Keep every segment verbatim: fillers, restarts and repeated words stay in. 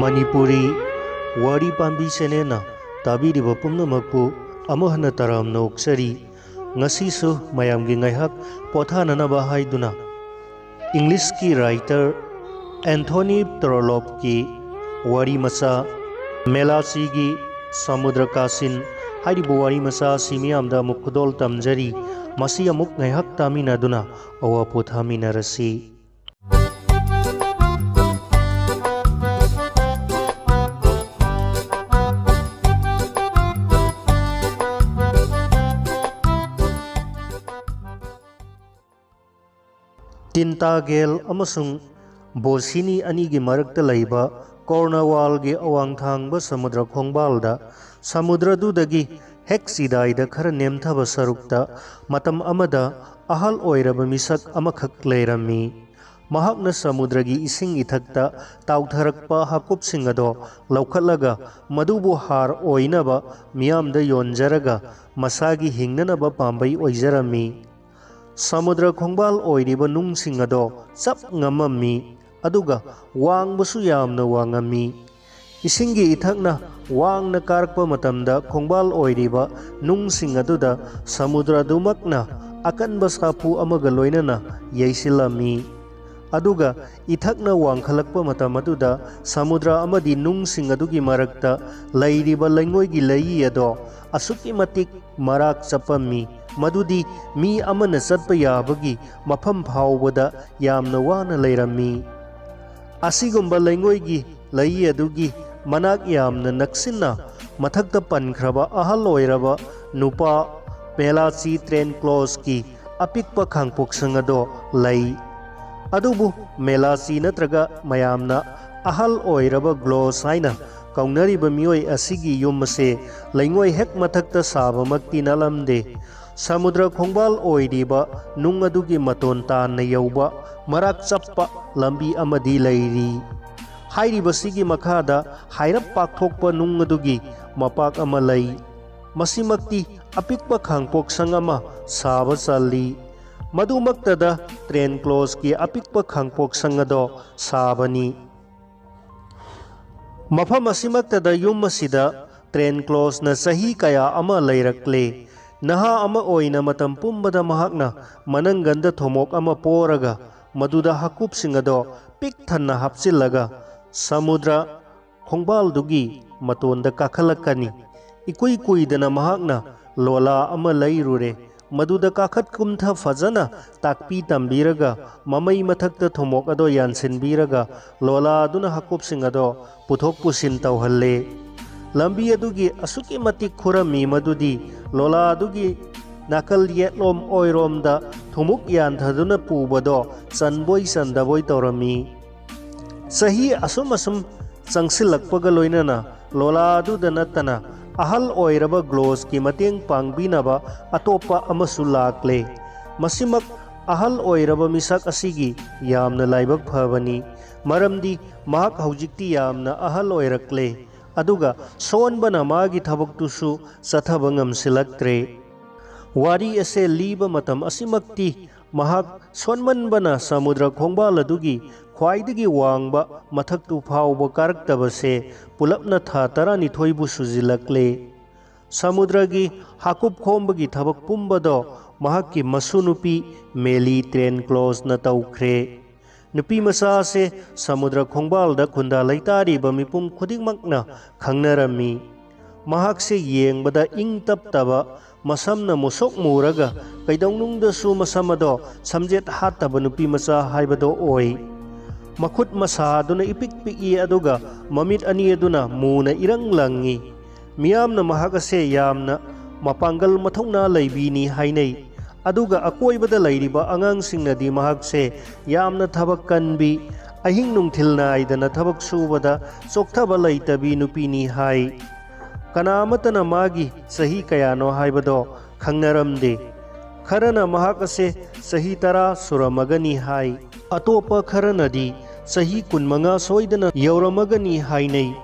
ꯃꯅꯤꯄꯨꯔꯤ ꯋꯥꯔꯤ ꯄꯥꯝꯕꯤ ꯆꯦꯅꯦꯜꯅ ꯇꯥꯕꯤꯔꯤꯕ ꯄꯨꯝꯅꯃꯛꯄꯨ ꯑꯃꯨꯛ ꯍꯟꯅ ꯇꯔꯥꯝꯅ ꯑꯣꯛꯆꯔꯤ꯫ ꯉꯁꯤꯁꯨ ꯃꯌꯥꯝꯒꯤ ꯉꯥꯏꯍꯥꯛ ꯄꯣꯊꯥꯅꯅꯕ ꯍꯥꯏꯗꯨꯅ ꯏꯪꯂꯤꯁꯀꯤ ꯔꯥꯏꯇꯔ ꯑꯦꯟꯊꯣꯅꯤ ꯇ꯭ꯔꯣꯂꯣꯞꯀꯤ ꯋꯥꯔꯤ ꯃꯆꯥ ꯃꯦꯂꯥꯆꯤꯒꯤ ꯁꯃꯨꯗ꯭ꯔ ꯀꯥꯁꯤꯟ ꯍꯥꯏꯔꯤꯕ ꯋꯥꯔꯤ ꯃꯆꯥ ꯑꯁꯤ ꯃꯤꯌꯥꯝꯗ ꯑꯃꯨꯛ ꯈꯨꯗꯣꯜ ꯇꯝꯖꯔꯤ꯫ ꯃꯁꯤ ꯑꯃꯨꯛ ꯉꯥꯏꯍꯥꯛ ꯇꯥꯃꯤꯟꯅꯗꯨꯅ ꯑꯋꯥ ꯄꯣꯊꯥꯃꯤꯟꯅꯔꯁꯤ꯫ ꯇꯤꯟꯇꯥꯒꯦꯜ ꯑꯃꯁꯨꯡ ꯕꯣꯁꯤꯅꯤ ꯑꯅꯤꯒꯤ ꯃꯔꯛꯇ ꯂꯩꯕ ꯀꯣꯔꯅꯋꯥꯜꯒꯤ ꯑꯋꯥꯡ ꯊꯪꯕ ꯁꯃꯨꯗ꯭ꯔ ꯈꯣꯡꯕꯥꯜꯗ, ꯁꯃꯨꯗ꯭ꯔꯗꯨꯗꯒꯤ ꯍꯦꯛ ꯆꯤꯗꯥꯏꯗ ꯈꯔ ꯅꯦꯝꯊꯕ ꯁꯔꯨꯛꯇ, ꯃꯇꯝ ꯑꯃꯗ ꯑꯍꯜ ꯑꯣꯏꯔꯕ ꯃꯤꯁꯛ ꯑꯃꯈꯛ ꯂꯩꯔꯝꯃꯤ꯫ ꯃꯍꯥꯛꯅ ꯁꯃꯨꯗ꯭ꯔꯒꯤ ꯏꯁꯤꯡ ꯏꯊꯛꯇ ꯇꯥꯎꯊꯔꯛꯄ ꯍꯥꯀꯨꯞꯁꯤꯡ ꯑꯗꯣ ꯂꯧꯈꯠꯂꯒ, ꯃꯗꯨꯕꯨ ꯍꯥꯔ ꯑꯣꯏꯅꯕ ꯃꯤꯌꯥꯝꯗ ꯌꯣꯟꯖꯔꯒ, ꯃꯁꯥꯒꯤ ꯍꯤꯡꯅꯅꯕ ꯄꯥꯝꯕꯩ ꯑꯣꯏꯖꯔꯝꯃꯤ꯫ ꯁꯃꯨꯗ꯭ꯔ ꯈꯣꯡꯕꯥꯜ ꯑꯣꯏꯔꯤꯕ ꯅꯨꯡꯁꯤꯡ ꯑꯗꯣ ꯆꯞ ꯉꯝꯃꯝꯃꯤ, ꯑꯗꯨꯒ ꯋꯥꯡꯕꯁꯨ ꯌꯥꯝꯅ ꯋꯥꯡꯉꯝꯃꯤ꯫ ꯏꯁꯤꯡꯒꯤ ꯏꯊꯛꯅ ꯋꯥꯡꯅ ꯀꯥꯔꯛꯄ ꯃꯇꯝꯗ, ꯈꯣꯡꯕꯥꯜ ꯑꯣꯏꯔꯤꯕ ꯅꯨꯡꯁꯤꯡ ꯑꯗꯨꯗ ꯁꯃꯨꯗ꯭ꯔ ꯑꯗꯨꯃꯛꯅ ꯑꯀꯟꯕ ꯁꯥꯐꯨ ꯑꯃꯒ ꯂꯣꯏꯅꯅ ꯌꯩꯁꯤꯜꯂꯝꯃꯤ꯫ ꯑꯗꯨꯒ ꯏꯊꯛꯅ ꯋꯥꯡꯈꯠꯂꯛꯄ ꯃꯇꯝ ꯑꯗꯨꯗ, ꯁꯃꯨꯗ꯭ꯔ ꯑꯃꯗꯤ ꯅꯨꯡꯁꯤꯡ ꯑꯗꯨꯒꯤ ꯃꯔꯛꯇ ꯂꯩꯔꯤꯕ ꯂꯩꯉꯣꯏꯒꯤ ꯂꯩꯏ ꯑꯗꯣ ꯑꯁꯨꯛꯀꯤ ꯃꯇꯤꯛ ꯃꯔꯥꯛ ꯆꯞꯄꯝꯃꯤ, ꯃꯗꯨꯗꯤ ꯃꯤ ꯑꯃꯅ ꯆꯠꯄ ꯌꯥꯕꯒꯤ ꯃꯐꯝ ꯐꯥꯎꯕꯗ ꯌꯥꯝꯅ ꯋꯥꯅ ꯂꯩꯔꯝꯃꯤ꯫ ꯑꯁꯤꯒꯨꯝꯕ ꯂꯩꯉꯣꯏꯒꯤ ꯂꯩꯏ ꯑꯗꯨꯒꯤ ꯃꯅꯥꯛ ꯌꯥꯝꯅ ꯅꯛꯁꯤꯟꯅ, ꯃꯊꯛꯇ ꯄꯟꯈ꯭ꯔꯕ ꯑꯍꯜ ꯑꯣꯏꯔꯕ ꯅꯨꯄꯥ ꯃꯦꯂꯥꯆꯤ ꯇ꯭ꯔꯦꯟ ꯀ꯭ꯂꯣꯁꯀꯤ ꯑꯄꯤꯛꯄ ꯈꯥꯡꯄꯣꯛꯁꯪ ꯑꯗꯣ ꯂꯩ꯫ ꯑꯗꯨꯕꯨ ꯃꯦꯂꯥꯆꯤ ꯅꯠꯇ꯭ꯔꯒ ꯃꯌꯥꯝꯅ ꯑꯍꯜ ꯑꯣꯏꯔꯕ ꯒ꯭ꯂꯣꯁ ꯍꯥꯏꯅ ꯀꯧꯅꯔꯤꯕ ꯃꯤꯑꯣꯏ ꯑꯁꯤꯒꯤ ꯌꯨꯝ ꯑꯁꯦ ꯂꯩꯉꯣꯏ ꯍꯦꯛ ꯃꯊꯛꯇ ꯁꯥꯕꯃꯛꯇꯤ ꯅꯠꯂꯝꯗꯦ꯫ ꯁꯃꯨꯗ꯭ꯔ ꯈꯣꯡꯕꯥꯜ ꯑꯣꯏꯔꯤꯕ ꯅꯨꯡ ꯑꯗꯨꯒꯤ ꯃꯇꯣꯟ ꯇꯥꯟꯅ ꯌꯧꯕ ꯃꯔꯥꯛ ꯆꯞꯄ ꯂꯝꯕꯤ ꯑꯃꯗꯤ ꯂꯩꯔꯤ꯫ ꯍꯥꯏꯔꯤꯕꯁꯤꯒꯤ ꯃꯈꯥꯗ ꯍꯥꯏꯔꯞ ꯄꯥꯛꯊꯣꯛꯄ ꯅꯨꯡ ꯑꯗꯨꯒꯤ ꯃꯄꯥꯛ ꯑꯃ ꯂꯩ꯫ ꯃꯁꯤꯃꯛꯇꯤ ꯑꯄꯤꯛꯄ ꯈꯥꯡꯄꯣꯛꯁꯪ ꯑꯃ ꯁꯥꯕ ꯆꯜꯂꯤ꯫ ꯃꯗꯨꯃꯛꯇꯗ ꯇ꯭ꯔꯦꯟ ꯀ꯭ꯂꯣꯁꯀꯤ ꯑꯄꯤꯛꯄ ꯈꯥꯡꯄꯣꯛꯁꯪ ꯑꯗꯣ ꯁꯥꯕꯅꯤ꯫ ꯃꯐꯝ ꯑꯁꯤꯃꯛꯇꯗ ꯌꯨꯝ ꯑꯁꯤꯗ ꯇ꯭ꯔꯦꯟ ꯀ꯭ꯂꯣꯖꯅ ꯆꯍꯤ ꯀꯌꯥ ꯑꯃ ꯂꯩꯔꯛꯂꯦ꯫ ꯅꯍꯥ ꯑꯃ ꯑꯣꯏꯅ ꯃꯇꯝ ꯄꯨꯝꯕꯗ ꯃꯍꯥꯛꯅ ꯃꯅꯪꯒꯟꯗ ꯊꯨꯝꯃꯣꯛ ꯑꯃ ꯄꯣꯔꯒ ꯃꯗꯨꯗ ꯍꯥꯀꯨꯞꯁꯤꯡ ꯑꯗꯣ ꯄꯤꯛ ꯊꯟꯅ ꯍꯥꯞꯆꯤꯜꯂꯒ ꯁꯃꯨꯗ꯭ꯔ ꯈꯣꯡꯕꯥꯜꯗꯨꯒꯤ ꯃꯇꯣꯟꯗ ꯀꯥꯈꯠꯂꯛꯀꯅꯤ꯫ ꯏꯀꯨꯏ ꯀꯨꯏꯗꯅ ꯃꯍꯥꯛꯅ ꯂꯣꯂꯥ ꯑꯃ ꯂꯩꯔꯨꯔꯦ꯫ ꯃꯗꯨꯗ ꯀꯥꯈꯠ ꯀꯨꯝꯊ ꯐꯖꯅ ꯇꯥꯛꯄꯤ ꯇꯝꯕꯤꯔꯒ ꯃꯃꯩ ꯃꯊꯛꯇ ꯊꯨꯝꯃꯣꯛ ꯑꯗꯣ ꯌꯥꯟꯁꯤꯟꯕꯤꯔꯒ ꯂꯣꯂꯥ ꯑꯗꯨꯅ ꯍꯥꯀꯨꯞꯁꯤꯡ ꯑꯗꯣ ꯄꯨꯊꯣꯛ ꯄꯨꯁꯤꯟ ꯇꯧꯍꯜꯂꯦ꯫ ꯂꯝꯕꯤ ꯑꯗꯨꯒꯤ ꯑꯁꯨꯛꯀꯤ ꯃꯇꯤꯛ ꯈꯨꯔꯝꯃꯤ ꯃꯗꯨꯗꯤ ꯂꯣꯂꯥ ꯑꯗꯨꯒꯤ ꯅꯥꯀꯜ ꯌꯦꯠꯂꯣꯝ ꯑꯣꯏꯔꯣꯝꯗ ꯊꯨꯝꯃꯣꯛ ꯌꯥꯟꯊꯗꯨꯅ ꯄꯨꯕꯗꯣ ꯆꯟꯕꯣꯏ ꯆꯟꯗꯕꯣꯏ ꯇꯧꯔꯝꯃꯤ꯫ ꯆꯍꯤ ꯑꯁꯨꯝ ꯑꯁꯨꯝ ꯆꯪꯁꯤꯜꯂꯛꯄꯒ ꯂꯣꯏꯅꯅ ꯂꯣꯂꯥ ꯑꯗꯨꯗ ꯅꯠꯇꯅ ꯑꯍꯜ ꯑꯣꯏꯔꯕ ꯒ꯭ꯂꯣꯁꯀꯤ ꯃꯇꯦꯡ ꯄꯥꯡꯕꯤꯅꯕ ꯑꯇꯣꯞꯄ ꯑꯃꯁꯨ ꯂꯥꯛꯂꯦ꯫ ꯃꯁꯤꯃꯛ ꯑꯍꯜ ꯑꯣꯏꯔꯕ ꯃꯤꯁꯛ ꯑꯁꯤꯒꯤ ꯌꯥꯝꯅ ꯂꯥꯏꯕꯛ ꯐꯕꯅꯤ, ꯃꯔꯝꯗꯤ ꯃꯍꯥꯛ ꯍꯧꯖꯤꯛꯇꯤ ꯌꯥꯝꯅ ꯑꯍꯜ ꯑꯣꯏꯔꯛꯂꯦ, ꯑꯗꯨꯒ ꯁꯣꯟꯕꯅ ꯃꯥꯒꯤ ꯊꯕꯛꯇꯨꯁꯨ ꯆꯠꯊꯕ ꯉꯝꯁꯤꯜꯂꯛꯇ꯭ꯔꯦ꯫ ꯋꯥꯔꯤ ꯑꯁꯦ ꯂꯤꯕ ꯃꯇꯝ ꯑꯁꯤꯃꯛꯇꯤ ꯃꯍꯥꯛ ꯁꯣꯟꯃꯟꯕꯅ ꯁꯃꯨꯗ꯭ꯔ ꯈꯣꯡꯕꯥꯜ ꯑꯗꯨꯒꯤ ꯈ꯭ꯋꯥꯏꯗꯒꯤ ꯋꯥꯡꯕ ꯃꯊꯛꯇꯨ ꯐꯥꯎꯕ ꯀꯥꯔꯛꯇꯕꯁꯦ ꯄꯨꯂꯞꯅ ꯊꯥ ꯇꯔꯥꯅꯤꯊꯣꯏꯕꯨ ꯁꯨꯖꯤꯜꯂꯛꯂꯦ꯫ ꯁꯃꯨꯗ꯭ꯔꯒꯤ ꯍꯥꯀꯨꯞ ꯈꯣꯝꯕꯒꯤ ꯊꯕꯛ ꯄꯨꯝꯕꯗꯣ ꯃꯍꯥꯛꯀꯤ ꯃꯁꯨ ꯅꯨꯄꯤ ꯃꯦꯂꯤ ꯇ꯭ꯔꯦꯟ ꯀ꯭ꯂꯣꯖꯅ ꯇꯧꯈ꯭ꯔꯦ꯫ ꯅꯨꯄꯤ ꯃꯆꯥ ꯑꯁꯦ ꯁꯃꯨꯗ꯭ꯔ ꯈꯣꯡꯕꯥꯜꯗ ꯈꯨꯟꯗꯥ ꯂꯩꯇꯥꯔꯤꯕ ꯃꯤꯄꯨꯝ ꯈꯨꯗꯤꯡꯃꯛꯅ ꯈꯪꯅꯔꯝꯃꯤ꯫ ꯃꯍꯥꯛꯁꯦ ꯌꯦꯡꯕꯗ ꯏꯪ ꯇꯞꯇꯕ, ꯃꯁꯝꯅ ꯃꯨꯁꯨꯛ ꯃꯨꯔꯒ ꯀꯩꯗꯧꯅꯨꯡꯗꯁꯨ ꯃꯁꯝ ꯑꯗꯣ ꯁꯝꯖꯦꯠ ꯍꯥꯠꯇꯕ ꯅꯨꯄꯤ ꯃꯆꯥ ꯍꯥꯏꯕꯗꯣ ꯑꯣꯏ꯫ ꯃꯈꯨꯠ ꯃꯁꯥꯗꯨꯅ ꯏꯄꯤꯛ ꯄꯤꯛꯏ, ꯑꯗꯨꯒ ꯃꯃꯤꯠ ꯑꯅꯤ ꯑꯗꯨꯅ ꯃꯨꯅ ꯏꯔꯪ ꯂꯪꯉꯤ꯫ ꯃꯤꯌꯥꯝꯅ ꯃꯍꯥꯛ ꯑꯁꯦ ꯌꯥꯝꯅ ꯃꯄꯥꯡꯒꯜ ꯃꯊꯧꯅꯥ ꯂꯩꯕꯤꯅꯤ ꯍꯥꯏꯅꯩ꯫ ꯑꯗꯨꯒ ꯑꯀꯣꯏꯕꯗ ꯂꯩꯔꯤꯕ ꯑꯉꯥꯡꯁꯤꯡꯅꯗꯤ ꯃꯍꯥꯛꯁꯦ ꯌꯥꯝꯅ ꯊꯕꯛ ꯀꯟꯕꯤ, ꯑꯍꯤꯡ ꯅꯨꯡꯊꯤꯜ ꯅꯥꯏꯗꯅ ꯊꯕꯛ ꯁꯨꯕꯗ ꯆꯣꯛꯊꯕ ꯂꯩꯇꯕꯤ ꯅꯨꯄꯤꯅꯤ ꯍꯥꯏ꯫ ꯀꯅꯥ ꯑꯃꯠꯇꯅ ꯃꯥꯒꯤ ꯆꯍꯤ ꯀꯌꯥꯅꯣ ꯍꯥꯏꯕꯗꯣ ꯈꯪꯅꯔꯝꯗꯦ꯫ ꯈꯔꯅ ꯃꯍꯥꯛ ꯑꯁꯦ ꯆꯍꯤ ꯇꯔꯥ ꯁꯨꯔꯝꯃꯒꯅꯤ ꯍꯥꯏ꯫ ꯑꯇꯣꯞꯄ ꯈꯔꯅꯗꯤ ꯆꯍꯤ ꯀꯨꯟꯃꯉꯥ ꯁꯣꯏꯗꯅ ꯌꯧꯔꯝꯃꯒꯅꯤ ꯍꯥꯏꯅꯩ꯫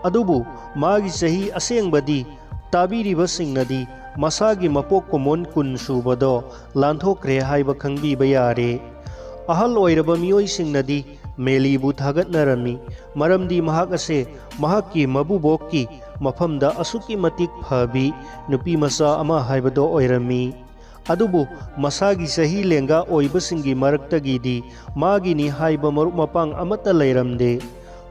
ꯑꯗꯨꯕꯨ ꯃꯥꯒꯤ ꯆꯍꯤ ꯑꯁꯦꯡꯕꯗꯤ ꯇꯥꯕꯤꯔꯤꯕꯁꯤꯡꯅꯗꯤ ꯃꯁꯥꯒꯤ ꯃꯄꯣꯛ ꯀꯨꯝꯑꯣꯟ ꯀꯨꯟ ꯁꯨꯕꯗꯣ ꯂꯥꯟꯊꯣꯛꯈ꯭ꯔꯦ ꯍꯥꯏꯕ ꯈꯪꯕꯤꯕ ꯌꯥꯔꯦ꯫ ꯑꯍꯜ ꯑꯣꯏꯔꯕ ꯃꯤꯑꯣꯏꯁꯤꯡꯅꯗꯤ ꯃꯦꯂꯤꯕꯨ ꯊꯥꯒꯠꯅꯔꯝꯃꯤ, ꯃꯔꯝꯗꯤ ꯃꯍꯥꯛ ꯑꯁꯦ ꯃꯍꯥꯛꯀꯤ ꯃꯕꯨꯕꯣꯛꯀꯤ ꯃꯐꯝꯗ ꯑꯁꯨꯛꯀꯤ ꯃꯇꯤꯛ ꯐꯕꯤ ꯅꯨꯄꯤ ꯃꯆꯥ ꯑꯃ ꯍꯥꯏꯕꯗꯣ ꯑꯣꯏꯔꯝꯃꯤ꯫ ꯑꯗꯨꯕꯨ ꯃꯁꯥꯒꯤ ꯆꯍꯤ ꯂꯦꯡꯒꯥ ꯑꯣꯏꯕꯁꯤꯡꯒꯤ ꯃꯔꯛꯇꯒꯤꯗꯤ ꯃꯥꯒꯤꯅꯤ ꯍꯥꯏꯕ ꯃꯔꯨꯞ ꯃꯄꯥꯡ ꯑꯃꯠꯇ ꯂꯩꯔꯝꯗꯦ꯫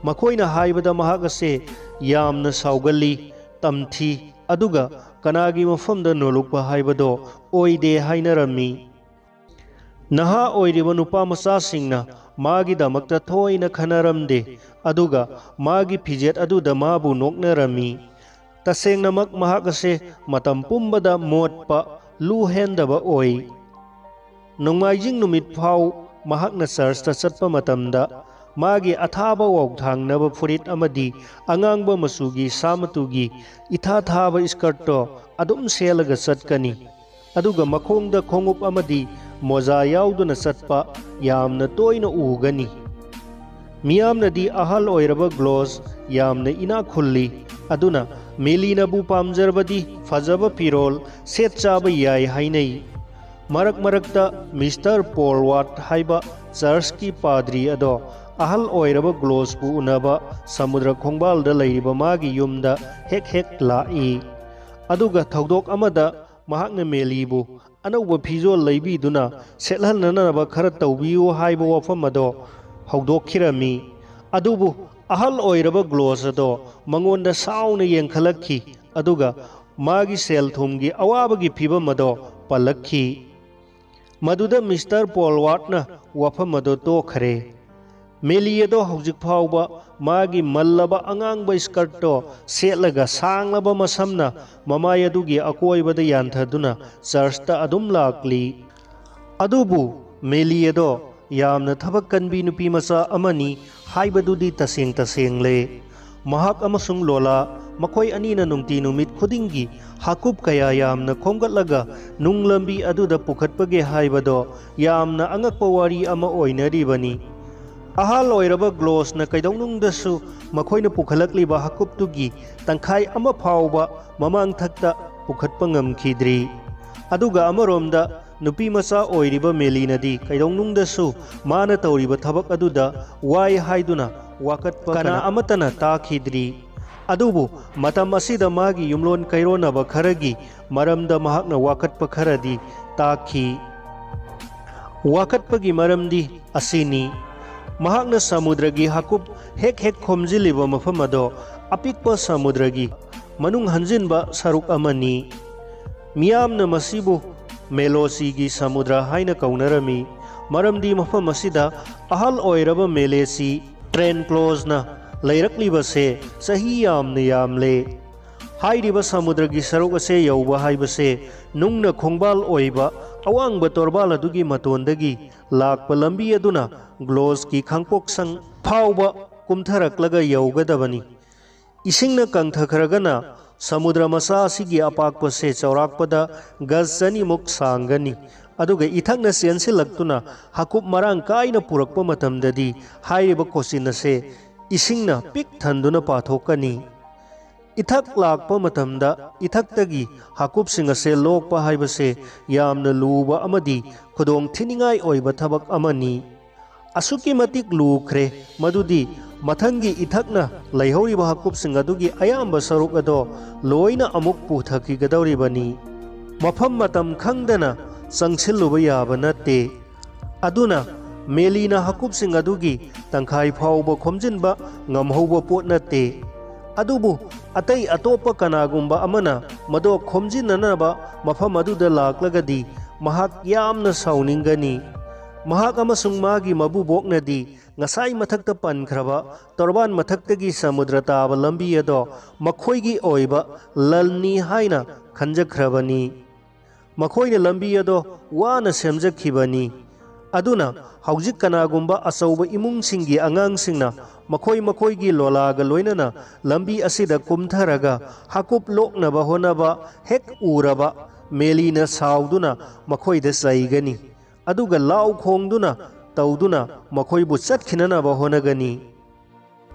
ꯃꯈꯣꯏꯅ ꯍꯥꯏꯕꯗ ꯃꯍꯥꯛ ꯑꯁꯦ ꯌꯥꯝꯅ ꯁꯥꯎꯒꯜꯂꯤ, ꯇꯝꯊꯤ, ꯑꯗꯨꯒ ꯀꯅꯥꯒꯤ ꯃꯐꯝꯗ ꯅꯣꯂꯨꯛꯄ ꯍꯥꯏꯕꯗꯣ ꯑꯣꯏꯗꯦ ꯍꯥꯏꯅꯔꯝꯃꯤ꯫ ꯅꯍꯥ ꯑꯣꯏꯔꯤꯕ ꯅꯨꯄꯥ ꯃꯆꯥꯁꯤꯡꯅ ꯃꯥꯒꯤꯗꯃꯛꯇ ꯊꯣꯏꯅ ꯈꯟꯅꯔꯝꯗꯦ, ꯑꯗꯨꯒ ꯃꯥꯒꯤ ꯐꯤꯖꯦꯠ ꯑꯗꯨꯗ ꯃꯥꯕꯨ ꯅꯣꯛꯅꯔꯝꯃꯤ꯫ ꯇꯁꯦꯡꯅꯃꯛ ꯃꯍꯥꯛ ꯑꯁꯦ ꯃꯇꯝ ꯄꯨꯝꯕꯗ ꯃꯣꯠꯄ, ꯂꯨ ꯍꯦꯟꯗꯕ ꯑꯣꯏ꯫ ꯅꯣꯡꯃꯥꯏꯖꯤꯡ ꯅꯨꯃꯤꯠ ꯐꯥꯎ ꯃꯍꯥꯛꯅ ꯆꯔꯆꯇ ꯆꯠꯄ ꯃꯇꯝꯗ ꯃꯥꯒꯤ ꯑꯊꯥꯕ ꯋꯥꯎꯊꯥꯡꯅꯕ ꯐꯨꯔꯤꯠ ꯑꯃꯗꯤ ꯑꯉꯥꯡꯕ ꯃꯆꯨꯒꯤ ꯁꯥ ꯃꯇꯨꯒꯤ ꯏꯊꯥ ꯊꯥꯕ ꯏꯁꯀꯔꯠꯇꯣ ꯑꯗꯨꯝ ꯁꯦꯠꯂꯒ ꯆꯠꯀꯅꯤ꯫ ꯑꯗꯨꯒ ꯃꯈꯣꯡꯗ ꯈꯣꯡꯎꯞ ꯑꯃꯗꯤ ꯃꯣꯖꯥ ꯌꯥꯎꯗꯨꯅ ꯆꯠꯄ ꯌꯥꯝꯅ ꯇꯣꯏꯅ ꯎꯒꯅꯤ꯫ ꯃꯤꯌꯥꯝꯅꯗꯤ ꯑꯍꯜ ꯑꯣꯏꯔꯕ ꯒ꯭ꯂꯣꯁ ꯌꯥꯝꯅ ꯏꯅꯥꯛ ꯈꯨꯜꯂꯤ, ꯑꯗꯨꯅ ꯃꯦꯂꯤꯅꯕꯨ ꯄꯥꯝꯖꯔꯕꯗꯤ ꯐꯖꯕ ꯐꯤꯔꯣꯜ ꯁꯦꯠ ꯆꯥꯕ ꯌꯥꯏ ꯍꯥꯏꯅꯩ꯫ ꯃꯔꯛ ꯃꯔꯛꯇ ꯃꯤꯁꯇꯔ ꯄꯣꯜ ꯋꯥꯠ ꯍꯥꯏꯕ ꯆꯔꯆꯀꯤ ꯄꯥꯗ꯭ꯔꯤ ꯑꯗꯣ ꯑꯍꯜ ꯑꯣꯏꯔꯕ ꯒ꯭ꯂꯣꯁꯄꯨ ꯎꯅꯕ ꯁꯃꯨꯗ꯭ꯔ ꯈꯣꯡꯕꯥꯜꯗ ꯂꯩꯔꯤꯕ ꯃꯥꯒꯤ ꯌꯨꯝꯗ ꯍꯦꯛ ꯍꯦꯛ ꯂꯥꯛꯏ꯫ ꯑꯗꯨꯒ ꯊꯧꯗꯣꯛ ꯑꯃꯗ ꯃꯍꯥꯛꯅ ꯃꯦꯂꯤꯕꯨ ꯑꯅꯧꯕ ꯐꯤꯖꯣꯜ ꯂꯩꯕꯤꯗꯨꯅ ꯁꯦꯠꯍꯟꯅꯅꯕ ꯈꯔ ꯇꯧꯕꯤꯌꯨ ꯍꯥꯏꯕ ꯋꯥꯐꯝ ꯑꯗꯣ ꯍꯧꯗꯣꯛꯈꯤꯔꯝꯃꯤ꯫ ꯑꯗꯨꯕꯨ ꯑꯍꯜ ꯑꯣꯏꯔꯕ ꯒ꯭ꯂꯣꯁ ꯑꯗꯣ ꯃꯉꯣꯟꯗ ꯁꯥꯎꯅ ꯌꯦꯡꯈꯠꯂꯛꯈꯤ, ꯑꯗꯨꯒ ꯃꯥꯒꯤ ꯁꯦꯜ ꯊꯨꯝꯒꯤ ꯑꯋꯥꯕꯒꯤ ꯐꯤꯕꯝ ꯑꯗꯣ ꯄꯜꯂꯛꯈꯤ꯫ ꯃꯗꯨꯗ ꯃꯤꯁꯇꯔ ꯄꯣꯜꯋꯥꯔꯠꯅ ꯋꯥꯐꯝ ꯑꯗꯨ ꯇꯣꯛꯈ꯭ꯔꯦ꯫ ꯃꯦꯂꯤ ꯑꯗꯣ ꯍꯧꯖꯤꯛ ꯐꯥꯎꯕ ꯃꯥꯒꯤ ꯃꯜꯂꯕ ꯑꯉꯥꯡꯕ ꯏꯁꯀꯔꯠꯇꯣ ꯁꯦꯠꯂꯒ ꯁꯥꯡꯂꯕ ꯃꯁꯝꯅ ꯃꯃꯥꯏ ꯑꯗꯨꯒꯤ ꯑꯀꯣꯏꯕꯗ ꯌꯥꯟꯊꯗꯨꯅ ꯆꯔꯆꯇ ꯑꯗꯨꯝ ꯂꯥꯛꯂꯤ꯫ ꯑꯗꯨꯕꯨ ꯃꯦꯂꯤ ꯑꯗꯣ ꯌꯥꯝꯅ ꯊꯕꯛ ꯀꯟꯕꯤ ꯅꯨꯄꯤ ꯃꯆꯥ ꯑꯃꯅꯤ ꯍꯥꯏꯕꯗꯨꯗꯤ ꯇꯁꯦꯡ ꯇꯁꯦꯡꯂꯦ꯫ ꯃꯍꯥꯛ ꯑꯃꯁꯨꯡ ꯂꯣꯂꯥ ꯃꯈꯣꯏ ꯑꯅꯤꯅ ꯅꯨꯡꯇꯤ ꯅꯨꯃꯤꯠ ꯈꯨꯗꯤꯡꯒꯤ ꯍꯥꯀꯨꯞ ꯀꯌꯥ ꯌꯥꯝꯅ ꯈꯣꯝꯒꯠꯂꯒ ꯅꯨꯡ ꯂꯝꯕꯤ ꯑꯗꯨꯗ ꯄꯨꯈꯠꯄꯒꯦ ꯍꯥꯏꯕꯗꯣ ꯌꯥꯝꯅ ꯑꯉꯛꯄ ꯋꯥꯔꯤ ꯑꯃ ꯑꯣꯏꯅꯔꯤꯕꯅꯤ꯫ ꯑꯍꯜ ꯑꯣꯏꯔꯕ ꯒ꯭ꯂꯣꯁꯅ ꯀꯩꯗꯧꯅꯨꯡꯗꯁꯨ ꯃꯈꯣꯏꯅ ꯄꯨꯈꯠꯂꯛꯂꯤꯕ ꯍꯥꯀꯨꯞꯇꯨꯒꯤ ꯇꯪꯈꯥꯏ ꯑꯃ ꯐꯥꯎꯕ ꯃꯃꯥꯡꯊꯛꯇ ꯄꯨꯈꯠꯄ ꯉꯝꯈꯤꯗ꯭ꯔꯤ꯫ ꯑꯗꯨꯒ ꯑꯃꯔꯣꯝꯗ ꯅꯨꯄꯤ ꯃꯆꯥ ꯑꯣꯏꯔꯤꯕ ꯃꯦꯂꯤꯅꯗꯤ ꯀꯩꯗꯧꯅꯨꯡꯗꯁꯨ ꯃꯥꯅ ꯇꯧꯔꯤꯕ ꯊꯕꯛ ꯑꯗꯨꯗ ꯋꯥꯏ ꯍꯥꯏꯗꯨꯅ ꯋꯥꯀꯠꯄ ꯀꯅꯥ ꯑꯃꯠꯇꯅ ꯇꯥꯈꯤꯗ꯭ꯔꯤ꯫ ꯑꯗꯨꯕꯨ ꯃꯇꯝ ꯑꯁꯤꯗ ꯃꯥꯒꯤ ꯌꯨꯝꯂꯣꯟ ꯀꯩꯔꯣꯟꯅꯕ ꯈꯔꯒꯤ ꯃꯔꯝꯗ ꯃꯍꯥꯛꯅ ꯋꯥꯀꯠꯄ ꯈꯔꯗꯤ ꯇꯥꯈꯤ꯫ ꯋꯥꯀꯠꯄꯒꯤ ꯃꯔꯝꯗꯤ ꯑꯁꯤꯅꯤ, ꯃꯍꯥꯛꯅ ꯁꯃꯨꯗ꯭ꯔꯒꯤ ꯍꯥꯀꯨꯞ ꯍꯦꯛ ꯍꯦꯛ ꯈꯣꯝꯖꯤꯜꯂꯤꯕ ꯃꯐꯝ ꯑꯗꯣ ꯑꯄꯤꯛꯄ ꯁꯃꯨꯗ꯭ꯔꯒꯤ ꯃꯅꯨꯡ ꯍꯟꯖꯤꯟꯕ ꯁꯔꯨꯛ ꯑꯃꯅꯤ꯫ ꯃꯤꯌꯥꯝꯅ ꯃꯁꯤꯕꯨ ꯃꯦꯂꯣꯁꯤꯒꯤ ꯁꯃꯨꯗ꯭ꯔ ꯍꯥꯏꯅ ꯀꯧꯅꯔꯝꯃꯤ, ꯃꯔꯝꯗꯤ ꯃꯐꯝ ꯑꯁꯤꯗ ꯑꯍꯜ ꯑꯣꯏꯔꯕ ꯃꯦꯂꯦꯁꯤ ꯇ꯭ꯔꯦꯟꯀ꯭ꯂꯣꯖꯅ ꯂꯩꯔꯛꯂꯤꯕꯁꯦ ꯆꯍꯤ ꯌꯥꯝꯅ ꯌꯥꯝꯂꯦ꯫ ꯍꯥꯏꯔꯤꯕ ꯁꯃꯨꯗ꯭ꯔꯒꯤ ꯁꯔꯨꯛ ꯑꯁꯦ ꯌꯧꯕ ꯍꯥꯏꯕꯁꯦ ꯅꯨꯡꯅ ꯈꯣꯡꯕꯥꯜ ꯑꯣꯏꯕ ꯑꯋꯥꯡꯕ ꯇꯣꯔꯕꯥꯜ ꯑꯗꯨꯒꯤ ꯃꯇꯣꯟꯗꯒꯤ ꯂꯥꯛꯄ ꯂꯝꯕꯤ ꯑꯗꯨꯅ ꯒ꯭ꯂꯣꯁꯀꯤ ꯈꯥꯡꯄꯣꯛꯁꯪ ꯐꯥꯎꯕ ꯀꯨꯝꯊꯔꯛꯂꯒ ꯌꯧꯒꯗꯕꯅꯤ꯫ ꯏꯁꯤꯡꯅ ꯀꯪꯊꯈ꯭ꯔꯒꯅ ꯁꯃꯨꯗ꯭ꯔ ꯃꯆꯥ ꯑꯁꯤꯒꯤ ꯑꯄꯥꯛꯄꯁꯦ ꯆꯥꯎꯔꯥꯛꯄꯗ ꯒꯖ ꯆꯅꯤꯃꯨꯛ ꯁꯥꯡꯒꯅꯤ꯫ ꯑꯗꯨꯒ ꯏꯊꯛꯅ ꯆꯦꯟꯁꯤꯜꯂꯛꯇꯨꯅ ꯍꯥꯀꯨꯞ ꯃꯔꯥꯡ ꯀꯥꯏꯅ ꯄꯨꯔꯛꯄ ꯃꯇꯝꯗꯗꯤ ꯍꯥꯏꯔꯤꯕ ꯀꯣꯆꯤꯟ ꯑꯁꯦ ꯏꯁꯤꯡꯅ ꯄꯤꯛ ꯊꯟꯗꯨꯅ ꯄꯥꯊꯣꯛꯀꯅꯤ꯫ ꯏꯊꯛ ꯂꯥꯛꯄ ꯃꯇꯝꯗ ꯏꯊꯛꯇꯒꯤ ꯍꯥꯀꯨꯞꯁꯤꯡ ꯑꯁꯦ ꯂꯣꯛꯄ ꯍꯥꯏꯕꯁꯦ ꯌꯥꯝꯅ ꯂꯨꯕ ꯑꯃꯗꯤ ꯈꯨꯗꯣꯡ ꯊꯤꯅꯤꯡꯉꯥꯏ ꯑꯣꯏꯕ ꯊꯕꯛ ꯑꯃꯅꯤ꯫ ꯑꯁꯨꯛꯀꯤ ꯃꯇꯤꯛ ꯂꯨꯈ꯭ꯔꯦ ꯃꯗꯨꯗꯤ ꯃꯊꯪꯒꯤ ꯏꯊꯛꯅ ꯂꯩꯍꯧꯔꯤꯕ ꯍꯥꯀꯨꯞꯁꯤꯡ ꯑꯗꯨꯒꯤ ꯑꯌꯥꯝꯕ ꯁꯔꯨꯛ ꯑꯗꯣ ꯂꯣꯏꯅ ꯑꯃꯨꯛ ꯄꯨꯊꯈꯤꯒꯗꯧꯔꯤꯕꯅꯤ꯫ ꯃꯐꯝ ꯃꯇꯝ ꯈꯪꯗꯅ ꯆꯪꯁꯤꯜꯂꯨꯕ ꯌꯥꯕ ꯅꯠꯇꯦ꯫ ꯑꯗꯨꯅ ꯃꯦꯂꯤꯅ ꯍꯥꯀꯨꯞꯁꯤꯡ ꯑꯗꯨꯒꯤ ꯇꯪꯈꯥꯏ ꯐꯥꯎꯕ ꯈꯣꯝꯖꯤꯟꯕ ꯉꯝꯍꯧꯕ ꯄꯣꯠ ꯅꯠꯇꯦ꯫ ꯑꯗꯨꯕꯨ ꯑꯇꯩ ꯑꯇꯣꯞꯄ ꯀꯅꯥꯒꯨꯝꯕ ꯑꯃꯅ ꯃꯗꯣ ꯈꯣꯝꯖꯤꯟꯅꯅꯕ ꯃꯐꯝ ꯑꯗꯨꯗ ꯂꯥꯛꯂꯒꯗꯤ ꯃꯍꯥꯛ ꯌꯥꯝꯅ ꯁꯥꯎꯅꯤꯡꯒꯅꯤ꯫ ꯃꯍꯥꯛ ꯑꯃꯁꯨꯡ ꯃꯥꯒꯤ ꯃꯕꯨꯕꯣꯛꯅꯗꯤ ꯉꯁꯥꯏ ꯃꯊꯛꯇ ꯄꯟꯈ꯭ꯔꯕ ꯇꯣꯔꯕꯥꯟ ꯃꯊꯛꯇꯒꯤ ꯁꯃꯨꯗ꯭ꯔ ꯇꯥꯕ ꯂꯝꯕꯤ ꯑꯗꯣ ꯃꯈꯣꯏꯒꯤ ꯑꯣꯏꯕ ꯂꯟꯅꯤ ꯍꯥꯏꯅ ꯈꯟꯖꯈ꯭ꯔꯕꯅꯤ꯫ ꯃꯈꯣꯏꯅ ꯂꯝꯕꯤ ꯑꯗꯣ ꯋꯥꯅ ꯁꯦꯝꯖꯈꯤꯕꯅꯤ꯫ ꯑꯗꯨꯅ ꯍꯧꯖꯤꯛ ꯀꯅꯥꯒꯨꯝꯕ ꯑꯆꯧꯕ ꯏꯃꯨꯡꯁꯤꯡꯒꯤ ꯑꯉꯥꯡꯁꯤꯡꯅ ꯃꯈꯣꯏ ꯃꯈꯣꯏꯒꯤ ꯂꯣꯂꯥꯒ ꯂꯣꯏꯅꯅ ꯂꯝꯕꯤ ꯑꯁꯤꯗ ꯀꯨꯝꯊꯔꯒ ꯍꯥꯀꯨꯞ ꯂꯣꯛꯅꯕ ꯍꯣꯠꯅꯕ ꯍꯦꯛ ꯎꯔꯕ, ꯃꯦꯂꯤꯅ ꯁꯥꯎꯗꯨꯅ ꯃꯈꯣꯏꯗ ꯆꯩꯒꯅꯤ꯫ ꯑꯗꯨꯒ ꯂꯥꯎ ꯈꯣꯡꯗꯨꯅ ꯇꯧꯗꯨꯅ ꯃꯈꯣꯏꯕꯨ ꯆꯠꯈꯤꯅꯅꯕ ꯍꯣꯠꯅꯒꯅꯤ꯫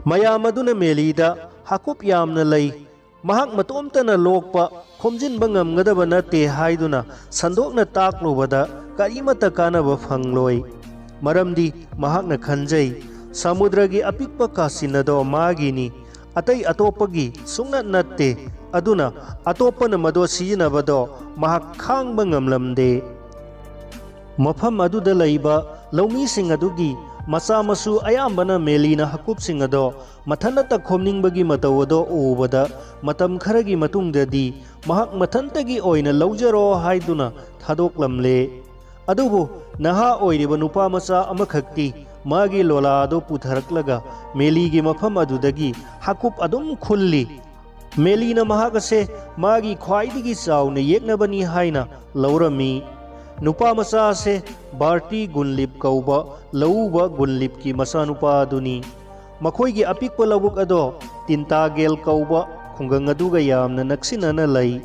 ꯃꯌꯥꯝ ꯑꯗꯨꯅ ꯃꯦꯂꯤꯗ ꯍꯥꯀꯨꯞ ꯌꯥꯝꯅ ꯂꯩ, ꯃꯍꯥꯛ ꯃꯇꯣꯝꯇꯅ ꯂꯣꯛꯄ ꯈꯣꯝꯖꯤꯟꯕ ꯉꯝꯒꯗꯕ ꯅꯠꯇꯦ ꯍꯥꯏꯗꯨꯅ ꯁꯟꯗꯣꯛꯅ ꯇꯥꯛꯂꯨꯕꯗ ꯀꯔꯤꯃꯠꯇ ꯀꯥꯟꯅꯕ ꯐꯪꯂꯣꯏ꯫ ꯃꯔꯝꯗꯤ ꯃꯍꯥꯛꯅ ꯈꯟꯖꯩ, ꯁꯃꯨꯗ꯭ꯔꯒꯤ ꯑꯄꯤꯛꯄ ꯀꯥꯆꯤꯟ ꯑꯗꯣ ꯃꯥꯒꯤꯅꯤ, ꯑꯇꯩ ꯑꯇꯣꯞꯄꯒꯤ ꯁꯨꯡꯅꯠ ꯅꯠꯇꯦ꯫ ꯑꯗꯨꯅ ꯑꯇꯣꯞꯄꯅ ꯃꯗꯣ ꯁꯤꯖꯤꯟꯅꯕꯗꯣ ꯃꯍꯥꯛ ꯈꯥꯡꯕ ꯉꯝꯂꯝꯗꯦ꯫ ꯃꯐꯝ ꯑꯗꯨꯗ ꯂꯩꯕ ꯂꯧꯃꯤꯁꯤꯡ ꯑꯗꯨꯒꯤ ꯃꯆꯥ ꯃꯁꯨ ꯑꯌꯥꯝꯕꯅ ꯃꯦꯂꯤꯅ ꯍꯀꯨꯞꯁꯤꯡ ꯑꯗꯣ ꯃꯊꯟꯇ ꯈꯣꯝꯅꯤꯡꯕꯒꯤ ꯃꯇꯧ ꯑꯗꯣ ꯎꯕꯗ ꯃꯇꯝ ꯈꯔꯒꯤ ꯃꯇꯨꯡꯗꯗꯤ ꯃꯍꯥꯛ ꯃꯊꯟꯇꯒꯤ ꯑꯣꯏꯅ ꯂꯧꯖꯔꯣ ꯍꯥꯏꯗꯨꯅ ꯊꯥꯗꯣꯛꯂꯝꯂꯦ꯫ ꯑꯗꯨꯕꯨ ꯅꯍꯥ ꯑꯣꯏꯔꯤꯕ ꯅꯨꯄꯥ ꯃꯆꯥ ꯑꯃꯈꯛꯇꯤ ꯃꯥꯒꯤ ꯂꯣꯂꯥ ꯑꯗꯨ ꯄꯨꯊꯔꯛꯂꯒ ꯃꯦꯂꯤꯒꯤ ꯃꯐꯝ ꯑꯗꯨꯗꯒꯤ ꯍꯥꯀꯨꯞ ꯑꯗꯨꯝ ꯈꯨꯜꯂꯤ꯫ ꯃꯦꯂꯤꯅ ꯃꯍꯥꯛ ꯑꯁꯦ ꯃꯥꯒꯤ ꯈ꯭ꯋꯥꯏꯗꯒꯤ ꯆꯥꯎꯅ ꯌꯦꯛꯅꯕꯅꯤ ꯍꯥꯏꯅ ꯂꯧꯔꯝꯃꯤ꯫ ꯅꯨꯄꯥ ꯃꯆꯥ ꯑꯁꯦ ꯕꯥꯔꯇꯤ ꯒꯨꯟꯂꯤꯞ ꯀꯧꯕ ꯂꯧꯎꯕ ꯒꯨꯟꯂꯤꯞꯀꯤ ꯃꯆꯥꯅꯨꯄꯥ ꯑꯗꯨꯅꯤ꯫ ꯃꯈꯣꯏꯒꯤ ꯑꯄꯤꯛꯄ ꯂꯧꯕꯨꯛ ꯑꯗꯣ ꯇꯤꯟꯇꯥꯒꯦꯜ ꯀꯧꯕ ꯈꯨꯡꯒꯪ ꯑꯗꯨꯒ ꯌꯥꯝꯅ ꯅꯛꯁꯤꯟꯅꯅ ꯂꯩ꯫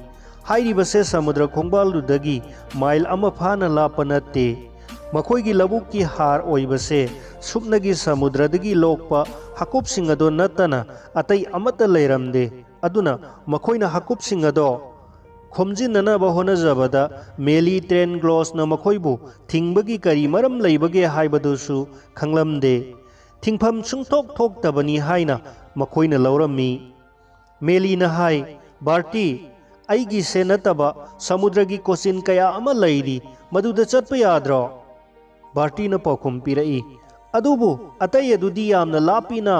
ꯍꯥꯏꯔꯤꯕꯁꯦ ꯁꯃꯨꯗ꯭ꯔ ꯈꯣꯡꯕꯥꯜꯗꯨꯗꯒꯤ ꯃꯥꯏꯜ ꯑꯃ ꯐꯥꯅ ꯂꯥꯞꯄ ꯅꯠꯇꯦ꯫ ꯃꯈꯣꯏꯒꯤ ꯂꯧꯕꯨꯛꯀꯤ ꯍꯥꯔ ꯑꯣꯏꯕꯁꯦ ꯁꯨꯞꯅꯒꯤ ꯁꯃꯨꯗ꯭ꯔꯗꯒꯤ ꯂꯣꯛꯄ ꯍꯥꯀꯨꯞꯁꯤꯡ ꯑꯗꯣ ꯅꯠꯇꯅ ꯑꯇꯩ ꯑꯃꯠꯇ ꯂꯩꯔꯝꯗꯦ꯫ ꯑꯗꯨꯅ ꯃꯈꯣꯏꯅ ꯍꯥꯀꯨꯞꯁꯤꯡ ꯑꯗꯣ ꯈꯣꯝꯖꯤꯟꯅꯅꯕ ꯍꯣꯠꯅꯖꯕꯗ ꯃꯦꯂꯤ ꯇ꯭ꯔꯦꯟꯒ꯭ꯂꯣꯁꯅ ꯃꯈꯣꯏꯕꯨ ꯊꯤꯡꯕꯒꯤ ꯀꯔꯤ ꯃꯔꯝ ꯂꯩꯕꯒꯦ ꯍꯥꯏꯕꯗꯨꯁꯨ ꯈꯪꯂꯝꯗꯦ꯫ ꯊꯤꯡꯐꯝ ꯁꯨꯡꯊꯣꯛ ꯊꯣꯛꯇꯕꯅꯤ ꯍꯥꯏꯅ ꯃꯈꯣꯏꯅ ꯂꯧꯔꯝꯃꯤ꯫ ꯃꯦꯂꯤꯅ ꯍꯥꯏ, "ꯕꯥꯔꯇꯤ, ꯑꯩꯒꯤꯁꯦ ꯅꯠꯇꯕ ꯁꯃꯨꯗ꯭ꯔꯒꯤ ꯀꯣꯆꯤꯟ ꯀꯌꯥ ꯑꯃ ꯂꯩꯔꯤ, ꯃꯗꯨꯗ ꯆꯠꯄ ꯌꯥꯗ꯭ꯔꯣ?" ꯕꯥꯔꯇꯤꯅ ꯄꯥꯎꯈꯨꯝ ꯄꯤꯔꯛꯏ, "ꯑꯗꯨꯕꯨ ꯑꯇꯩ ꯑꯗꯨꯗꯤ ꯌꯥꯝꯅ ꯂꯥꯞꯄꯤꯅ"꯫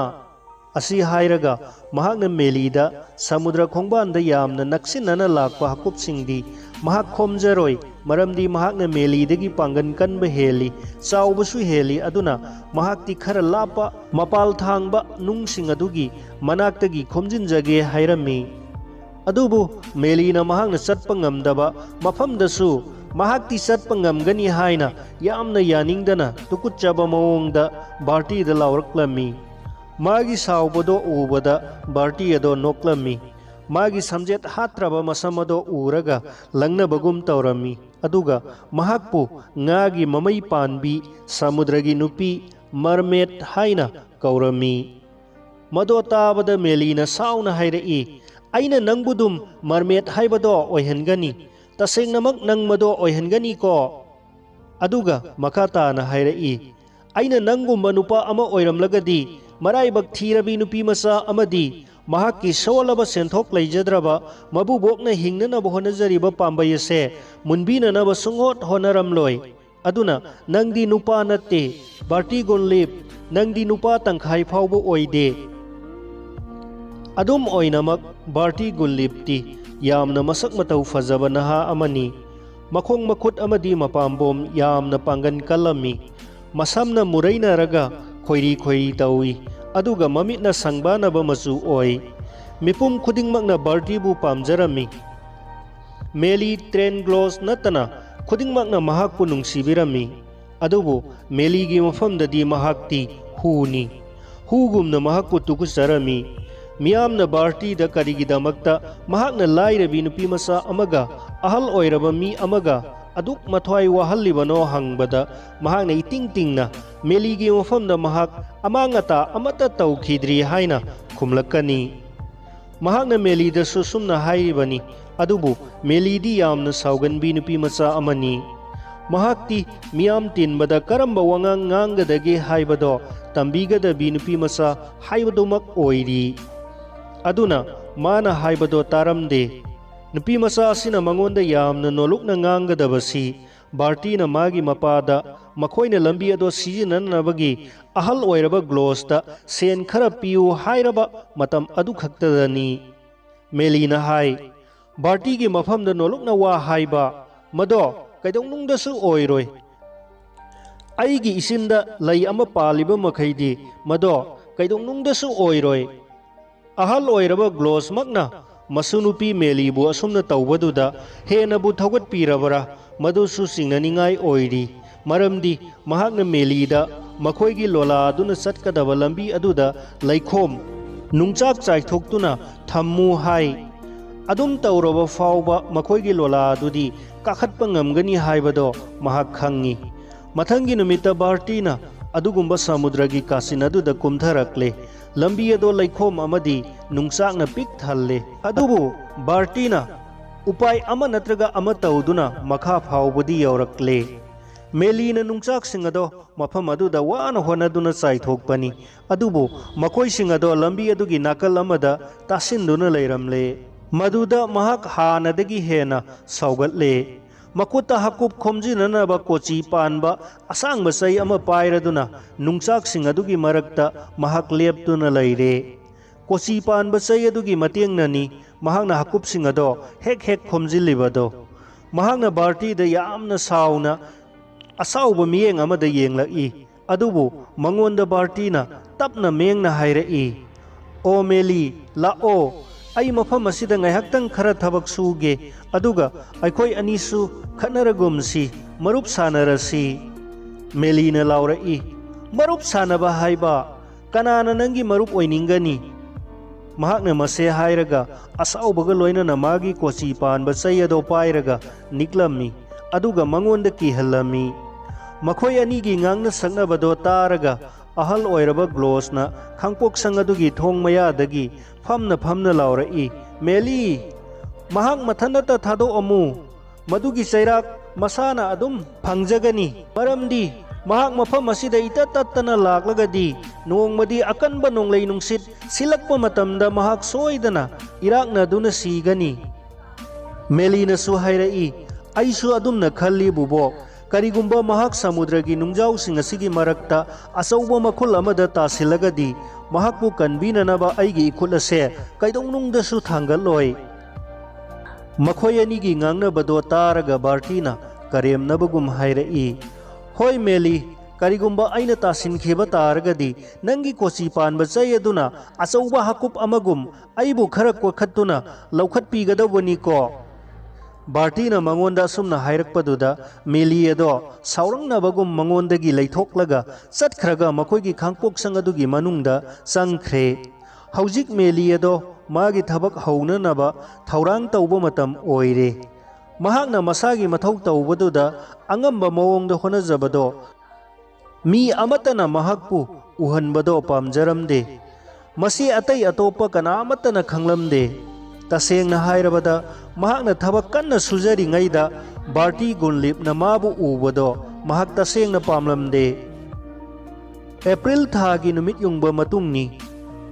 ꯑꯁꯤ ꯍꯥꯏꯔꯒ ꯃꯍꯥꯛꯅ ꯃꯦꯂꯤꯗ ꯁꯃꯨꯗ꯭ꯔ ꯈꯣꯡꯕꯥꯟꯗ ꯌꯥꯝꯅ ꯅꯛꯁꯤꯟꯅꯅ ꯂꯥꯛꯄ ꯍꯥꯀꯨꯞꯁꯤꯡꯗꯤ ꯃꯍꯥꯛ ꯈꯣꯝꯖꯔꯣꯏ, ꯃꯔꯝꯗꯤ ꯃꯍꯥꯛꯅ ꯃꯦꯂꯤꯗꯒꯤ ꯄꯥꯡꯒꯟ ꯀꯟꯕ ꯍꯦꯜꯂꯤ, ꯆꯥꯎꯕꯁꯨ ꯍꯦꯜꯂꯤ, ꯑꯗꯨꯅ ꯃꯍꯥꯛꯇꯤ ꯈꯔ ꯂꯥꯞꯄ ꯃꯄꯥꯜ ꯊꯥꯡꯕ ꯅꯨꯡꯁꯤꯡ ꯑꯗꯨꯒꯤ ꯃꯅꯥꯛꯇꯒꯤ ꯈꯣꯝꯖꯤꯟꯖꯒꯦ ꯍꯥꯏꯔꯝꯃꯤ꯫ ꯑꯗꯨꯕꯨ ꯃꯦꯂꯤꯅ ꯃꯍꯥꯛꯅ ꯆꯠꯄ ꯉꯝꯗꯕ ꯃꯐꯝꯗꯁꯨ ꯃꯍꯥꯛꯇꯤ ꯆꯠꯄ ꯉꯝꯒꯅꯤ ꯍꯥꯏꯅ ꯌꯥꯝꯅ ꯌꯥꯅꯤꯡꯗꯅ ꯇꯨꯀꯨꯠꯆꯕ ꯃꯑꯣꯡꯗ ꯕꯥꯔꯇꯤꯗ ꯂꯥꯎꯔꯛꯂꯝꯃꯤ꯫ ꯃꯥꯒꯤ ꯁꯥꯎꯕꯗꯣ ꯎꯕꯗ ꯕꯥꯔꯇꯤ ꯑꯗꯣ ꯅꯣꯛꯂꯝꯃꯤ꯫ ꯃꯥꯒꯤ ꯁꯝꯖꯦꯠ ꯍꯥꯠꯇ꯭ꯔꯕ ꯃꯁꯝ ꯑꯗꯣ ꯎꯔꯒ ꯂꯪꯅꯕꯒꯨꯝ ꯇꯧꯔꯝꯃꯤ꯫ ꯑꯗꯨꯒ ꯃꯍꯥꯛꯄꯨ ꯉꯥꯒꯤ ꯃꯃꯩ ꯄꯥꯟꯕꯤ, ꯁꯃꯨꯗ꯭ꯔꯒꯤ ꯅꯨꯄꯤ, ꯃꯔꯃꯦꯠ ꯍꯥꯏꯅ ꯀꯧꯔꯝꯃꯤ꯫ ꯃꯗꯣ ꯇꯥꯕꯗ ꯃꯦꯂꯤꯅ ꯁꯥꯎꯅ ꯍꯥꯏꯔꯛꯏ, ꯑꯩꯅ ꯅꯪꯕꯨ ꯑꯗꯨꯝ ꯃꯔꯃꯦꯠ ꯍꯥꯏꯕꯗꯣ ꯑꯣꯏꯍꯟꯒꯅꯤ꯫ ꯇꯁꯦꯡꯅꯃꯛ ꯅꯪ ꯃꯗꯣ ꯑꯣꯏꯍꯟꯒꯅꯤꯀꯣ?" ꯑꯗꯨꯒ ꯃꯈꯥ ꯇꯥꯅ ꯍꯥꯏꯔꯛꯏ, "ꯑꯩꯅ ꯅꯪꯒꯨꯝꯕ ꯅꯨꯄꯥ ꯑꯃ ꯑꯣꯏꯔꯝꯂꯒꯗꯤ, ꯃꯔꯥꯏꯕꯛ ꯊꯤꯔꯕꯤ ꯅꯨꯄꯤ ꯃꯆꯥ ꯑꯃꯗꯤ ꯃꯍꯥꯛꯀꯤ ꯁꯣꯜꯂꯕ ꯁꯦꯟꯊꯣꯛ ꯂꯩꯖꯗ꯭ꯔꯕ ꯃꯕꯨꯕꯣꯛꯅ ꯍꯤꯡꯅꯅꯕ ꯍꯣꯠꯅꯖꯔꯤꯕ ꯄꯥꯝꯕꯩ ꯑꯁꯦ ꯃꯨꯟꯕꯤꯅꯅꯕ ꯁꯨꯡꯍꯣꯠ ꯍꯣꯠꯅꯔꯝꯂꯣꯏ꯫ ꯑꯗꯨꯅ ꯅꯪꯗꯤ ꯅꯨꯄꯥ ꯅꯠꯇꯦ, ꯕꯥꯔꯇꯤ ꯒꯨꯟꯂꯤꯞ, ꯅꯪꯗꯤ ꯅꯨꯄꯥ ꯇꯪꯈꯥꯏ ꯐꯥꯎꯕ ꯑꯣꯏꯗꯦ꯫" ꯑꯗꯨꯝ ꯑꯣꯏꯅꯃꯛ, ꯕꯥꯔꯇꯤ ꯒꯨꯟꯂꯤꯞꯇꯤ ꯌꯥꯝꯅ ꯃꯁꯛ ꯃꯇꯧ ꯐꯖꯕ ꯅꯍꯥ ꯑꯃꯅꯤ꯫ ꯃꯈꯣꯡ ꯃꯈꯨꯠ ꯑꯃꯗꯤ ꯃꯄꯥꯝꯕꯣꯝ ꯌꯥꯝꯅ ꯄꯥꯡꯒꯟ ꯀꯜꯂꯝꯃꯤ꯫ ꯃꯁꯝꯅ ꯃꯨꯔꯩꯅꯔꯒ ꯈꯣꯏꯔꯤ ꯈꯣꯏꯔꯤ ꯇꯧꯏ, ꯑꯗꯨꯒ ꯃꯃꯤꯠꯅ ꯁꯪꯕꯥꯅꯕ ꯃꯆꯨ ꯑꯣꯏ꯫ ꯃꯤꯄꯨꯝ ꯈꯨꯗꯤꯡꯃꯛꯅ ꯕꯥꯔꯇꯤꯕꯨ ꯄꯥꯝꯖꯔꯝꯃꯤ꯫ ꯃꯦꯂꯤ ꯇ꯭ꯔꯦꯟꯒ꯭ꯂꯣꯁ ꯅꯠꯇꯅ ꯈꯨꯗꯤꯡꯃꯛꯅ ꯃꯍꯥꯛꯄꯨ ꯅꯨꯡꯁꯤꯕꯤꯔꯝꯃꯤ꯫ ꯑꯗꯨꯕꯨ ꯃꯦꯂꯤꯒꯤ ꯃꯐꯝꯗꯗꯤ ꯃꯍꯥꯛꯇꯤ ꯍꯨꯅꯤ꯫ ꯍꯨꯒꯨꯝꯅ ꯃꯍꯥꯛꯄꯨ ꯇꯨꯀꯠꯆꯔꯝꯃꯤ꯫ ꯃꯤꯌꯥꯝꯅ ꯕꯥꯔꯇꯤꯗ ꯀꯔꯤꯒꯤꯗꯃꯛꯇ ꯃꯍꯥꯛꯅ ꯂꯥꯏꯔꯕꯤ ꯅꯨꯄꯤ ꯃꯆꯥ ꯑꯃꯒ ꯑꯍꯜ ꯑꯣꯏꯔꯕ ꯃꯤ ꯑꯃꯒ ꯑꯗꯨꯛ ꯃꯊ꯭ꯋꯥꯏ ꯋꯥꯍꯜꯂꯤꯕꯅꯣ ꯍꯪꯕꯗ, ꯃꯍꯥꯛꯅ ꯏꯇꯤꯡ ꯇꯤꯡꯅ ꯃꯦꯂꯤꯒꯤ ꯃꯐꯝꯗ ꯃꯍꯥꯛ ꯑꯃꯥꯡ ꯑꯇꯥ ꯑꯃꯠꯇ ꯇꯧꯈꯤꯗ꯭ꯔꯤ ꯍꯥꯏꯅ ꯈꯨꯝꯂꯛꯀꯅꯤ꯫ ꯃꯍꯥꯛꯅ ꯃꯦꯂꯤꯗꯁꯨ ꯁꯨꯝꯅ ꯍꯥꯏꯔꯤꯕꯅꯤ, ꯑꯗꯨꯕꯨ ꯃꯦꯂꯤꯗꯤ ꯌꯥꯝꯅ ꯁꯥꯎꯒꯟꯕꯤ ꯅꯨꯄꯤ ꯃꯆꯥ ꯑꯃꯅꯤ꯫ ꯃꯍꯥꯛꯇꯤ ꯃꯤꯌꯥꯝ ꯇꯤꯟꯕꯗ ꯀꯔꯝꯕ ꯋꯥꯉꯥꯡ ꯉꯥꯡꯒꯗꯒꯦ ꯍꯥꯏꯕꯗꯣ ꯇꯝꯕꯤꯒꯗꯕꯤ ꯅꯨꯄꯤ ꯃꯆꯥ ꯍꯥꯏꯕꯗꯨꯃꯛ ꯑꯣꯏꯔꯤ꯫ ꯑꯗꯨꯅ ꯃꯥꯅ ꯍꯥꯏꯕꯗꯣ ꯇꯥꯔꯝꯗꯦ꯫ ꯅꯨꯄꯤ ꯃꯆꯥ ꯑꯁꯤꯅ ꯃꯉꯣꯟꯗ ꯌꯥꯝꯅ ꯅꯣꯂꯨꯛꯅ ꯉꯥꯡꯒꯗꯕꯁꯤ ꯕꯥꯔꯇꯤꯅ ꯃꯥꯒꯤ ꯃꯄꯥꯗ ꯃꯈꯣꯏꯅ ꯂꯝꯕꯤ ꯑꯗꯣ ꯁꯤꯖꯤꯟꯅꯅꯕꯒꯤ ꯑꯍꯜ ꯑꯣꯏꯔꯕ ꯒ꯭ꯂꯣꯁꯇ ꯁꯦꯟ ꯈꯔ ꯄꯤꯌꯨ ꯍꯥꯏꯔꯕ ꯃꯇꯝ ꯑꯗꯨꯈꯛꯇꯗꯅꯤ꯫ ꯃꯦꯂꯤꯅ ꯍꯥꯏ, "ꯕꯥꯔꯇꯤꯒꯤ ꯃꯐꯝꯗ ꯅꯣꯂꯨꯛꯅ ꯋꯥ ꯍꯥꯏꯕ, ꯃꯗꯣ ꯀꯩꯗꯧꯅꯨꯡꯗꯁꯨ ꯑꯣꯏꯔꯣꯏ꯫ ꯑꯩꯒꯤ ꯏꯆꯤꯟꯗ ꯂꯩ ꯑꯃ ꯄꯥꯜꯂꯤꯕ ꯃꯈꯩꯗꯤ ꯃꯗꯣ ꯀꯩꯗꯧꯅꯨꯡꯗꯁꯨ ꯑꯣꯏꯔꯣꯏ꯫" ꯑꯍꯜ ꯑꯣꯏꯔꯕ ꯒ꯭ꯂꯣꯁꯃꯛꯅ ꯃꯁꯨ ꯅꯨꯄꯤ ꯃꯦꯂꯤꯕꯨ ꯑꯁꯨꯝꯅ ꯇꯧꯕꯗꯨꯗ ꯍꯦꯟꯅꯕꯨ ꯊꯧꯒꯠꯄꯤꯔꯕꯔꯥ, ꯃꯗꯨꯁꯨ ꯆꯤꯡꯅꯅꯤꯡꯉꯥꯏ ꯑꯣꯏꯔꯤ꯫ ꯃꯔꯝꯗꯤ ꯃꯍꯥꯛꯅ ꯃꯦꯂꯤꯗ ꯃꯈꯣꯏꯒꯤ ꯂꯣꯂꯥ ꯑꯗꯨꯅ ꯆꯠꯀꯗꯕ ꯂꯝꯕꯤ ꯑꯗꯨꯗ ꯂꯩꯈꯣꯝ ꯅꯨꯡꯆꯥꯛ ꯆꯥꯏꯊꯣꯛꯇꯨꯅ ꯊꯝꯃꯨ ꯍꯥꯏ꯫ ꯑꯗꯨꯝ ꯇꯧꯔꯕ ꯐꯥꯎꯕ ꯃꯈꯣꯏꯒꯤ ꯂꯣꯂꯥ ꯑꯗꯨꯗꯤ ꯀꯥꯈꯠꯄ ꯉꯝꯒꯅꯤ ꯍꯥꯏꯕꯗꯣ ꯃꯍꯥꯛ ꯈꯪꯉꯤ꯫ ꯃꯊꯪꯒꯤ ꯅꯨꯃꯤꯠꯇ ꯕꯥꯔꯇꯤꯅ ꯑꯗꯨꯒꯨꯝꯕ ꯁꯃꯨꯗ꯭ꯔꯒꯤ ꯀꯥꯆꯤꯟ ꯑꯗꯨꯗ ꯀꯨꯝꯊꯔꯛꯂꯦ꯫ ꯂꯝꯕꯤ ꯑꯗꯣ ꯂꯩꯈꯣꯝ ꯑꯃꯗꯤ ꯅꯨꯡꯆꯥꯛꯅ ꯄꯤꯛ ꯊꯜꯂꯦ꯫ ꯑꯗꯨꯕꯨ ꯕꯥꯔꯇꯤꯅ ꯎꯄꯥꯏ ꯑꯃ ꯅꯠꯇ꯭ꯔꯒ ꯑꯃ ꯇꯧꯗꯨꯅ ꯃꯈꯥ ꯐꯥꯎꯕꯗꯤ ꯌꯧꯔꯛꯂꯦ꯫ ꯃꯦꯂꯤꯅ ꯅꯨꯡꯆꯥꯛꯁꯤꯡ ꯑꯗꯣ ꯃꯐꯝ ꯑꯗꯨꯗ ꯋꯥꯅ ꯍꯣꯠꯅꯗꯨꯅ ꯆꯥꯏꯊꯣꯛꯄꯅꯤ꯫ ꯑꯗꯨꯕꯨ ꯃꯈꯣꯏꯁꯤꯡ ꯑꯗꯣ ꯂꯝꯕꯤ ꯑꯗꯨꯒꯤ ꯅꯥꯀꯜ ꯑꯃꯗ ꯇꯥꯁꯤꯟꯗꯨꯅ ꯂꯩꯔꯝꯂꯦ꯫ ꯃꯗꯨꯗ ꯃꯍꯥꯛ ꯍꯥꯟꯅꯗꯒꯤ ꯍꯦꯟꯅ ꯁꯥꯎꯒꯠꯂꯦ꯫ ꯃꯈꯨꯠꯇ ꯍꯥꯀꯨꯞ ꯈꯣꯝꯖꯤꯟꯅꯅꯕ ꯀꯣꯆꯤ ꯄꯥꯟꯕ ꯑꯁꯥꯡꯕ ꯆꯩ ꯑꯃ ꯄꯥꯏꯔꯗꯨꯅ ꯅꯨꯡꯆꯥꯛꯁꯤꯡ ꯑꯗꯨꯒꯤ ꯃꯔꯛꯇ ꯃꯍꯥꯛ ꯂꯦꯞꯇꯨꯅ ꯂꯩꯔꯦ꯫ ꯀꯣꯆꯤ ꯄꯥꯟꯕ ꯆꯩ ꯑꯗꯨꯒꯤ ꯃꯇꯦꯡꯅꯅꯤ ꯃꯍꯥꯛꯅ ꯍꯥꯀꯨꯞꯁꯤꯡ ꯑꯗꯣ ꯍꯦꯛ ꯍꯦꯛ ꯈꯣꯝꯖꯤꯜꯂꯤꯕꯗꯣ꯫ ꯃꯍꯥꯛꯅ ꯕꯥꯔꯇꯤꯗ ꯌꯥꯝꯅ ꯁꯥꯎꯅ ꯑꯁꯥꯎꯕ ꯃꯤꯠꯌꯦꯡ ꯑꯃꯗ ꯌꯦꯡꯂꯛꯏ꯫ ꯑꯗꯨꯕꯨ ꯃꯉꯣꯟꯗ ꯕꯥꯔꯇꯤꯅ ꯇꯞꯅ ꯃꯦꯡꯅ ꯍꯥꯏꯔꯛꯏ, "ꯑꯣ ꯃꯦꯂꯤ, ꯂꯥꯛꯑꯣ꯫ ꯑꯩ ꯃꯐꯝ ꯑꯁꯤꯗ ꯉꯥꯏꯍꯥꯛꯇꯪ ꯈꯔ ꯊꯕꯛ ꯁꯨꯒꯦ꯫ ꯑꯗꯨꯒ ꯑꯩꯈꯣꯏ ꯑꯅꯤꯁꯨ ꯈꯠꯅꯔꯒꯨꯝꯁꯤ, ꯃꯔꯨꯞ ꯁꯥꯟꯅꯔꯁꯤ꯫" ꯃꯦꯂꯤꯅ ꯂꯥꯎꯔꯛꯏ, "ꯃꯔꯨꯞ ꯁꯥꯟꯅꯕ ꯍꯥꯏꯕ? ꯀꯅꯥꯅ ꯅꯪꯒꯤ ꯃꯔꯨꯞ ꯑꯣꯏꯅꯤꯡꯒꯅꯤ?" ꯃꯍꯥꯛꯅ ꯃꯁꯦ ꯍꯥꯏꯔꯒ ꯑꯁꯥꯎꯕꯒ ꯂꯣꯏꯅꯅ ꯃꯥꯒꯤ ꯀꯣꯆꯤ ꯄꯥꯟꯕ ꯆꯩ ꯑꯗꯣ ꯄꯥꯏꯔꯒ ꯅꯤꯛꯂꯝꯃꯤ꯫ ꯑꯗꯨꯒ ꯃꯉꯣꯟꯗ ꯀꯤꯍꯜꯂꯝꯃꯤ꯫ ꯃꯈꯣꯏ ꯑꯅꯤꯒꯤ ꯉꯥꯡꯅ ꯁꯛꯅꯕꯗꯣ ꯇꯥꯔꯒ ꯑꯍꯜ ꯑꯣꯏꯔꯕ ꯒ꯭ꯂꯣꯁꯅ ꯈꯥꯡꯄꯣꯛꯁꯪ ꯑꯗꯨꯒꯤ ꯊꯣꯡ ꯃꯌꯥꯗꯒꯤ ꯐꯝꯅ ꯐꯝꯅ ꯂꯥꯎꯔꯛꯏ, "ꯃꯦꯂꯤ, ꯃꯍꯥꯛ ꯃꯊꯟꯅꯇ ꯊꯥꯗꯣꯛꯑꯝꯃꯨ꯫ ꯃꯗꯨꯒꯤ ꯆꯩꯔꯥꯛ ꯃꯁꯥꯅ ꯑꯗꯨꯝ ꯐꯪꯖꯒꯅꯤ꯫ ꯃꯔꯝꯗꯤ ꯃꯍꯥꯛ ꯃꯐꯝ ꯑꯁꯤꯗ ꯏꯇꯠ ꯇꯠꯇꯅ ꯂꯥꯛꯂꯒꯗꯤ ꯅꯣꯡꯃꯗꯤ ꯑꯀꯟꯕ ꯅꯣꯡꯂꯩ ꯅꯨꯡꯁꯤꯠ ꯁꯤꯜꯂꯛꯄ ꯃꯇꯝꯗ ꯃꯍꯥꯛ ꯁꯣꯏꯗꯅ ꯏꯔꯥꯛꯅꯗꯨꯅ ꯁꯤꯒꯅꯤ꯫" ꯃꯦꯂꯤꯅꯁꯨ ꯍꯥꯏꯔꯛꯏ, "ꯑꯩꯁꯨ ꯑꯗꯨꯝꯅ ꯈꯜꯂꯤ ꯕꯨꯕꯣꯛ꯫ ꯀꯔꯤꯒꯨꯝꯕ ꯃꯍꯥꯛ ꯁꯃꯨꯗ꯭ꯔꯒꯤ ꯅꯨꯡꯖꯥꯎꯁꯤꯡ ꯑꯁꯤꯒꯤ ꯃꯔꯛꯇ ꯑꯆꯧꯕ ꯃꯈꯨꯜ ꯑꯃꯗ ꯇꯥꯁꯤꯜꯂꯒꯗꯤ ꯃꯍꯥꯛꯄꯨ ꯀꯟꯕꯤꯅꯅꯕ ꯑꯩꯒꯤ ꯏꯈꯨꯠ ꯑꯁꯦ ꯀꯩꯗꯧꯅꯨꯡꯗꯁꯨ ꯊꯥꯡꯒꯠꯂꯣꯏ꯫" ꯃꯈꯣꯏ ꯑꯅꯤꯒꯤ ꯉꯥꯡꯅꯕꯗꯣ ꯇꯥꯔꯒ ꯕꯥꯔꯇꯤꯅ ꯀꯔꯦꯝꯅꯕꯒꯨꯝ ꯍꯥꯏꯔꯛꯏ, "ꯍꯣꯏ ꯃꯦꯂꯤ, ꯀꯔꯤꯒꯨꯝꯕ ꯑꯩꯅ ꯇꯥꯁꯤꯟꯈꯤꯕ ꯇꯥꯔꯒꯗꯤ ꯅꯪꯒꯤ ꯀꯣꯆꯤ ꯄꯥꯟꯕ ꯆꯩ ꯑꯗꯨꯅ ꯑꯆꯧꯕ ꯍꯥꯀꯨꯞ ꯑꯃꯒꯨꯝ ꯑꯩꯕꯨ ꯈꯔ ꯀꯣꯏꯈꯠꯇꯨꯅ ꯂꯧꯈꯠꯄꯤꯒꯗꯧꯕꯅꯤꯀꯣ꯫" ꯕꯥꯔꯇꯤꯅ ꯃꯉꯣꯟꯗ ꯑꯁꯨꯝꯅ ꯍꯥꯏꯔꯛꯄꯗꯨꯗ ꯃꯦꯂꯤ ꯑꯗꯣ ꯁꯥꯎꯔꯛꯅꯕꯒꯨꯝ ꯃꯉꯣꯟꯗꯒꯤ ꯂꯩꯊꯣꯛꯂꯒ ꯆꯠꯈ꯭ꯔꯒ ꯃꯈꯣꯏꯒꯤ ꯈꯥꯡꯄꯣꯛꯁꯪ ꯑꯗꯨꯒꯤ ꯃꯅꯨꯡꯗ ꯆꯪꯈ꯭ꯔꯦ꯫ ꯍꯧꯖꯤꯛ ꯃꯦꯂꯤ ꯑꯗꯣ ꯃꯥꯒꯤ ꯊꯕꯛ ꯍꯧꯅꯅꯕ ꯊꯧꯔꯥꯡ ꯇꯧꯕ ꯃꯇꯝ ꯑꯣꯏꯔꯦ꯫ ꯃꯍꯥꯛꯅ ꯃꯁꯥꯒꯤ ꯃꯊꯧ ꯇꯧꯕꯗꯨꯗ ꯑꯉꯝꯕ ꯃꯑꯣꯡꯗ ꯍꯣꯠꯅꯖꯕꯗꯣ ꯃꯤ ꯑꯃꯠꯇꯅ ꯃꯍꯥꯛꯄꯨ ꯎꯍꯟꯕꯗꯣ ꯄꯥꯝꯖꯔꯝꯗꯦ꯫ ꯃꯁꯤ ꯑꯇꯩ ꯑꯇꯣꯞꯄ ꯀꯅꯥ ꯑꯃꯠꯇꯅ ꯈꯪꯂꯝꯗꯦ꯫ ꯇꯁꯦꯡꯅ ꯍꯥꯏꯔꯕꯗ, ꯃꯍꯥꯛꯅ ꯊꯕꯛ ꯀꯟꯅ ꯁꯨꯖꯔꯤꯉꯩꯗ ꯕꯥꯔꯇꯤ ꯒꯨꯟꯂꯤꯞꯅ ꯃꯥꯕꯨ ꯎꯕꯗꯣ ꯃꯍꯥꯛ ꯇꯁꯦꯡꯅ ꯄꯥꯝꯂꯝꯗꯦ꯫ ꯑꯦꯄ꯭ꯔꯤꯜ ꯊꯥꯒꯤ ꯅꯨꯃꯤꯠ ꯌꯨꯡꯕ ꯃꯇꯨꯡꯅꯤ꯫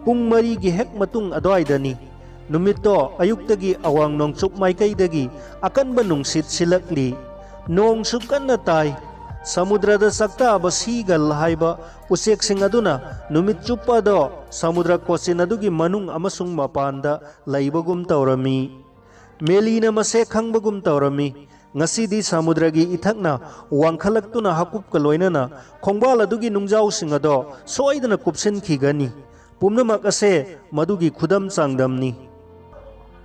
ꯄꯨꯡ ꯃꯔꯤꯒꯤ ꯍꯦꯛ ꯃꯇꯨꯡ ꯑꯗꯨꯋꯥꯏꯗꯅꯤ꯫ ꯅꯨꯃꯤꯠꯇꯣ ꯑꯌꯨꯛꯇꯒꯤ ꯑꯋꯥꯡ ꯅꯣꯡꯆꯨꯞ ꯃꯥꯏꯀꯩꯗꯒꯤ ꯑꯀꯟꯕ ꯅꯨꯡꯁꯤꯠ ꯁꯤꯜꯂꯛꯂꯤ꯫ ꯅꯣꯡꯁꯨ ꯀꯟꯅ ꯇꯥꯏ꯫ ꯁꯃꯨꯗ꯭ꯔꯗ ꯆꯥꯛꯇꯥꯕ ꯁꯤꯒꯜ ꯍꯥꯏꯕ ꯎꯆꯦꯛꯁꯤꯡ ꯑꯗꯨꯅ ꯅꯨꯃꯤꯠ ꯆꯨꯞꯄꯗꯣ ꯁꯃꯨꯗ꯭ꯔ ꯀꯣꯆꯤꯟ ꯑꯗꯨꯒꯤ ꯃꯅꯨꯡ ꯑꯃꯁꯨꯡ ꯃꯄꯥꯟꯗ ꯂꯩꯕꯒꯨꯝ ꯇꯧꯔꯝꯃꯤ꯫ ꯃꯦꯂꯤꯅ ꯃꯁꯦꯛ ꯈꯪꯕꯒꯨꯝ ꯇꯧꯔꯝꯃꯤ꯫ ꯉꯁꯤꯗꯤ ꯁꯃꯨꯗ꯭ꯔꯒꯤ ꯏꯊꯛꯅ ꯋꯥꯡꯈꯠꯂꯛꯇꯨꯅ ꯍꯥꯀꯨꯞꯀ ꯂꯣꯏꯅꯅ ꯈꯣꯡꯕꯥꯜ ꯑꯗꯨꯒꯤ ꯅꯨꯡꯖꯥꯎꯁꯤꯡ ꯑꯗꯣ ꯁꯣꯏꯗꯅ ꯀꯨꯞꯁꯤꯟꯈꯤꯒꯅꯤ꯫ ꯄꯨꯝꯅꯃꯛ ꯑꯁꯦ ꯃꯗꯨꯒꯤ ꯈꯨꯗꯝ ꯆꯥꯡꯗꯝꯅꯤ꯫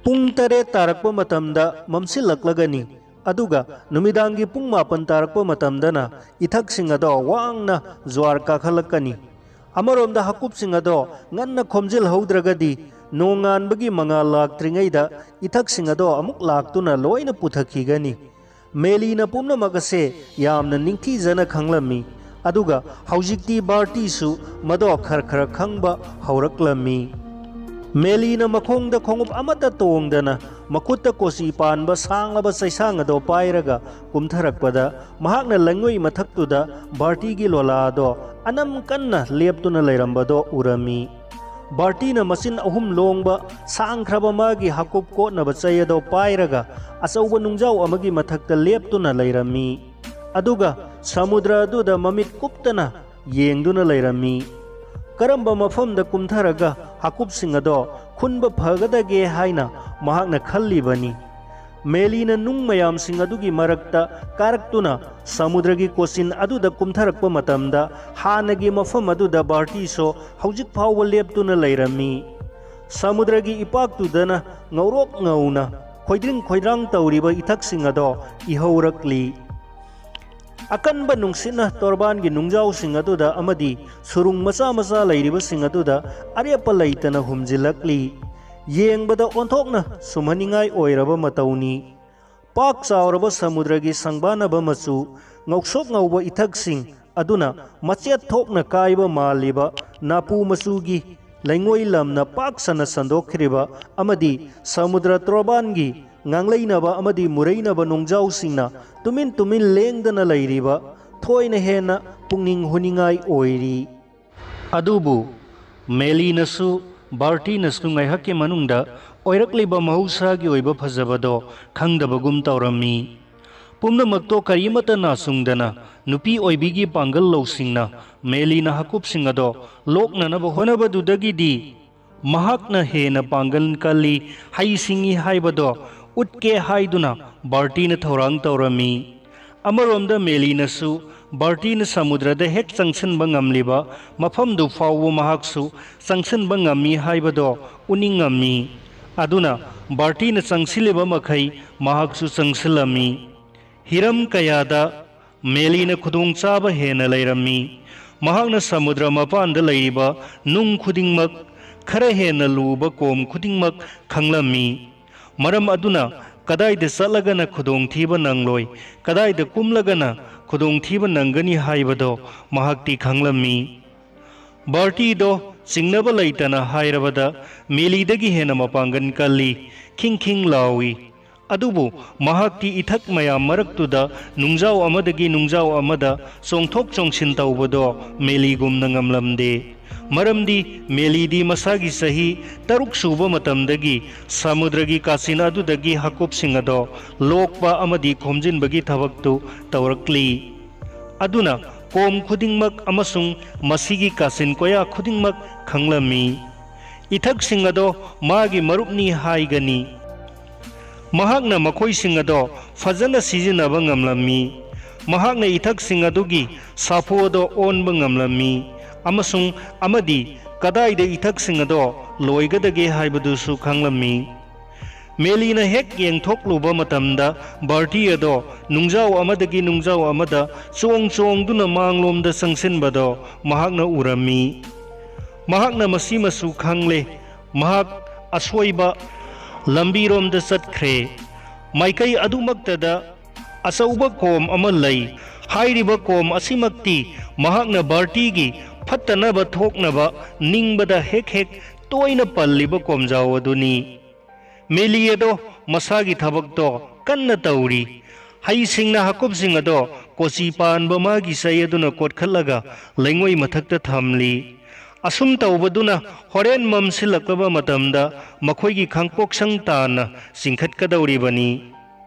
ꯄꯨꯡ ꯇꯔꯦꯠ ꯇꯥꯔꯛꯄ ꯃꯇꯝꯗ ꯃꯝꯁꯤꯜꯂꯛꯂꯒꯅꯤ, ꯑꯗꯨꯒ ꯅꯨꯃꯤꯗꯥꯡꯒꯤ ꯄꯨꯡ ꯃꯥꯄꯟ ꯇꯥꯔꯛꯄ ꯃꯇꯝꯗꯅ ꯏꯊꯛꯁꯤꯡ ꯑꯗꯣ ꯋꯥꯡꯅ ꯖ꯭ꯋꯥꯔ ꯀꯥꯈꯠꯂꯛꯀꯅꯤ꯫ ꯑꯃꯔꯣꯝꯗ ꯍꯥꯀꯨꯞꯁꯤꯡ ꯑꯗꯣ ꯉꯟꯅ ꯈꯣꯝꯖꯤꯜꯍꯧꯗ꯭ꯔꯒꯗꯤ ꯅꯣꯡꯉꯥꯟꯕꯒꯤ ꯃꯉꯥꯜ ꯂꯥꯛꯇ꯭ꯔꯤꯉꯩꯗ ꯏꯊꯛꯁꯤꯡ ꯑꯗꯣ ꯑꯃꯨꯛ ꯂꯥꯛꯇꯨꯅ ꯂꯣꯏꯅ ꯄꯨꯊꯈꯤꯒꯅꯤ꯫ ꯃꯦꯂꯤꯅ ꯄꯨꯝꯅꯃꯛ ꯑꯁꯦ ꯌꯥꯝꯅ ꯅꯤꯡꯊꯤꯖꯅ ꯈꯪꯂꯝꯃꯤ, ꯑꯗꯨꯒ ꯍꯧꯖꯤꯛꯇꯤ ꯕꯥꯔꯇꯤꯁꯨ ꯃꯗꯣ ꯈꯔ ꯈꯔ ꯈꯪꯕ ꯍꯧꯔꯛꯂꯝꯃꯤ꯫ ꯃꯦꯂꯤꯅ ꯃꯈꯣꯡꯗ ꯈꯣꯡꯎꯞ ꯑꯃꯠꯇ ꯇꯣꯡꯗꯅ ꯃꯈꯨꯠꯇ ꯀꯣꯆꯤ ꯄꯥꯟꯕ ꯁꯥꯡꯂꯕ ꯆꯩꯁꯥꯡ ꯑꯗꯣ ꯄꯥꯏꯔꯒ ꯀꯨꯝꯊꯔꯛꯄꯗ, ꯃꯍꯥꯛꯅ ꯂꯩꯉꯣꯏ ꯃꯊꯛꯇꯨꯗ ꯕꯥꯔꯇꯤꯒꯤ ꯂꯣꯂꯥ ꯑꯗꯣ ꯑꯅꯝ ꯀꯟꯅ ꯂꯦꯞꯇꯨꯅ ꯂꯩꯔꯝꯕꯗꯣ ꯎꯔꯝꯃꯤ꯫ ꯕꯥꯔꯇꯤꯅ ꯃꯆꯤꯟ ꯑꯍꯨꯝ ꯂꯣꯡꯕ ꯁꯥꯡꯈ꯭ꯔꯕ ꯃꯥꯒꯤ ꯍꯥꯀꯨꯞ ꯀꯣꯠꯅꯕ ꯆꯩ ꯑꯗꯣ ꯄꯥꯏꯔꯒ ꯑꯆꯧꯕ ꯅꯨꯡꯖꯥꯎ ꯑꯃꯒꯤ ꯃꯊꯛꯇ ꯂꯦꯞꯇꯨꯅ ꯂꯩꯔꯝꯃꯤ꯫ ꯑꯗꯨꯒ ꯁꯃꯨꯗ꯭ꯔ ꯑꯗꯨꯗ ꯃꯃꯤꯠ ꯀꯨꯞꯇꯅ ꯌꯦꯡꯗꯨꯅ ꯂꯩꯔꯝꯃꯤ꯫ ꯀꯔꯝꯕ ꯃꯐꯝꯗ ꯀꯨꯝꯊꯔꯒ ꯍꯥꯀꯨꯞꯁꯤꯡ ꯑꯗꯣ ꯈꯨꯟꯕ ꯐꯒꯗꯒꯦ ꯍꯥꯏꯅ ꯃꯍꯥꯛꯅ ꯈꯜꯂꯤꯕꯅꯤ꯫ ꯃꯦꯂꯤꯅ ꯅꯨꯡ ꯃꯌꯥꯝꯁꯤꯡ ꯑꯗꯨꯒꯤ ꯃꯔꯛꯇ ꯀꯥꯔꯛꯇꯨꯅ ꯁꯃꯨꯗ꯭ꯔꯒꯤ ꯀꯣꯆꯤꯟ ꯑꯗꯨꯗ ꯀꯨꯝꯊꯔꯛꯄ ꯃꯇꯝꯗ, ꯍꯥꯟꯅꯒꯤ ꯃꯐꯝ ꯑꯗꯨꯗ ꯕꯥꯔꯇꯤꯁꯣ ꯍꯧꯖꯤꯛ ꯐꯥꯎꯕ ꯂꯦꯞꯇꯨꯅ ꯂꯩꯔꯝꯃꯤ꯫ ꯁꯃꯨꯗ꯭ꯔꯒꯤ ꯏꯄꯥꯛꯇꯨꯗꯅ ꯉꯧꯔꯣꯛ ꯉꯧꯅ ꯈꯣꯏꯗ꯭ꯔꯤꯡ ꯈꯣꯏꯗ꯭ꯔꯥꯡ ꯇꯧꯔꯤꯕ ꯏꯊꯛꯁꯤꯡ ꯑꯗꯣ ꯏꯍꯧꯔꯛꯂꯤ꯫ ꯑꯀꯟꯕ ꯅꯨꯡꯁꯤꯠꯅ ꯇꯣꯔꯕꯥꯟꯒꯤ ꯅꯨꯡꯖꯥꯎꯁꯤꯡ ꯑꯗꯨꯗ ꯑꯃꯗꯤ ꯁꯨꯔꯨꯡ ꯃꯆꯥ ꯃꯆꯥ ꯂꯩꯔꯤꯕꯁꯤꯡ ꯑꯗꯨꯗ ꯑꯔꯦꯞꯄ ꯂꯩꯇꯅ ꯍꯨꯝꯖꯤꯜꯂꯛꯂꯤ꯫ ꯌꯦꯡꯕꯗ ꯑꯣꯟꯊꯣꯛꯅ ꯁꯨꯝꯍꯟꯅꯤꯡꯉꯥꯏ ꯑꯣꯏꯔꯕ ꯃꯇꯧꯅꯤ꯫ ꯄꯥꯛ ꯆꯥꯎꯔꯕ ꯁꯃꯨꯗ꯭ꯔꯒꯤ ꯁꯪꯕꯥꯅꯕ ꯃꯆꯨ, ꯉꯧꯁꯣꯛ ꯉꯧꯕ ꯏꯊꯛꯁꯤꯡ, ꯑꯗꯨꯅ ꯃꯆꯦꯠ ꯊꯣꯛꯅ ꯀꯥꯏꯕ ꯃꯥꯜꯂꯤꯕ ꯅꯥꯄꯨ ꯃꯆꯨꯒꯤ ꯂꯩꯉꯣꯏ ꯂꯝꯅ ꯄꯥꯛ ꯁꯟꯅ ꯁꯟꯗꯣꯛꯈ꯭ꯔꯤꯕ ꯑꯃꯗꯤ ꯁꯃꯨꯗ꯭ꯔ ꯇꯣꯔꯕꯥꯟꯒꯤ ꯉꯥꯡꯂꯩꯅꯕ ꯑꯃꯗꯤ ꯃꯨꯔꯩꯅꯕ ꯅꯣꯡꯖꯥꯎꯁꯤꯡꯅ ꯇꯨꯃꯤꯟ ꯇꯨꯃꯤꯟ ꯂꯦꯡꯗꯅ ꯂꯩꯔꯤꯕ ꯊꯣꯏꯅ ꯍꯦꯟꯅ ꯄꯨꯛꯅꯤꯡ ꯍꯨꯅꯤꯡꯉꯥꯏ ꯑꯣꯏꯔꯤ꯫ ꯑꯗꯨꯕꯨ ꯃꯦꯂꯤꯅꯁꯨ ꯕꯥꯔꯇꯤꯅꯁꯨ ꯉꯥꯏꯍꯥꯛꯀꯤ ꯃꯅꯨꯡꯗ ꯑꯣꯏꯔꯛꯂꯤꯕ ꯃꯍꯧꯁꯥꯒꯤ ꯑꯣꯏꯕ ꯐꯖꯕꯗꯣ ꯈꯪꯗꯕꯒꯨꯝ ꯇꯧꯔꯝꯃꯤ꯫ ꯄꯨꯝꯅꯃꯛꯇꯣ ꯀꯔꯤꯃꯠꯇ ꯅꯥꯆꯨꯡꯗꯅ ꯅꯨꯄꯤ ꯑꯣꯏꯕꯤꯒꯤ ꯄꯥꯡꯒꯜ ꯂꯧꯁꯤꯡꯅ ꯃꯦꯂꯤꯅ ꯍꯥꯀꯨꯞꯁꯤꯡ ꯑꯗꯣ ꯂꯣꯛꯅꯅꯕ ꯍꯣꯠꯅꯕꯗꯨꯗꯒꯤꯗꯤ ꯃꯍꯥꯛꯅ ꯍꯦꯟꯅ ꯄꯥꯡꯒꯜ ꯀꯜꯂꯤ, ꯍꯩ ꯁꯤꯡꯉꯤ ꯍꯥꯏꯕꯗꯣ ꯎꯠꯀꯦ ꯍꯥꯏꯗꯨꯅ ꯕꯥꯔꯇꯤꯅ ꯊꯧꯔꯥꯡ ꯇꯧꯔꯝꯃꯤ꯫ ꯑꯃꯔꯣꯝꯗ ꯃꯦꯂꯤꯅꯁꯨ ꯕꯥꯔꯇꯤꯅ ꯁꯃꯨꯗ꯭ꯔꯗ ꯍꯦꯛ ꯆꯪꯁꯤꯟꯕ ꯉꯝꯂꯤꯕ ꯃꯐꯝꯗꯨ ꯐꯥꯎꯕ ꯃꯍꯥꯛꯁꯨ ꯆꯪꯁꯤꯟꯕ ꯉꯝꯃꯤ ꯍꯥꯏꯕꯗꯣ ꯎꯠꯅꯤꯡꯉꯝꯃꯤ꯫ ꯑꯗꯨꯅ ꯕꯥꯔꯇꯤꯅ ꯆꯪꯁꯤꯜꯂꯤꯕ ꯃꯈꯩ ꯃꯍꯥꯛꯁꯨ ꯆꯪꯁꯤꯜꯂꯝꯃꯤ꯫ ꯍꯤꯔꯝ ꯀꯌꯥꯗ ꯃꯦꯂꯤꯅ ꯈꯨꯗꯣꯡꯆꯥꯕ ꯍꯦꯟꯅ ꯂꯩꯔꯝꯃꯤ꯫ ꯃꯍꯥꯛꯅ ꯁꯃꯨꯗ꯭ꯔ ꯃꯄꯥꯟꯗ ꯂꯩꯔꯤꯕ ꯅꯨꯡ ꯈꯨꯗꯤꯡꯃꯛ, ꯈꯔ ꯍꯦꯟꯅ ꯂꯨꯕ ꯀꯣꯝ ꯈꯨꯗꯤꯡꯃꯛ ꯈꯪꯂꯝꯃꯤ꯫ ꯃꯔꯝ ꯑꯗꯨꯅ ꯀꯗꯥꯏꯗ ꯆꯠꯂꯒꯅ ꯈꯨꯗꯣꯡꯊꯤꯕ ꯅꯪꯂꯣꯏ, ꯀꯗꯥꯏꯗ ꯀꯨꯝꯂꯒꯅ ꯈꯨꯗꯣꯡꯊꯤꯕ ꯅꯪꯒꯅꯤ ꯍꯥꯏꯕꯗꯣ ꯃꯍꯥꯛꯇꯤ ꯈꯪꯂꯝꯃꯤ꯫ ꯕꯥꯔꯇꯤꯗꯣ ꯆꯤꯡꯅꯕ ꯂꯩꯇꯅ ꯍꯥꯏꯔꯕꯗ ꯃꯦꯂꯤꯗꯒꯤ ꯍꯦꯟꯅ ꯃꯄꯥꯡꯒꯜ ꯀꯜꯂꯤ, ꯈꯤꯡ ꯈꯤꯡ ꯂꯥꯎꯏ꯫ ꯑꯗꯨꯕꯨ ꯃꯍꯥꯛꯇꯤ ꯏꯊꯛ ꯃꯌꯥꯝ ꯃꯔꯛꯇꯨꯗ ꯅꯨꯡꯖꯥꯎ ꯑꯃꯗꯒꯤ ꯅꯨꯡꯖꯥꯎ ꯑꯃꯗ ꯆꯣꯡꯊꯣꯛ ꯆꯣꯡꯁꯤꯟ ꯇꯧꯕꯗꯣ ꯃꯦꯂꯤꯒꯨꯝꯅ ꯉꯝꯂꯝꯗꯦ꯫ ꯃꯔꯝꯗꯤ ꯃꯦꯂꯤꯗꯤ ꯃꯁꯥꯒꯤ ꯆꯍꯤ ꯇꯔꯨꯛ ꯁꯨꯕ ꯃꯇꯝꯗꯒꯤ ꯁꯃꯨꯗ꯭ꯔꯒꯤ ꯀꯥꯆꯤꯟ ꯑꯗꯨꯗꯒꯤ ꯍꯥꯀꯨꯞꯁꯤꯡ ꯑꯗꯣ ꯂꯣꯛꯄ ꯑꯃꯗꯤ ꯈꯣꯝꯖꯤꯟꯕꯒꯤ ꯊꯕꯛꯇꯨ ꯇꯧꯔꯛꯂꯤ꯫ ꯑꯗꯨꯅ ꯀꯣꯝ ꯈꯨꯗꯤꯡꯃꯛ ꯑꯃꯁꯨꯡ ꯃꯁꯤꯒꯤ ꯀꯥꯆꯤꯟ ꯀꯣꯌꯥ ꯈꯨꯗꯤꯡꯃꯛ ꯈꯪꯂꯝꯃꯤ꯫ ꯏꯊꯛꯁꯤꯡ ꯑꯗꯣ ꯃꯥꯒꯤ ꯃꯔꯨꯞꯅꯤ ꯍꯥꯏꯒꯅꯤ꯫ ꯃꯍꯥꯛꯅ ꯃꯈꯣꯏꯁꯤꯡ ꯑꯗꯣ ꯐꯖꯅ ꯁꯤꯖꯤꯟꯅꯕ ꯉꯝꯂꯝꯃꯤ꯫ ꯃꯍꯥꯛꯅ ꯏꯊꯛꯁꯤꯡ ꯑꯗꯨꯒꯤ ꯁꯥꯐꯨ ꯑꯗꯣ ꯑꯣꯟꯕ ꯉꯝꯂꯝꯃꯤ ꯑꯃꯁꯨꯡ ꯑꯃꯗꯤ ꯀꯗꯥꯏꯗ ꯏꯊꯛꯁꯤꯡ ꯑꯗꯣ ꯂꯣꯏꯒꯗꯒꯦ ꯍꯥꯏꯕꯗꯨꯁꯨ ꯈꯪꯂꯝꯃꯤ꯫ ꯃꯦꯂꯤꯅ ꯍꯦꯛ ꯌꯦꯡꯊꯣꯛꯂꯨꯕ ꯃꯇꯝꯗ ꯕꯥꯔꯇꯤ ꯑꯗꯣ ꯅꯨꯡꯖꯥꯎ ꯑꯃꯗꯒꯤ ꯅꯨꯡꯖꯥꯎ ꯑꯃꯗ ꯆꯣꯡ ꯆꯣꯡꯗꯨꯅ ꯃꯥꯡꯂꯣꯝꯗ ꯆꯪꯁꯤꯟꯕꯗꯣ ꯃꯍꯥꯛꯅ ꯎꯔꯝꯃꯤ꯫ ꯃꯍꯥꯛꯅ ꯃꯁꯤꯃꯁꯨ ꯈꯪꯂꯦ꯫ ꯃꯍꯥꯛ ꯑꯁꯣꯏꯕ ꯂꯝꯕꯤꯔꯣꯝꯗ ꯆꯠꯈ꯭ꯔꯦ꯫ ꯃꯥꯏꯀꯩ ꯑꯗꯨꯃꯛꯇꯗ ꯑꯆꯧꯕ ꯀꯣꯝ ꯑꯃ ꯂꯩ꯫ ꯍꯥꯏꯔꯤꯕ ꯀꯣꯝ ꯑꯁꯤꯃꯛꯇꯤ ꯃꯍꯥꯛꯅ ꯕꯥꯔꯇꯤꯒꯤ ꯐꯠꯇꯅꯕ ꯊꯣꯛꯅꯕ ꯅꯤꯡꯕꯗ ꯍꯦꯛ ꯍꯦꯛ ꯇꯣꯏꯅ ꯄꯜꯂꯤꯕ ꯀꯣꯝꯖꯥꯎ ꯑꯗꯨꯅꯤ꯫ ꯃꯦꯂꯤ ꯑꯗꯣ ꯃꯁꯥꯒꯤ ꯊꯕꯛꯇꯣ ꯀꯟꯅ ꯇꯧꯔꯤ꯫ ꯍꯩꯁꯤꯡꯅ ꯍꯥꯀꯨꯞꯁꯤꯡ ꯑꯗꯣ ꯀꯣꯆꯤ ꯄꯥꯟꯕ ꯃꯥꯒꯤ ꯆꯩ ꯑꯗꯨꯅ ꯀꯣꯠꯈꯠꯂꯒ ꯂꯩꯉꯣꯏ ꯃꯊꯛꯇ ꯊꯝꯂꯤ꯫ ꯑꯁꯨꯝ ꯇꯧꯕꯗꯨꯅ ꯍꯣꯔꯦꯟ ꯃꯝꯁꯤꯜꯂꯛꯂꯕ ꯃꯇꯝꯗ ꯃꯈꯣꯏꯒꯤ ꯈꯥꯡꯄꯣꯛꯁꯪ ꯇꯥꯟꯅ ꯆꯤꯡꯈꯠꯀꯗꯧꯔꯤꯕꯅꯤ꯫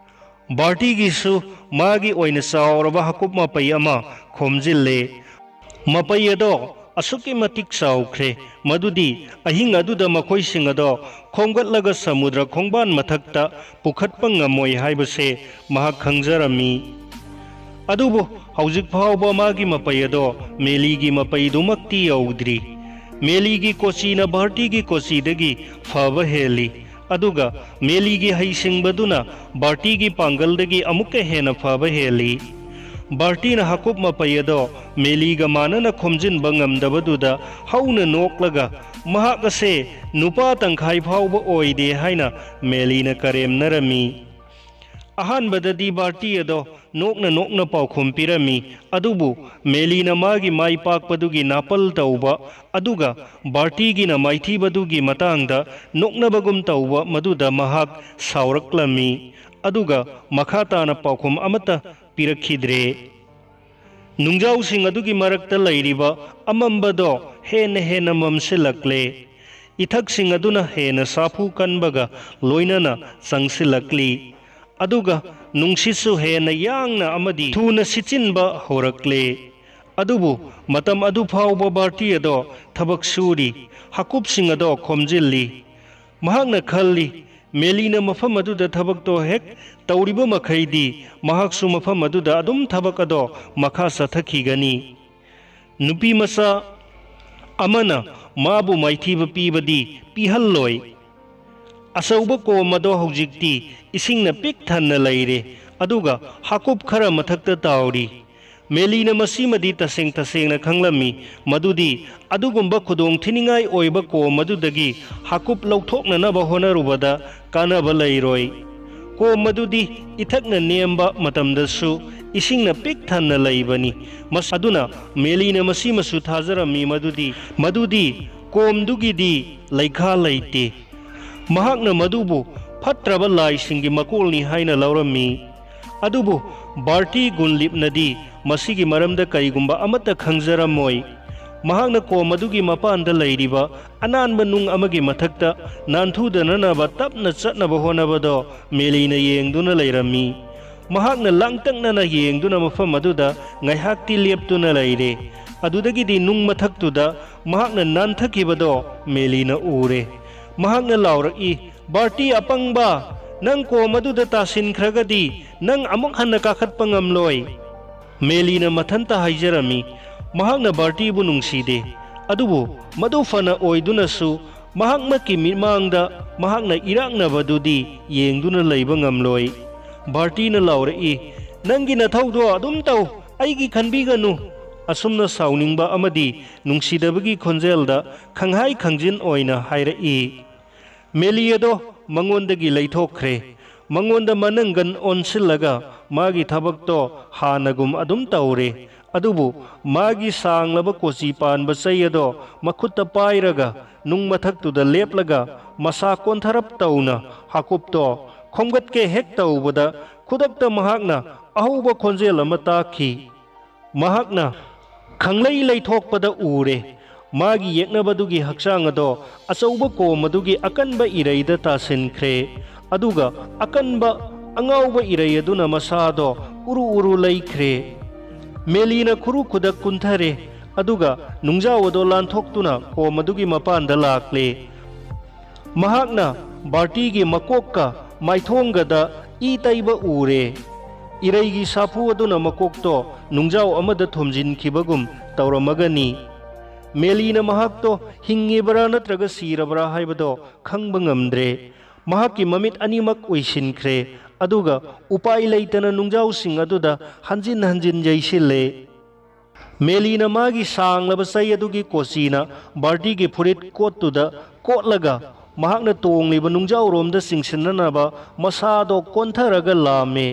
ꯕꯥꯔꯇꯤꯒꯤꯁꯨ ꯃꯥꯒꯤ ꯑꯣꯏꯅ ꯆꯥꯎꯔꯕ ꯍꯥꯀꯨꯞ ꯃꯄꯩ ꯑꯃ ꯈꯣꯝꯖꯤꯜꯂꯦ꯫ ꯃꯄꯩ ꯑꯗꯣ ꯑꯁꯨꯛꯀꯤ ꯃꯇꯤꯛ ꯆꯥꯎꯈ꯭ꯔꯦ, ꯃꯗꯨꯗꯤ ꯑꯍꯤꯡ ꯑꯗꯨꯗ ꯃꯈꯣꯏꯁꯤꯡ ꯑꯗꯣ ꯈꯣꯝꯒꯠꯂꯒ ꯁꯃꯨꯗ꯭ꯔ ꯈꯣꯡꯕꯥꯟ ꯃꯊꯛꯇ ꯄꯨꯈꯠꯄ ꯉꯝꯃꯣꯏ ꯍꯥꯏꯕꯁꯦ ꯃꯍꯥꯛ ꯈꯪꯖꯔꯝꯃꯤ꯫ ꯑꯗꯨꯕꯨ ꯍꯧꯖꯤꯛ ꯐꯥꯎꯕ ꯃꯥꯒꯤ ꯃꯄꯩ ꯑꯗꯣ ꯃꯦꯂꯤꯒꯤ ꯃꯄꯩꯗꯨꯃꯛꯇꯤ ꯌꯧꯗ꯭ꯔꯤ꯫ ꯃꯦꯂꯤꯒꯤ ꯀꯣꯆꯤꯅ ꯕꯥꯔꯇꯤꯒꯤ ꯀꯣꯆꯤꯗꯒꯤ ꯐꯕ ꯍꯦꯜꯂꯤ, ꯑꯗꯨꯒ ꯃꯦꯂꯤꯒꯤ ꯍꯩꯁꯤꯡꯕꯗꯨꯅ ꯕꯥꯔꯇꯤꯒꯤ ꯄꯥꯡꯒꯜꯗꯒꯤ ꯑꯃꯨꯛꯀ ꯍꯦꯟꯅ ꯐꯕ ꯍꯦꯜꯂꯤ꯫ ꯕꯥꯔꯇꯤꯅ ꯍꯥꯀꯨꯞ ꯃꯄꯩ ꯑꯗꯣ ꯃꯦꯂꯤꯒ ꯃꯥꯟꯅꯅ ꯈꯣꯝꯖꯤꯟꯕ ꯉꯝꯗꯕꯗꯨꯗ ꯍꯧꯅ ꯅꯣꯛꯂꯒ, "ꯃꯍꯥꯛ ꯑꯁꯦ ꯅꯨꯄꯥ ꯇꯪꯈꯥꯏ ꯐꯥꯎꯕ ꯑꯣꯏꯗꯦ" ꯍꯥꯏꯅ ꯃꯦꯂꯤꯅ ꯀꯔꯦꯝꯅꯔꯝꯃꯤ꯫ ꯑꯍꯥꯟꯕꯗꯗꯤ ꯕꯥꯔꯇꯤ ꯑꯗꯣ ꯅꯣꯛꯅ ꯅꯣꯛꯅ ꯄꯥꯎꯈꯨꯝ ꯄꯤꯔꯝꯃꯤ, ꯑꯗꯨꯕꯨ ꯃꯦꯂꯤꯅ ꯃꯥꯒꯤ ꯃꯥꯏ ꯄꯥꯛꯄꯗꯨꯒꯤ ꯅꯥꯄꯜ ꯇꯧꯕ, ꯑꯗꯨꯒ ꯕꯥꯔꯇꯤꯒꯤꯅ ꯃꯥꯏꯊꯤꯕꯗꯨꯒꯤ ꯃꯇꯥꯡꯗ ꯅꯣꯛꯅꯕꯒꯨꯝ ꯇꯧꯕ, ꯃꯗꯨꯗ ꯃꯍꯥꯛ ꯁꯥꯎꯔꯛꯂꯝꯃꯤ꯫ ꯑꯗꯨꯒ ꯃꯈꯥ ꯇꯥꯅ ꯄꯥꯎꯈꯨꯝ ꯑꯃꯠꯇ ꯄꯤꯔꯛꯈꯤꯗ꯭ꯔꯦ꯫ ꯅꯨꯡꯖꯥꯎꯁꯤꯡ ꯑꯗꯨꯒꯤ ꯃꯔꯛꯇ ꯂꯩꯔꯤꯕ ꯑꯃꯝꯕꯗꯣ ꯍꯦꯟꯅ ꯍꯦꯟꯅ ꯃꯝꯁꯤꯜꯂꯛꯂꯦ꯫ ꯏꯊꯛꯁꯤꯡ ꯑꯗꯨꯅ ꯍꯦꯟꯅ ꯁꯥꯐꯨ ꯀꯟꯕꯒ ꯂꯣꯏꯅꯅ ꯆꯪꯁꯤꯜꯂꯛꯂꯤ꯫ ꯑꯗꯨꯒ ꯅꯨꯡꯁꯤꯠꯁꯨ ꯍꯦꯟꯅ ꯌꯥꯡꯅ ꯑꯃꯗꯤ ꯊꯨꯅ ꯁꯤꯠꯆꯤꯟꯕ ꯍꯧꯔꯛꯂꯦ꯫ ꯑꯗꯨꯕꯨ ꯃꯇꯝ ꯑꯗꯨ ꯐꯥꯎꯕ ꯕꯥꯔꯇꯤ ꯑꯗꯣ ꯊꯕꯛ ꯁꯨꯔꯤ, ꯍꯥꯀꯨꯞꯁꯤꯡ ꯑꯗꯣ ꯈꯣꯝꯖꯤꯜꯂꯤ꯫ ꯃꯍꯥꯛꯅ ꯈꯜꯂꯤ, ꯃꯦꯂꯤꯅ ꯃꯐꯝ ꯑꯗꯨꯗ ꯊꯕꯛꯇꯣ ꯍꯦꯛ ꯇꯧꯔꯤꯕ ꯃꯈꯩꯗꯤ ꯃꯍꯥꯛꯁꯨ ꯃꯐꯝ ꯑꯗꯨꯗ ꯑꯗꯨꯝ ꯊꯕꯛ ꯑꯗꯣ ꯃꯈꯥ ꯆꯠꯊꯈꯤꯒꯅꯤ꯫ ꯅꯨꯄꯤ ꯃꯆꯥ ꯑꯃꯅ ꯃꯥꯕꯨ ꯃꯥꯏꯊꯤꯕ ꯄꯤꯕꯗꯤ ꯄꯤꯍꯜꯂꯣꯏ꯫ ꯑꯆꯧꯕ ꯀꯣꯝ ꯑꯗꯣ ꯍꯧꯖꯤꯛꯇꯤ ꯏꯁꯤꯡꯅ ꯄꯤꯛ ꯊꯟꯅ ꯂꯩꯔꯦ, ꯑꯗꯨꯒ ꯍꯥꯀꯨꯞ ꯈꯔ ꯃꯊꯛꯇ ꯇꯥꯎꯔꯤ꯫ ꯃꯦꯂꯤꯅ ꯃꯁꯤꯃꯗꯤ ꯇꯁꯦꯡ ꯇꯁꯦꯡꯅ ꯈꯪꯂꯝꯃꯤ, ꯃꯗꯨꯗꯤ ꯑꯗꯨꯒꯨꯝꯕ ꯈꯨꯗꯣꯡ ꯊꯤꯅꯤꯡꯉꯥꯏ ꯑꯣꯏꯕ ꯀꯣꯝ ꯑꯗꯨꯗꯒꯤ ꯍꯥꯀꯨꯞ ꯂꯧꯊꯣꯛꯅꯅꯕ ꯍꯣꯠꯅꯔꯨꯕꯗ ꯀꯥꯟꯅꯕ ꯂꯩꯔꯣꯏ꯫ ꯀꯣꯝ ꯑꯗꯨꯗꯤ ꯏꯊꯛꯅ ꯅꯦꯝꯕ ꯃꯇꯝꯗꯁꯨ ꯏꯁꯤꯡꯅ ꯄꯤꯛ ꯊꯟꯅ ꯂꯩꯕꯅꯤ꯫ ꯃꯁ-, ꯑꯗꯨꯅ ꯃꯦꯂꯤꯅ ꯃꯁꯤꯃꯁꯨ ꯊꯥꯖꯔꯝꯃꯤ ꯃꯗꯨꯗꯤ, ꯃꯗꯨꯗꯤ ꯀꯣꯝꯗꯨꯒꯤꯗꯤ ꯂꯩꯈꯥ ꯂꯩꯇꯦ꯫ ꯃꯍꯥꯛꯅ ꯃꯗꯨꯕꯨ ꯐꯠꯇ꯭ꯔꯕ ꯂꯥꯏꯁꯤꯡꯒꯤ ꯃꯀꯣꯜꯅꯤ ꯍꯥꯏꯅ ꯂꯧꯔꯝꯃꯤ꯫ ꯑꯗꯨꯕꯨ ꯕꯥꯔꯇꯤ ꯒꯨꯟꯂꯤꯞꯅꯗꯤ ꯃꯁꯤꯒꯤ ꯃꯔꯝꯗ ꯀꯔꯤꯒꯨꯝꯕ ꯑꯃꯠꯇ ꯈꯪꯖꯔꯝꯃꯣꯏ꯫ ꯃꯍꯥꯛꯅ ꯀꯣꯝ ꯑꯗꯨꯒꯤ ꯃꯄꯥꯟꯗ ꯂꯩꯔꯤꯕ ꯑꯅꯥꯟꯕ ꯅꯨꯡ ꯑꯃꯒꯤ ꯃꯊꯛꯇ ꯅꯥꯟꯊꯨꯗꯅꯅꯕ ꯇꯞꯅ ꯆꯠꯅꯕ ꯍꯣꯠꯅꯕꯗꯣ ꯃꯦꯂꯤꯅ ꯌꯦꯡꯗꯨꯅ ꯂꯩꯔꯝꯃꯤ꯫ ꯃꯍꯥꯛꯅ ꯂꯥꯡꯇꯛꯅꯅ ꯌꯦꯡꯗꯨꯅ ꯃꯐꯝ ꯑꯗꯨꯗ ꯉꯥꯏꯍꯥꯛꯇꯤ ꯂꯦꯞꯇꯨꯅ ꯂꯩꯔꯦ꯫ ꯑꯗꯨꯗꯒꯤꯗꯤ ꯅꯨꯡ ꯃꯊꯛꯇꯨꯗ ꯃꯍꯥꯛꯅ ꯅꯥꯟꯊꯈꯤꯕꯗꯣ ꯃꯦꯂꯤꯅ ꯎꯔꯦ꯫ ꯃꯍꯥꯛꯅ ꯂꯥꯎꯔꯛꯏ, "ꯕꯥꯔꯇꯤ ꯑꯄꯪꯕ, ꯅꯪ ꯀꯣꯝ ꯑꯗꯨꯗ ꯇꯥꯁꯤꯟꯈ꯭ꯔꯒꯗꯤ ꯅꯪ ꯑꯃꯨꯛ ꯍꯟꯅ ꯀꯥꯈꯠꯄ ꯉꯝꯂꯣꯏ꯫" ꯃꯦꯂꯤꯅ ꯃꯊꯟꯇ ꯍꯥꯏꯖꯔꯝꯃꯤ, ꯃꯍꯥꯛꯅ ꯕꯥꯔꯇꯤꯕꯨ ꯅꯨꯡꯁꯤꯗꯦ꯫ ꯑꯗꯨꯕꯨ ꯃꯗꯨ ꯐꯅ ꯑꯣꯏꯗꯨꯅꯁꯨ ꯃꯍꯥꯛꯃꯛꯀꯤ ꯃꯤꯠꯃꯥꯡꯗ ꯃꯍꯥꯛꯅ ꯏꯔꯥꯛꯅꯕꯗꯨꯗꯤ ꯌꯦꯡꯗꯨꯅ ꯂꯩꯕ ꯉꯝꯂꯣꯏ꯫ ꯕꯥꯔꯇꯤꯅ ꯂꯥꯎꯔꯛꯏ, "ꯅꯪꯒꯤ ꯅꯊꯧꯗꯣ ꯑꯗꯨꯝ ꯇꯧ, ꯑꯩꯒꯤ ꯈꯟꯕꯤꯒꯅꯨ꯫" ꯑꯁꯨꯝꯅ ꯁꯥꯎꯅꯤꯡꯕ ꯑꯃꯗꯤ ꯅꯨꯡꯁꯤꯗꯕꯒꯤ ꯈꯣꯟꯖꯦꯜꯗ ꯈꯪꯍꯥꯏ ꯈꯪꯖꯤꯟ ꯑꯣꯏꯅ ꯍꯥꯏꯔꯛꯏ꯫ ꯃꯦꯂꯤ ꯑꯗꯣ ꯃꯉꯣꯟꯗꯒꯤ ꯂꯩꯊꯣꯛꯈ꯭ꯔꯦ꯫ ꯃꯉꯣꯟꯗ ꯃꯅꯪꯒꯟ ꯑꯣꯟꯁꯤꯜꯂꯒ ꯃꯥꯒꯤ ꯊꯕꯛꯇꯣ ꯍꯥꯟꯅꯒꯨꯝ ꯑꯗꯨꯝ ꯇꯧꯔꯦ꯫ ꯑꯗꯨꯕꯨ ꯃꯥꯒꯤ ꯁꯥꯡꯂꯕ ꯀꯣꯆꯤ ꯄꯥꯟꯕ ꯆꯩ ꯑꯗꯣ ꯃꯈꯨꯠꯇ ꯄꯥꯏꯔꯒ ꯅꯨꯡ ꯃꯊꯛꯇꯨꯗ ꯂꯦꯞꯂꯒ ꯃꯁꯥ ꯀꯣꯟꯊꯔꯞ ꯇꯧꯅ ꯍꯥꯀꯨꯞꯇꯣ ꯈꯣꯝꯒꯠꯀꯦ ꯍꯦꯛ ꯇꯧꯕꯗ ꯈꯨꯗꯛꯇ ꯃꯍꯥꯛꯅ ꯑꯍꯧꯕ ꯈꯣꯟꯖꯦꯜ ꯑꯃ ꯇꯥꯈꯤ꯫ ꯃꯍꯥꯛꯅ ꯈꯪꯂꯩ ꯂꯩꯊꯣꯛꯄꯗ ꯎꯔꯦ꯫ ꯃꯥꯒꯤ ꯌꯦꯛꯅꯕꯗꯨꯒꯤ ꯍꯛꯆꯥꯡ ꯑꯗꯣ ꯑꯆꯧꯕ ꯀꯣꯝ ꯑꯗꯨꯒꯤ ꯑꯀꯟꯕ ꯏꯔꯩꯗ ꯇꯥꯁꯤꯟꯈ꯭ꯔꯦ꯫ ꯑꯗꯨꯒ ꯑꯀꯟꯕ ꯑꯉꯥꯎꯕ ꯏꯔꯩ ꯑꯗꯨꯅ ꯃꯁꯥꯗꯣ ꯎꯔꯨ ꯎꯔꯨ ꯂꯩꯈ꯭ꯔꯦ꯫ ꯃꯦꯂꯤꯅ ꯈꯨꯔꯨ ꯈꯨꯗꯛ ꯀꯨꯟꯊꯔꯦ꯫ ꯑꯗꯨꯒ ꯅꯨꯡꯖꯥꯎ ꯑꯗꯣ ꯂꯥꯟꯊꯣꯛꯇꯨꯅ ꯀꯣꯝ ꯑꯗꯨꯒꯤ ꯃꯄꯥꯟꯗ ꯂꯥꯛꯂꯦ꯫ ꯃꯍꯥꯛꯅ ꯕꯥꯔꯇꯤꯒꯤ ꯃꯀꯣꯛꯀ ꯃꯥꯏꯊꯣꯡꯒꯗ ꯏ ꯇꯩꯕ ꯎꯔꯦ꯫ ꯏꯔꯩꯒꯤ ꯁꯥꯐꯨ ꯑꯗꯨꯅ ꯃꯀꯣꯛꯇꯣ ꯅꯨꯡꯖꯥꯎ ꯑꯃꯗ ꯊꯣꯝꯖꯤꯟꯈꯤꯕꯒꯨꯝ ꯇꯧꯔꯝꯃꯒꯅꯤ꯫ ꯃꯦꯂꯤꯅ ꯃꯍꯥꯛꯇꯣ ꯍꯤꯡꯉꯤꯕ꯭ꯔꯥ ꯅꯠꯇ꯭ꯔꯒ ꯁꯤꯔꯕ꯭ꯔꯥ ꯍꯥꯏꯕꯗꯣ ꯈꯪꯕ ꯉꯝꯗ꯭ꯔꯦ꯫ ꯃꯍꯥꯛꯀꯤ ꯃꯃꯤꯠ ꯑꯅꯤꯃꯛ ꯎꯏꯁꯤꯟꯈ꯭ꯔꯦ, ꯑꯗꯨꯒ ꯎꯄꯥꯏ ꯂꯩꯇꯅ ꯅꯨꯡꯖꯥꯎꯁꯤꯡ ꯑꯗꯨꯗ ꯍꯟꯖꯤꯟ ꯍꯟꯖꯤꯟ ꯌꯩꯁꯤꯜꯂꯦ꯫ ꯃꯦꯂꯤꯅ ꯃꯥꯒꯤ ꯁꯥꯡꯂꯕ ꯆꯩ ꯑꯗꯨꯒꯤ ꯀꯣꯆꯤꯅ ꯕꯥꯔꯇꯤꯒꯤ ꯐꯨꯔꯤꯠ ꯀꯣꯠꯇꯨꯗ ꯀꯣꯠꯂꯒ ꯃꯍꯥꯛꯅ ꯇꯣꯡꯂꯤꯕ ꯅꯨꯡꯖꯥꯎꯔꯣꯝꯗ ꯆꯤꯡꯁꯤꯟꯅꯅꯕ ꯃꯁꯥꯗꯣ ꯀꯣꯟꯊꯔꯒ ꯂꯥꯝꯃꯦ꯫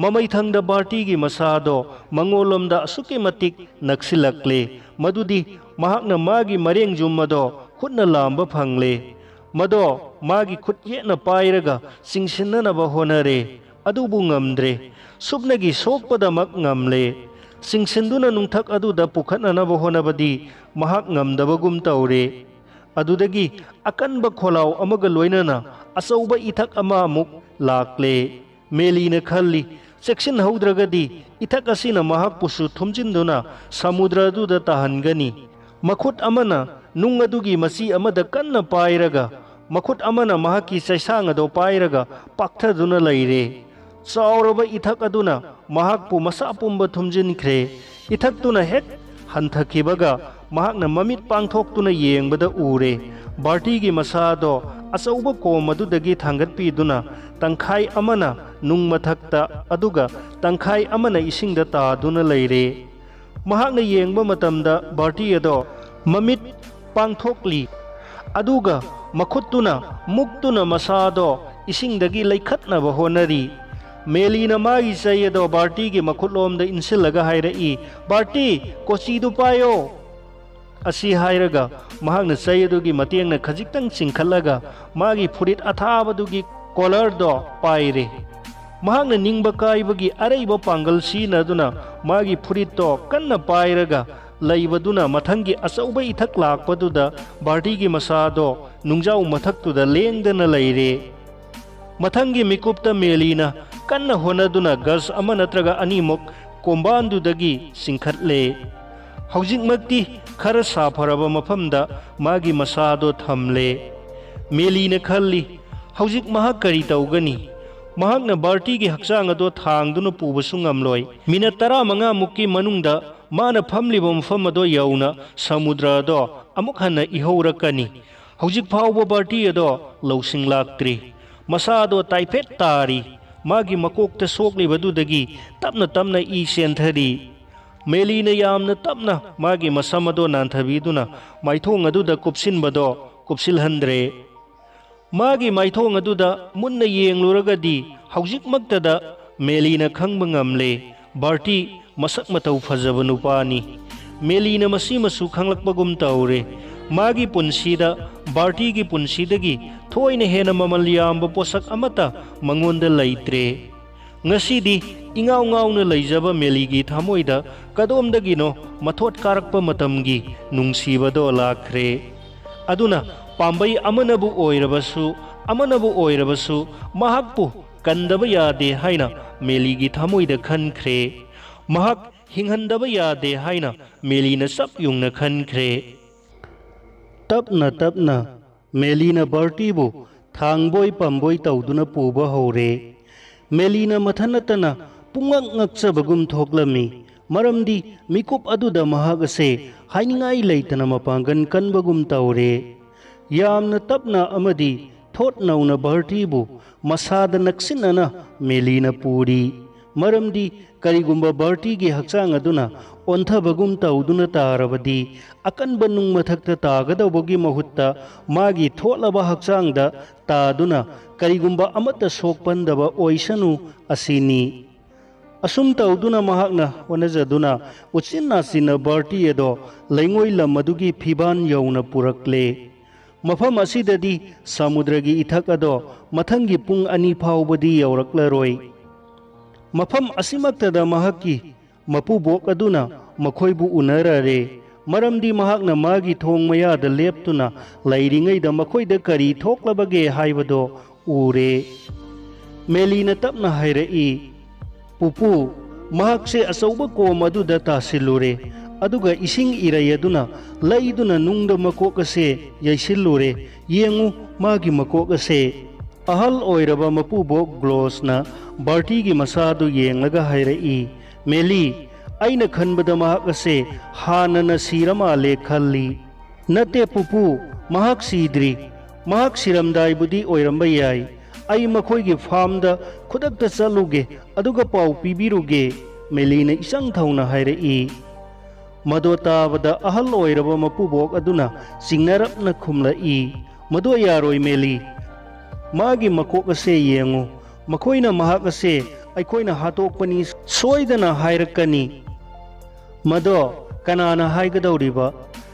ꯃꯃꯩꯊꯪꯗ ꯕꯥꯔꯇꯤꯒꯤ ꯃꯁꯥꯗꯣ ꯃꯉꯣꯟꯂꯣꯝꯗ ꯑꯁꯨꯛꯀꯤ ꯃꯇꯤꯛ ꯅꯛꯁꯤꯜꯂꯛꯂꯦ, ꯃꯗꯨꯗꯤ ꯃꯍꯥꯛꯅ ꯃꯥꯒꯤ ꯃꯔꯦꯡꯖꯨꯝ ꯑꯗꯣ ꯈꯨꯠꯅ ꯂꯥꯝꯕ ꯐꯪꯂꯦ꯫ ꯃꯗꯣ ꯃꯥꯒꯤ ꯈꯨꯠ ꯌꯦꯠꯅ ꯄꯥꯏꯔꯒ ꯆꯤꯡꯁꯤꯟꯅꯅꯕ ꯍꯣꯠꯅꯔꯦ, ꯑꯗꯨꯕꯨ ꯉꯝꯗ꯭ꯔꯦ꯫ ꯁꯨꯞꯅꯒꯤ ꯁꯣꯛꯄꯗꯃꯛ ꯉꯝꯂꯦ꯫ ꯆꯤꯡꯁꯤꯟꯗꯨꯅ ꯅꯨꯡꯊꯛ ꯑꯗꯨꯗ ꯄꯨꯈꯠꯅꯅꯕ ꯍꯣꯠꯅꯕꯗꯤ ꯃꯍꯥꯛ ꯉꯝꯗꯕꯒꯨꯝ ꯇꯧꯔꯦ꯫ ꯑꯗꯨꯗꯒꯤ ꯑꯀꯟꯕ ꯈꯣꯜꯂꯥꯎ ꯑꯃꯒ ꯂꯣꯏꯅꯅ ꯑꯆꯧꯕ ꯏꯊꯛ ꯑꯃ ꯑꯃꯨꯛ ꯂꯥꯛꯂꯦ꯫ ꯃꯦꯂꯤꯅ ꯈꯜꯂꯤ, ꯆꯦꯛꯁꯤꯟꯍꯧꯗ꯭ꯔꯒꯗꯤ ꯏꯊꯛ ꯑꯁꯤꯅ ꯃꯍꯥꯛꯄꯨꯁꯨ ꯊꯨꯝꯖꯤꯟꯗꯨꯅ ꯁꯃꯨꯗ꯭ꯔ ꯑꯗꯨꯗ ꯇꯥꯍꯟꯒꯅꯤ꯫ ꯃꯈꯨꯠ ꯑꯃꯅ ꯅꯨꯡ ꯑꯗꯨꯒꯤ ꯃꯆꯤ ꯑꯃꯗ ꯀꯟꯅ ꯄꯥꯏꯔꯒ, ꯃꯈꯨꯠ ꯑꯃꯅ ꯃꯍꯥꯛꯀꯤ ꯆꯩꯁꯥꯡ ꯑꯗꯨ ꯄꯥꯏꯔꯒ ꯄꯥꯛꯊꯗꯨꯅ ꯂꯩꯔꯦ꯫ ꯆꯥꯎꯔꯕ ꯏꯊꯛ ꯑꯗꯨꯅ ꯃꯍꯥꯛꯄꯨ ꯃꯁꯥ ꯄꯨꯝꯕ ꯊꯨꯝꯖꯤꯟꯈ꯭ꯔꯦ꯫ ꯏꯊꯛꯇꯨꯅ ꯍꯦꯛ ꯍꯟꯊꯈꯤꯕꯒ ꯃꯍꯥꯛꯅ ꯃꯃꯤꯠ ꯄꯥꯡꯊꯣꯛꯇꯨꯅ ꯌꯦꯡꯕꯗ ꯎꯔꯦ, ꯕꯥꯔꯇꯤꯒꯤ ꯃꯁꯥꯗꯣ ꯑꯆꯧꯕ ꯀꯣꯝ ꯑꯗꯨꯗꯒꯤ ꯊꯥꯡꯒꯠꯄꯤꯗꯨꯅ ꯇꯪꯈꯥꯏ ꯑꯃꯅ ꯅꯨꯡ ꯃꯊꯛꯇ ꯑꯗꯨꯒ ꯇꯪꯈꯥꯏ ꯑꯃꯅ ꯏꯁꯤꯡꯗ ꯇꯥꯗꯨꯅ ꯂꯩꯔꯦ꯫ ꯃꯍꯥꯛꯅ ꯌꯦꯡꯕ ꯃꯇꯝꯗ ꯕꯥꯔꯇꯤ ꯑꯗꯣ ꯃꯃꯤꯠ ꯄꯥꯡꯊꯣꯛꯂꯤ, ꯑꯗꯨꯒ ꯃꯈꯨꯠꯇꯨꯅ ꯃꯨꯛꯇꯨꯅ ꯃꯁꯥꯗꯣ ꯏꯁꯤꯡꯗꯒꯤ ꯂꯩꯈꯠꯅꯕ ꯍꯣꯠꯅꯔꯤ꯫ ꯃꯦꯂꯤꯅ ꯃꯥꯒꯤ ꯆꯩ ꯑꯗꯣ ꯕꯥꯔꯇꯤꯒꯤ ꯃꯈꯨꯠꯂꯣꯝꯗ ꯏꯟꯁꯤꯜꯂꯒ ꯍꯥꯏꯔꯛꯏ, "ꯕꯥꯔꯇꯤ, ꯀꯣꯆꯤꯗꯨ ꯄꯥꯏꯌꯣ!" ꯑꯁꯤ ꯍꯥꯏꯔꯒ ꯃꯍꯥꯛꯅ ꯆꯩ ꯑꯗꯨꯒꯤ ꯃꯇꯦꯡꯅ ꯈꯖꯤꯛꯇꯪ ꯆꯤꯡꯈꯠꯂꯒ ꯃꯥꯒꯤ ꯐꯨꯔꯤꯠ ꯑꯊꯥꯕꯗꯨꯒꯤ ꯀꯣꯂꯔꯗꯣ ꯄꯥꯏꯔꯦ꯫ ꯃꯍꯥꯛꯅ ꯅꯤꯡꯕ ꯀꯥꯏꯕꯒꯤ ꯑꯔꯩꯕ ꯄꯥꯡꯒꯜ ꯁꯤꯖꯤꯟꯅꯗꯨꯅ ꯃꯥꯒꯤ ꯐꯨꯔꯤꯠꯇꯣ ꯀꯟꯅ ꯄꯥꯏꯔꯒ ꯂꯩꯕꯗꯨꯅ ꯃꯊꯪꯒꯤ ꯑꯆꯧꯕ ꯏꯊꯛ ꯂꯥꯛꯄꯗꯨꯗ ꯕꯥꯔꯇꯤꯒꯤ ꯃꯁꯥꯗꯣ ꯅꯨꯡꯖꯥꯎ ꯃꯊꯛꯇꯨꯗ ꯂꯦꯡꯗꯅ ꯂꯩꯔꯦ꯫ ꯃꯊꯪꯒꯤ ꯃꯤꯀꯨꯞꯇ ꯃꯦꯂꯤꯅ ꯀꯟꯅ ꯍꯣꯠꯅꯗꯨꯅ ꯒꯖ ꯑꯃ ꯅꯠꯇ꯭ꯔꯒ ꯑꯅꯤꯃꯨꯛ ꯀꯣꯝꯕꯥꯟꯗꯨꯗꯒꯤ ꯆꯤꯡꯈꯠꯂꯦ꯫ ꯍꯧꯖꯤꯛꯃꯛꯇꯤ ꯈꯔ ꯁꯥꯐꯔꯕ ꯃꯐꯝꯗ ꯃꯥꯒꯤ ꯃꯁꯥꯗꯣ ꯊꯝꯂꯦ꯫ ꯃꯦꯂꯤꯅ ꯈꯜꯂꯤ, "ꯍꯧꯖꯤꯛ ꯃꯍꯥꯛ ꯀꯔꯤ ꯇꯧꯒꯅꯤ? ꯃꯍꯥꯛꯅ ꯕꯥꯔꯇꯤꯒꯤ ꯍꯛꯆꯥꯡ ꯑꯗꯣ ꯊꯥꯡꯗꯨꯅ ꯄꯨꯕꯁꯨ ꯉꯝꯂꯣꯏ꯫ ꯃꯤꯅꯠ ꯇꯔꯥꯃꯉꯥ ꯃꯨꯛꯀꯤ ꯃꯅꯨꯡꯗ ꯃꯥꯅ ꯐꯝꯂꯤꯕ ꯃꯐꯝ ꯑꯗꯣ ꯌꯧꯅ ꯁꯃꯨꯗ꯭ꯔ ꯑꯗꯣ ꯑꯃꯨꯛ ꯍꯟꯅ ꯏꯍꯧꯔꯛꯀꯅꯤ꯫ ꯍꯧꯖꯤꯛ ꯐꯥꯎꯕ ꯕꯥꯔꯇꯤ ꯑꯗꯣ ꯂꯧꯁꯤꯡ ꯂꯥꯛꯇ꯭ꯔꯤ꯫ ꯃꯁꯥ ꯑꯗꯣ ꯇꯥꯏꯐꯦꯠ ꯇꯥꯔꯤ꯫ ꯃꯥꯒꯤ ꯃꯀꯣꯛꯇ ꯁꯣꯛꯂꯤꯕꯗꯨꯗꯒꯤ ꯇꯞꯅ ꯇꯞꯅ ꯏ ꯆꯦꯟꯊꯔꯤ꯫" ꯃꯦꯂꯤꯅ ꯌꯥꯝꯅ ꯇꯞꯅ ꯃꯥꯒꯤ ꯃꯁꯝ ꯑꯗꯣ ꯅꯥꯟꯊꯕꯤꯗꯨꯅ ꯃꯥꯏꯊꯣꯡ ꯑꯗꯨꯗ ꯀꯨꯞꯁꯤꯟꯕꯗꯣ ꯀꯨꯞꯁꯤꯜꯍꯟꯗ꯭ꯔꯦ꯫ ꯃꯥꯒꯤ ꯃꯥꯏꯊꯣꯡ ꯑꯗꯨꯗ ꯃꯨꯟꯅ ꯌꯦꯡꯂꯨꯔꯒꯗꯤ ꯍꯧꯖꯤꯛꯃꯛꯇꯗ ꯃꯦꯂꯤꯅ ꯈꯪꯕ ꯉꯝꯂꯦ, ꯕꯥꯔꯇꯤ ꯃꯁꯛ ꯃꯇꯧ ꯐꯖꯕ ꯅꯨꯄꯥꯅꯤ꯫ ꯃꯦꯂꯤꯅ ꯃꯁꯤꯃꯁꯨ ꯈꯪꯂꯛꯄꯒꯨꯝ ꯇꯧꯔꯦ꯫ ꯃꯥꯒꯤ ꯄꯨꯟꯁꯤꯗ ꯕꯥꯔꯇꯤꯒꯤ ꯄꯨꯟꯁꯤꯗꯒꯤ ꯊꯣꯏꯅ ꯍꯦꯟꯅ ꯃꯃꯜ ꯌꯥꯝꯕ ꯄꯣꯠꯁꯛ ꯑꯃꯠꯇ ꯃꯉꯣꯟꯗ ꯂꯩꯇ꯭ꯔꯦ꯫ ꯉꯁꯤꯗꯤ ꯏꯉꯥꯎ ꯉꯥꯎꯅ ꯂꯩꯖꯕ ꯃꯦꯂꯤꯒꯤ ꯊꯃꯣꯏꯗ ꯀꯗꯣꯝꯗꯒꯤꯅꯣ ꯃꯊꯣꯠ ꯀꯥꯔꯛꯄ ꯃꯇꯝꯒꯤ ꯅꯨꯡꯁꯤꯕꯗꯣ ꯂꯥꯛꯈ꯭ꯔꯦ꯫ ꯑꯗꯨꯅ ꯄꯥꯝꯕꯩ ꯑꯃꯅꯕꯨ ꯑꯣꯏꯔꯕꯁꯨ, ꯑꯃꯅꯕꯨ ꯑꯣꯏꯔꯕꯁꯨ, ꯃꯍꯥꯛꯄꯨ ꯀꯟꯗꯕ ꯌꯥꯗꯦ ꯍꯥꯏꯅ ꯃꯦꯂꯤꯒꯤ ꯊꯃꯣꯏꯗ ꯈꯟꯈ꯭ꯔꯦ꯫ ꯃꯍꯥꯛ ꯍꯤꯡꯍꯟꯗꯕ ꯌꯥꯗꯦ ꯍꯥꯏꯅ ꯃꯦꯂꯤꯅ ꯆꯞ ꯌꯨꯡꯅ ꯈꯟꯈ꯭ꯔꯦ꯫ ꯇꯞꯅ ꯇꯞꯅ ꯃꯦꯂꯤꯅ ꯕꯥꯔꯇꯤꯕꯨ ꯊꯥꯡꯕꯣꯏ ꯄꯝꯕꯣꯏ ꯇꯧꯗꯨꯅ ꯄꯨꯕ ꯍꯧꯔꯦ꯫ ꯃꯦꯂꯤꯅ ꯃꯊꯟ ꯅꯠꯇꯅ ꯄꯨꯡꯉꯛ ꯉꯛꯆꯕꯒꯨꯝ ꯊꯣꯛꯂꯝꯃꯤ, ꯃꯔꯝꯗꯤ ꯃꯤꯀꯨꯞ ꯑꯗꯨꯗ ꯃꯍꯥꯛ ꯑꯁꯦ ꯍꯥꯏꯅꯤꯡꯉꯥꯏ ꯂꯩꯇꯅ ꯃꯄꯥꯡꯒꯜ ꯀꯟꯕꯒꯨꯝ ꯇꯧꯔꯦ꯫ ꯌꯥꯝꯅ ꯇꯞꯅ ꯑꯃꯗꯤ ꯊꯣꯠ ꯅꯧꯅ ꯕꯥꯔꯇꯤꯕꯨ ꯃꯁꯥꯗ ꯅꯛꯁꯤꯟꯅꯅ ꯃꯦꯂꯤꯅ ꯄꯨꯔꯤ, ꯃꯔꯝꯗꯤ ꯀꯔꯤꯒꯨꯝꯕ ꯕꯥꯔꯇꯤꯒꯤ ꯍꯛꯆꯥꯡ ꯑꯗꯨꯅ ꯑꯣꯟꯊꯕꯒꯨꯝ ꯇꯧꯗꯨꯅ ꯇꯥꯔꯕꯗꯤ, ꯑꯀꯟꯕ ꯅꯨꯡ ꯃꯊꯛꯇ ꯇꯥꯒꯗꯧꯕꯒꯤ ꯃꯍꯨꯠꯇ ꯃꯥꯒꯤ ꯊꯣꯠꯂꯕ ꯍꯛꯆꯥꯡꯗ ꯇꯥꯗꯨꯅ ꯀꯔꯤꯒꯨꯝꯕ ꯑꯃꯠꯇ ꯁꯣꯛꯄꯟꯗꯕ ꯑꯣꯏꯁꯅꯨ ꯑꯁꯤꯅꯤ꯫ ꯑꯁꯨꯝ ꯇꯧꯗꯨꯅ ꯃꯍꯥꯛꯅ ꯍꯣꯠꯅꯖꯗꯨꯅ ꯎꯆꯤꯟ ꯅꯥꯆꯤꯟꯅ ꯕꯥꯔꯇꯤ ꯑꯗꯣ ꯂꯩꯉꯣꯏ ꯂꯝ ꯑꯗꯨꯒꯤ ꯐꯤꯕꯥꯟ ꯌꯧꯅ ꯄꯨꯔꯛꯂꯦ꯫ ꯃꯐꯝ ꯑꯁꯤꯗꯗꯤ ꯁꯃꯨꯗ꯭ꯔꯒꯤ ꯏꯊꯛ ꯑꯗꯣ ꯃꯊꯪꯒꯤ ꯄꯨꯡ ꯑꯅꯤ ꯐꯥꯎꯕꯗꯤ ꯌꯧꯔꯛꯂꯔꯣꯏ꯫ ꯃꯐꯝ ꯑꯁꯤꯃꯛꯇꯗ ꯃꯍꯥꯛꯀꯤ ꯃꯄꯨꯕꯣꯛ ꯑꯗꯨꯅ ꯃꯈꯣꯏꯕꯨ ꯎꯅꯔꯔꯦ, ꯃꯔꯝꯗꯤ ꯃꯍꯥꯛꯅ ꯃꯥꯒꯤ ꯊꯣꯡ ꯃꯌꯥꯗ ꯂꯦꯞꯇꯨꯅ ꯂꯩꯔꯤꯉꯩꯗ ꯃꯈꯣꯏꯗ ꯀꯔꯤ ꯊꯣꯛꯂꯕꯒꯦ ꯍꯥꯏꯕꯗꯣ ꯎꯔꯦ꯫ ꯃꯦꯂꯤꯅ ꯇꯞꯅ ꯍꯥꯏꯔꯛꯏ, "ꯄꯨꯄꯨ, ꯃꯍꯥꯛꯁꯦ ꯑꯆꯧꯕ ꯀꯣꯝ ꯑꯗꯨꯗ ꯇꯥꯁꯤꯜꯂꯨꯔꯦ, ꯑꯗꯨꯒ ꯏꯁꯤꯡ ꯏꯔꯩ ꯑꯗꯨꯅ ꯂꯩꯗꯨꯅ ꯅꯨꯡꯗ ꯃꯀꯣꯛ ꯑꯁꯦ ꯌꯩꯁꯤꯜꯂꯨꯔꯦ꯫ ꯌꯦꯡꯉꯨ, ꯃꯥꯒꯤ ꯃꯀꯣꯛ ꯑꯁꯦ!" ꯑꯍꯜ ꯑꯣꯏꯔꯕ ꯃꯄꯨꯕꯣꯛ ꯒ꯭ꯂꯣꯁꯅ ꯕꯥꯔꯇꯤꯒꯤ ꯃꯁꯥꯗꯨ ꯌꯦꯡꯂꯒ ꯍꯥꯏꯔꯛꯏ, "ꯃꯦꯂꯤ, ꯑꯩꯅ ꯈꯟꯕꯗ ꯃꯍꯥꯛ ꯑꯁꯦ ꯍꯥꯟꯅꯅ ꯁꯤꯔ ꯃꯥꯜꯂꯦ ꯈꯜꯂꯤ꯫" "ꯅꯠꯇꯦ ꯄꯨꯄꯨ, ꯃꯍꯥꯛ ꯁꯤꯗ꯭ꯔꯤ꯫ ꯃꯍꯥꯛ ꯁꯤꯔꯝꯗꯥꯏꯕꯨꯗꯤ ꯑꯣꯏꯔꯝꯕ ꯌꯥꯏ꯫ ꯑꯩ ꯃꯈꯣꯏꯒꯤ ꯐꯥꯔꯝꯗ ꯈꯨꯗꯛꯇ ꯆꯠꯂꯨꯒꯦ, ꯑꯗꯨꯒ ꯄꯥꯎ ꯄꯤꯕꯤꯔꯨꯒꯦ," ꯃꯦꯂꯤꯅ ꯏꯆꯪ ꯊꯧꯅ ꯍꯥꯏꯔꯛꯏ꯫ ꯃꯗꯣ ꯇꯥꯕꯗ ꯑꯍꯜ ꯑꯣꯏꯔꯕ ꯃꯄꯨꯕꯣꯛ ꯑꯗꯨꯅ ꯆꯤꯡꯅꯔꯞꯅ ꯈꯨꯝꯂꯛꯏ, "ꯃꯗꯣ ꯌꯥꯔꯣꯏ ꯃꯦꯂꯤ, ꯃꯥꯒꯤ ꯃꯀꯣꯛ ꯑꯁꯦ ꯌꯦꯡꯉꯨ꯫ ꯃꯈꯣꯏꯅ ꯃꯍꯥꯛ ꯑꯁꯦ ꯑꯩꯈꯣꯏꯅ ꯍꯥꯠꯇꯣꯛꯄꯅꯤ ꯁꯣꯏꯗꯅ ꯍꯥꯏꯔꯛꯀꯅꯤ꯫ ꯃꯗꯣ ꯀꯅꯥꯅ ꯍꯥꯏꯒꯗꯧꯔꯤꯕ?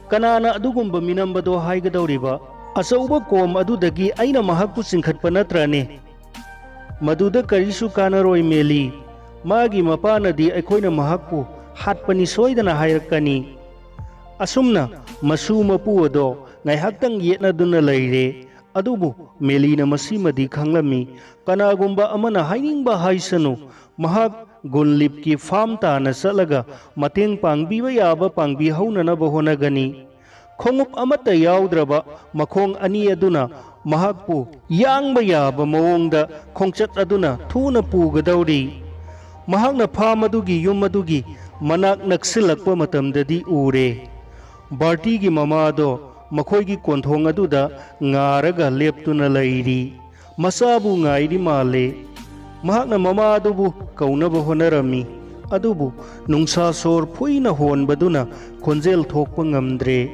ꯀꯅꯥꯅ ꯑꯗꯨꯒꯨꯝꯕ ꯃꯤꯅꯝꯕꯗꯣ ꯍꯥꯏꯒꯗꯧꯔꯤꯕ? ꯑꯆꯧꯕ ꯀꯣꯝ ꯑꯗꯨꯗꯒꯤ ꯑꯩꯅ ꯃꯍꯥꯛꯄꯨ ꯆꯤꯡꯈꯠꯄ ꯅꯠꯇ꯭ꯔꯅꯦ? ꯃꯗꯨꯗ ꯀꯔꯤꯁꯨ ꯀꯥꯟꯅꯔꯣꯏ, ꯃꯦꯂꯤ꯫ ꯃꯥꯒꯤ ꯃꯄꯥꯅꯗꯤ ꯑꯩꯈꯣꯏꯅ ꯃꯍꯥꯛꯄꯨ ꯍꯥꯠꯄꯅꯤ ꯁꯣꯏꯗꯅ ꯍꯥꯏꯔꯛꯀꯅꯤ꯫ ꯑꯁꯨꯝꯅ ꯃꯁꯨ ꯃꯄꯨ ꯑꯗꯣ ꯉꯥꯏꯍꯥꯛꯇꯪ ꯌꯦꯠꯅꯗꯨꯅ ꯂꯩꯔꯦ꯫ ꯑꯗꯨꯕꯨ ꯃꯦꯂꯤꯅ ꯃꯁꯤꯃꯗꯤ ꯈꯪꯂꯝꯃꯤ꯫ ꯀꯅꯥꯒꯨꯝꯕ ꯑꯃꯅ ꯍꯥꯏꯅꯤꯡꯕ ꯍꯥꯏꯁꯅꯨ, ꯃꯍꯥꯛ ꯒꯨꯟꯂꯤꯞꯀꯤ ꯐꯥꯝ ꯇꯥꯅ ꯆꯠꯂꯒ ꯃꯇꯦꯡ ꯄꯥꯡꯕꯤꯕ ꯌꯥꯕ ꯄꯥꯡꯕꯤꯍꯧꯅꯅꯕ ꯍꯣꯠꯅꯒꯅꯤ꯫ ꯈꯣꯡꯎꯞ ꯑꯃꯠꯇ ꯌꯥꯎꯗ꯭ꯔꯕ ꯃꯈꯣꯡ ꯑꯅꯤ ꯑꯗꯨꯅ ꯃꯍꯥꯛꯄꯨ ꯌꯥꯡꯕ ꯌꯥꯕ ꯃꯑꯣꯡꯗ ꯈꯣꯡꯆꯠ ꯑꯗꯨꯅ ꯊꯨꯅ ꯄꯨꯒꯗꯧꯔꯤ꯫ ꯃꯍꯥꯛꯅ ꯐꯥꯝ ꯑꯗꯨꯒꯤ ꯌꯨꯝ ꯑꯗꯨꯒꯤ ꯃꯅꯥꯛ ꯅꯛꯁꯤꯜꯂꯛꯄ ꯃꯇꯝꯗꯗꯤ ꯎꯔꯦ꯫ ꯕꯥꯔꯇꯤꯒꯤ ꯃꯃꯥꯗꯣ ꯃꯈꯣꯏꯒꯤ ꯀꯣꯟꯊꯣꯡ ꯑꯗꯨꯗ ꯉꯥꯔꯒ ꯂꯦꯞꯇꯨꯅ ꯂꯩꯔꯤ꯫ ꯃꯆꯥꯕꯨ ꯉꯥꯏꯔꯤ ꯃꯥꯜꯂꯦ꯫ ꯃꯍꯥꯛꯅ ꯃꯃꯥ ꯑꯗꯨꯕꯨ ꯀꯧꯅꯕ ꯍꯣꯠꯅꯔꯝꯃꯤ, ꯑꯗꯨꯕꯨ ꯅꯨꯡꯁꯥ ꯁꯣꯔ ꯐꯨꯏꯅ ꯍꯣꯟꯕꯗꯨꯅ ꯈꯣꯟꯖꯦꯜ ꯊꯣꯛꯄ ꯉꯝꯗ꯭ꯔꯦ꯫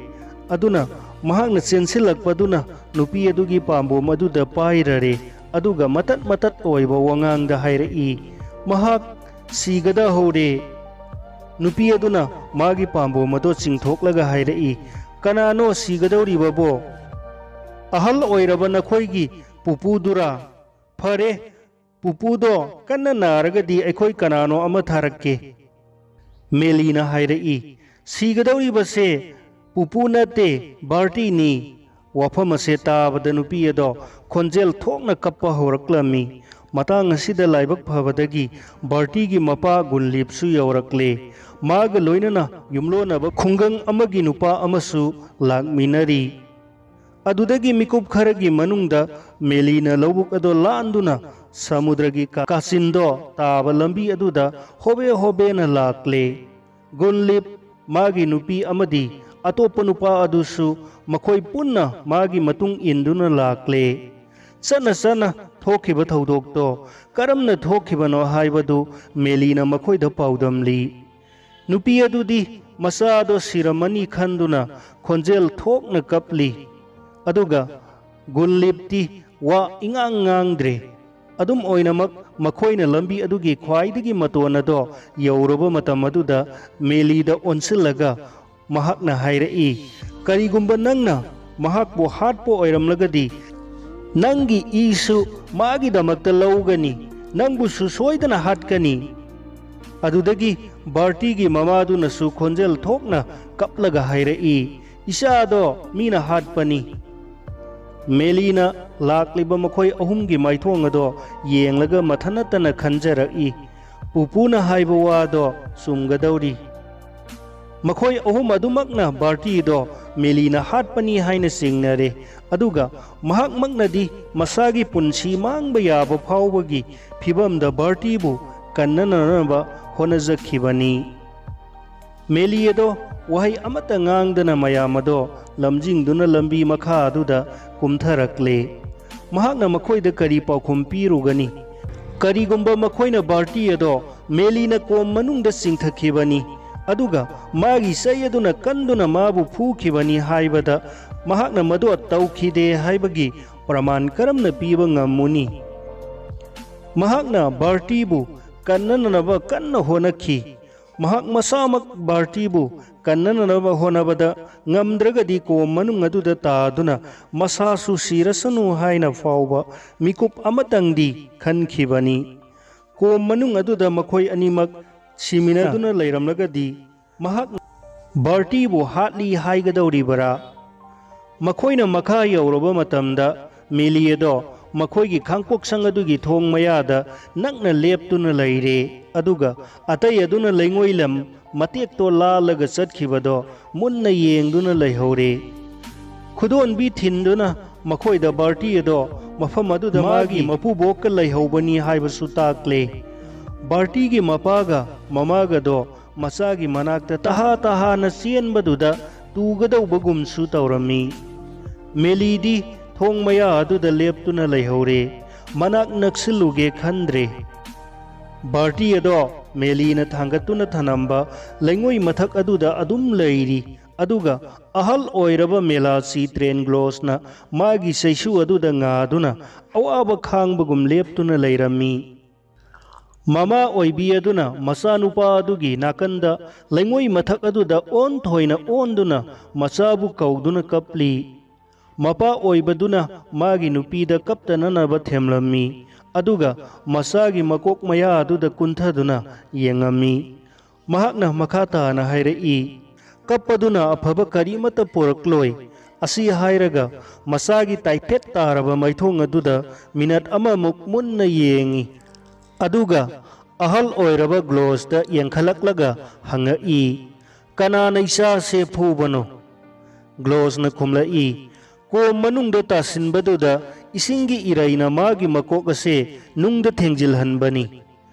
ꯑꯗꯨꯅ ꯃꯍꯥꯛꯅ ꯆꯦꯟꯁꯤꯜꯂꯛꯄꯗꯨꯅ ꯅꯨꯄꯤ ꯑꯗꯨꯒꯤ ꯄꯥꯝꯕꯣꯝ ꯑꯗꯨꯗ ꯄꯥꯏꯔꯔꯦ, ꯑꯗꯨꯒ ꯃꯇꯠ ꯃꯇꯠ ꯑꯣꯏꯕ ꯋꯥꯉꯥꯡꯗ ꯍꯥꯏꯔꯛꯏ, "ꯃꯍꯥꯛ ꯁꯤꯒꯗꯍꯧꯔꯦ!" ꯅꯨꯄꯤ ꯑꯗꯨꯅ ꯃꯥꯒꯤ ꯄꯥꯝꯕꯣꯝ ꯑꯗꯨ ꯆꯤꯡꯊꯣꯛꯂꯒ ꯍꯥꯏꯔꯛꯏ, "ꯀꯅꯥꯅꯣ ꯁꯤꯒꯗꯧꯔꯤꯕꯕꯣ? ꯑꯍꯜ ꯑꯣꯏꯔꯕ ꯅꯈꯣꯏꯒꯤ ꯄꯨꯄꯨꯗꯨꯔꯥ? ꯐꯔꯦ, ꯄꯨꯄꯨꯗꯣ ꯀꯟꯅ ꯅꯥꯔꯒꯗꯤ ꯑꯩꯈꯣꯏ ꯀꯅꯥꯅꯣ ꯑꯃ ꯊꯥꯔꯛꯀꯦ꯫" ꯃꯦꯂꯤꯅ ꯍꯥꯏꯔꯛꯏ, "ꯁꯤꯒꯗꯧꯔꯤꯕꯁꯦ ꯄꯨꯄꯨ ꯅꯠꯇꯦ, ꯕꯥꯔꯇꯤꯅꯤ꯫" ꯋꯥꯐꯝ ꯑꯁꯦ ꯇꯥꯕꯗ ꯅꯨꯄꯤ ꯑꯗꯣ ꯈꯣꯟꯖꯦꯜ ꯊꯣꯛꯅ ꯀꯞꯄ ꯍꯧꯔꯛꯂꯝꯃꯤ꯫ ꯃꯇꯥꯡ ꯑꯁꯤꯗ ꯂꯥꯏꯕꯛ ꯐꯕꯗꯒꯤ ꯕꯥꯔꯇꯤꯒꯤ ꯃꯄꯥ ꯒꯨꯟꯂꯤꯞꯁꯨ ꯌꯧꯔꯛꯂꯦ꯫ ꯃꯥꯒ ꯂꯣꯏꯅꯅ ꯌꯨꯝꯂꯣꯟꯅꯕ ꯈꯨꯡꯒꯪ ꯑꯃꯒꯤ ꯅꯨꯄꯥ ꯑꯃꯁꯨ ꯂꯥꯛꯃꯤꯟꯅꯔꯤ꯫ ꯑꯗꯨꯗꯒꯤ ꯃꯤꯀꯨꯞ ꯈꯔꯒꯤ ꯃꯅꯨꯡꯗ ꯃꯦꯂꯤꯅ ꯂꯧꯕꯨꯛ ꯑꯗꯣ ꯂꯥꯟꯗꯨꯅ ꯁꯃꯨꯗ꯭ꯔꯒꯤ ꯀꯥ-, ꯀꯥꯆꯤꯟꯗꯣ ꯇꯥꯕ ꯂꯝꯕꯤ ꯑꯗꯨꯗ ꯍꯣꯕꯦ ꯍꯣꯕꯦꯅ ꯂꯥꯛꯂꯦ꯫ ꯒꯨꯟꯂꯤꯞ, ꯃꯥꯒꯤ ꯅꯨꯄꯤ ꯑꯃꯗꯤ ꯑꯇꯣꯞꯄ ꯅꯨꯄꯥ ꯑꯗꯨꯁꯨ ꯃꯈꯣꯏ ꯄꯨꯟꯅ ꯃꯥꯒꯤ ꯃꯇꯨꯡ ꯏꯟꯗꯨꯅ ꯂꯥꯛꯂꯦ꯫ ꯆꯠꯅ ꯆꯠꯅ ꯊꯣꯛꯈꯤꯕ ꯊꯧꯗꯣꯛꯇꯣ ꯀꯔꯝꯅ ꯊꯣꯛꯈꯤꯕꯅꯣ ꯍꯥꯏꯕꯗꯨ ꯃꯦꯂꯤꯅ ꯃꯈꯣꯏꯗ ꯄꯥꯎꯗꯝꯂꯤ꯫ ꯅꯨꯄꯤ ꯑꯗꯨꯗꯤ ꯃꯆꯥꯗꯣ ꯁꯤꯔꯝꯃꯅꯤ ꯈꯟꯗꯨꯅ ꯈꯣꯟꯖꯦꯜ ꯊꯣꯛꯅ ꯀꯞꯂꯤ꯫ ꯑꯗꯨꯒ ꯒꯨꯟꯂꯤꯞꯇꯤ ꯋꯥ ꯏꯉꯥꯡ ꯉꯥꯡꯗ꯭ꯔꯦ꯫ ꯑꯗꯨꯝ ꯑꯣꯏꯅꯃꯛ, ꯃꯈꯣꯏꯅ ꯂꯝꯕꯤ ꯑꯗꯨꯒꯤ ꯈ꯭ꯋꯥꯏꯗꯒꯤ ꯃꯇꯣꯟ ꯑꯗꯣ ꯌꯧꯔꯕ ꯃꯇꯝ ꯑꯗꯨꯗ, ꯃꯦꯂꯤꯗ ꯑꯣꯟꯁꯤꯜꯂꯒ ꯃꯍꯥꯛꯅ ꯍꯥꯏꯔꯛꯏ, "ꯀꯔꯤꯒꯨꯝꯕ ꯅꯪꯅ ꯃꯍꯥꯛꯄꯨ ꯍꯥꯠꯄ ꯑꯣꯏꯔꯝꯂꯒꯗꯤ, ꯅꯪꯒꯤ ꯏꯁꯨ ꯃꯥꯒꯤꯗꯃꯛꯇ ꯂꯧꯒꯅꯤ, ꯅꯪꯕꯨꯁꯨ ꯁꯣꯏꯗꯅ ꯍꯥꯠꯀꯅꯤ"꯫ ꯑꯗꯨꯗꯒꯤ ꯕꯥꯔꯇꯤꯒꯤ ꯃꯃꯥꯗꯨꯅꯁꯨ ꯈꯣꯟꯖꯦꯜ ꯊꯣꯛꯅ ꯀꯞꯂꯒ ꯍꯥꯏꯔꯛꯏ, "ꯏꯆꯥꯗꯣ ꯃꯤꯅ ꯍꯥꯠꯄꯅꯤ"꯫ ꯃꯦꯂꯤꯅ ꯂꯥꯛꯂꯤꯕ ꯃꯈꯣꯏ ꯑꯍꯨꯝꯒꯤ ꯃꯥꯏꯊꯣꯡ ꯑꯗꯣ ꯌꯦꯡꯂꯒ ꯃꯊꯟ ꯅꯠꯇꯅ ꯈꯟꯖꯔꯛꯏ, "ꯄꯨꯄꯨꯅ ꯍꯥꯏꯕ ꯋꯥꯗꯣ ꯆꯨꯝꯒꯗꯧꯔꯤ"꯫ ꯃꯈꯣꯏ ꯑꯍꯨꯝ ꯑꯗꯨꯃꯛꯅ ꯕꯥꯔꯇꯤꯗꯣ ꯃꯦꯂꯤꯅ ꯍꯥꯠꯄꯅꯤ ꯍꯥꯏꯅ ꯆꯤꯡꯅꯔꯦ, ꯑꯗꯨꯒ ꯃꯍꯥꯛꯃꯛꯅꯗꯤ ꯃꯁꯥꯒꯤ ꯄꯨꯟꯁꯤ ꯃꯥꯡꯕ ꯌꯥꯕ ꯐꯥꯎꯕꯒꯤ ꯐꯤꯚꯝꯗ ꯕꯥꯔꯇꯤꯕꯨ ꯀꯟꯅꯅꯅꯕ ꯍꯣꯠꯅꯖꯈꯤꯕꯅꯤ꯫ ꯃꯦꯂꯤ ꯑꯗꯣ ꯋꯥꯍꯩ ꯑꯃꯠꯇ ꯉꯥꯡꯗꯅ ꯃꯌꯥꯝ ꯑꯗꯣ ꯂꯝꯖꯤꯡꯗꯨꯅ ꯂꯝꯕꯤ ꯃꯈꯥ ꯑꯗꯨꯗ ꯀꯨꯝꯊꯔꯛꯂꯦ꯫ ꯃꯍꯥꯛꯅ ꯃꯈꯣꯏꯗ ꯀꯔꯤ ꯄꯥꯎꯈꯨꯝ ꯄꯤꯔꯨꯒꯅꯤ? ꯀꯔꯤꯒꯨꯝꯕ ꯃꯈꯣꯏꯅ ꯕꯥꯔꯇꯤ ꯑꯗꯣ ꯃꯦꯂꯤꯅ ꯀꯣꯝ ꯃꯅꯨꯡꯗ ꯆꯤꯡꯊꯈꯤꯕꯅꯤ, ꯑꯗꯨꯒ ꯃꯥꯒꯤ ꯆꯩ ꯑꯗꯨꯅ ꯀꯟꯗꯨꯅ ꯃꯥꯕꯨ ꯐꯨꯈꯤꯕꯅꯤ ꯍꯥꯏꯕꯗ ꯃꯍꯥꯛꯅ ꯃꯗꯨ ꯇꯧꯈꯤꯗꯦ ꯍꯥꯏꯕꯒꯤ ꯄ꯭ꯔꯃꯥꯟ ꯀꯔꯝꯅ ꯄꯤꯕ ꯉꯝꯃꯨꯅꯤ? ꯃꯍꯥꯛꯅ ꯕꯥꯔꯇꯤꯕꯨ ꯀꯟꯅꯅꯕ ꯀꯟꯅ ꯍꯣꯠꯅꯈꯤ꯫ ꯃꯍꯥꯛ ꯃꯁꯥꯃꯛ ꯕꯥꯔꯇꯤꯕꯨ ꯀꯟꯅꯅꯕ ꯍꯣꯠꯅꯕꯗ ꯉꯝꯗ꯭ꯔꯒꯗꯤ ꯀꯣꯝ ꯃꯅꯨꯡ ꯑꯗꯨꯗ ꯇꯥꯗꯨꯅ ꯃꯁꯥꯁꯨ ꯁꯤꯔꯁꯅꯨ ꯍꯥꯏꯅ ꯐꯥꯎꯕ ꯃꯤꯀꯨꯞ ꯑꯃꯇꯪꯗꯤ ꯈꯟꯈꯤꯕꯅꯤ꯫ ꯀꯣꯝ ꯃꯅꯨꯡ ꯑꯗꯨꯗ ꯃꯈꯣꯏ ꯑꯅꯤꯃꯛ ꯁꯤꯃꯤꯟꯅꯗꯨꯅ ꯂꯩꯔꯝꯂꯒꯗꯤ ꯃꯍꯥꯛ ꯕꯥꯔꯇꯤꯕꯨ ꯍꯥꯠꯂꯤ ꯍꯥꯏꯒꯗꯧꯔꯤꯕꯔꯥ? ꯃꯈꯣꯏꯅ ꯃꯈꯥ ꯌꯧꯔꯕ ꯃꯇꯝꯗ ꯃꯦꯂꯤ ꯑꯗꯣ ꯃꯈꯣꯏꯒꯤ ꯈꯥꯡꯄꯣꯛꯁꯪ ꯑꯗꯨꯒꯤ ꯊꯣꯡ ꯃꯌꯥꯗ ꯅꯛꯅ ꯂꯦꯞꯇꯨꯅ ꯂꯩꯔꯦ, ꯑꯗꯨꯒ ꯑꯇꯩ ꯑꯗꯨꯅ ꯂꯩꯉꯣꯏ ꯂꯝ ꯃꯇꯦꯛꯇꯣ ꯂꯥꯜꯂꯒ ꯆꯠꯈꯤꯕꯗꯣ ꯃꯨꯟꯅ ꯌꯦꯡꯗꯨꯅ ꯂꯩꯍꯧꯔꯦ꯫ ꯈꯨꯗꯣꯟꯕꯤ ꯊꯤꯟꯗꯨꯅ ꯃꯈꯣꯏꯗ ꯕꯥꯔꯇꯤ ꯑꯗꯣ ꯃꯐꯝ ꯑꯗꯨꯗ ꯃꯥꯒꯤ ꯃꯥꯒꯤ ꯃꯄꯨꯕꯣꯛꯀ ꯂꯩꯍꯧꯕꯅꯤ ꯍꯥꯏꯕꯁꯨ ꯇꯥꯛꯂꯦ꯫ ꯕꯥꯔꯇꯤꯒꯤ ꯃꯄꯥꯒ ꯃꯃꯥꯒꯗꯣ ꯃꯆꯥꯒꯤ ꯃꯅꯥꯛꯇ ꯇꯍꯥ ꯇꯍꯥꯅ ꯆꯦꯟꯕꯗꯨꯗ ꯇꯨꯒꯗꯧꯕꯒꯨꯝꯁꯨ ꯇꯧꯔꯝꯃꯤ꯫ ꯃꯦꯂꯤꯗꯤ ꯊꯣꯡ ꯃꯌꯥ ꯑꯗꯨꯗ ꯂꯦꯞꯇꯨꯅ ꯂꯩꯍꯧꯔꯦ꯫ ꯃꯅꯥꯛ ꯅꯛꯁꯤꯜꯂꯨꯒꯦ ꯈꯟꯗ꯭ꯔꯦ꯫ ꯕꯥꯔꯇꯤ ꯑꯗꯣ ꯃꯦꯂꯤꯅ ꯊꯥꯡꯒꯠꯇꯨꯅ ꯊꯅꯝꯕ ꯂꯩꯉꯣꯏ ꯃꯊꯛ ꯑꯗꯨꯗ ꯑꯗꯨꯝ ꯂꯩꯔꯤ꯫ ꯑꯗꯨꯒ ꯑꯍꯜ ꯑꯣꯏꯔꯕ ꯃꯦꯂꯥꯁꯤ ꯇ꯭ꯔꯦꯟꯒ꯭ꯂꯣꯁꯅ ꯃꯥꯒꯤ ꯆꯩꯁꯨ ꯑꯗꯨꯗ ꯉꯥꯗꯨꯅ ꯑꯋꯥꯕ ꯈꯥꯡꯕꯒꯨꯝ ꯂꯦꯞꯇꯨꯅ ꯂꯩꯔꯝꯃꯤ꯫ ꯃꯃꯥ ꯑꯣꯏꯕꯤ ꯑꯗꯨꯅ ꯃꯆꯥꯅꯨꯄꯥ ꯑꯗꯨꯒꯤ ꯅꯥꯀꯟꯗ ꯂꯩꯉꯣꯏ ꯃꯊꯛ ꯑꯗꯨꯗ ꯑꯣꯟꯊꯣꯏꯅ ꯑꯣꯟꯗꯨꯅ ꯃꯆꯥꯕꯨ ꯀꯧꯗꯨꯅ ꯀꯞꯂꯤ꯫ ꯃꯄꯥ ꯑꯣꯏꯕꯗꯨꯅ ꯃꯥꯒꯤ ꯅꯨꯄꯤꯗ ꯀꯞꯇꯅꯅꯕ ꯊꯦꯝꯂꯝꯃꯤ, ꯑꯗꯨꯒ ꯃꯆꯥꯒꯤ ꯃꯀꯣꯛ ꯃꯌꯥ ꯑꯗꯨꯗ ꯀꯨꯟꯊꯗꯨꯅ ꯌꯦꯡꯉꯝꯃꯤ꯫ ꯃꯍꯥꯛꯅ ꯃꯈꯥ ꯇꯥꯅ ꯍꯥꯏꯔꯛꯏ, "ꯀꯞꯄꯗꯨꯅ ꯑꯐꯕ ꯀꯔꯤꯃꯠꯇ ꯄꯨꯔꯛꯂꯣꯏ"꯫ ꯑꯁꯤ ꯍꯥꯏꯔꯒ ꯃꯆꯥꯒꯤ ꯇꯥꯏꯐꯦꯠ ꯇꯥꯔꯕ ꯃꯥꯏꯊꯣꯡ ꯑꯗꯨꯗ ꯃꯤꯅꯠ ꯑꯃꯃꯨꯛ ꯃꯨꯟꯅ ꯌꯦꯡꯉꯤ꯫ ꯑꯗꯨꯒ ꯑꯍꯜ ꯑꯣꯏꯔꯕ ꯒ꯭ꯂꯣꯁꯇ ꯌꯦꯡꯈꯠꯂꯛꯂꯒ ꯍꯪꯉꯛꯏ, "ꯀꯅꯥꯅ ꯏꯆꯥꯁꯦ ꯐꯨꯕꯅꯣ?" ꯒ꯭ꯂꯣꯁꯅ ꯈꯨꯝꯂꯛꯏ, "ꯀꯣꯝ ꯃꯅꯨꯡꯗ ꯇꯥꯁꯤꯟꯕꯗꯨꯗ ꯏꯁꯤꯡꯒꯤ ꯏꯔꯩꯅ ꯃꯥꯒꯤ ꯃꯀꯣꯛ ꯑꯁꯦ ꯅꯨꯡꯗ ꯊꯦꯡꯖꯤꯜꯍꯟꯕꯅꯤ"꯫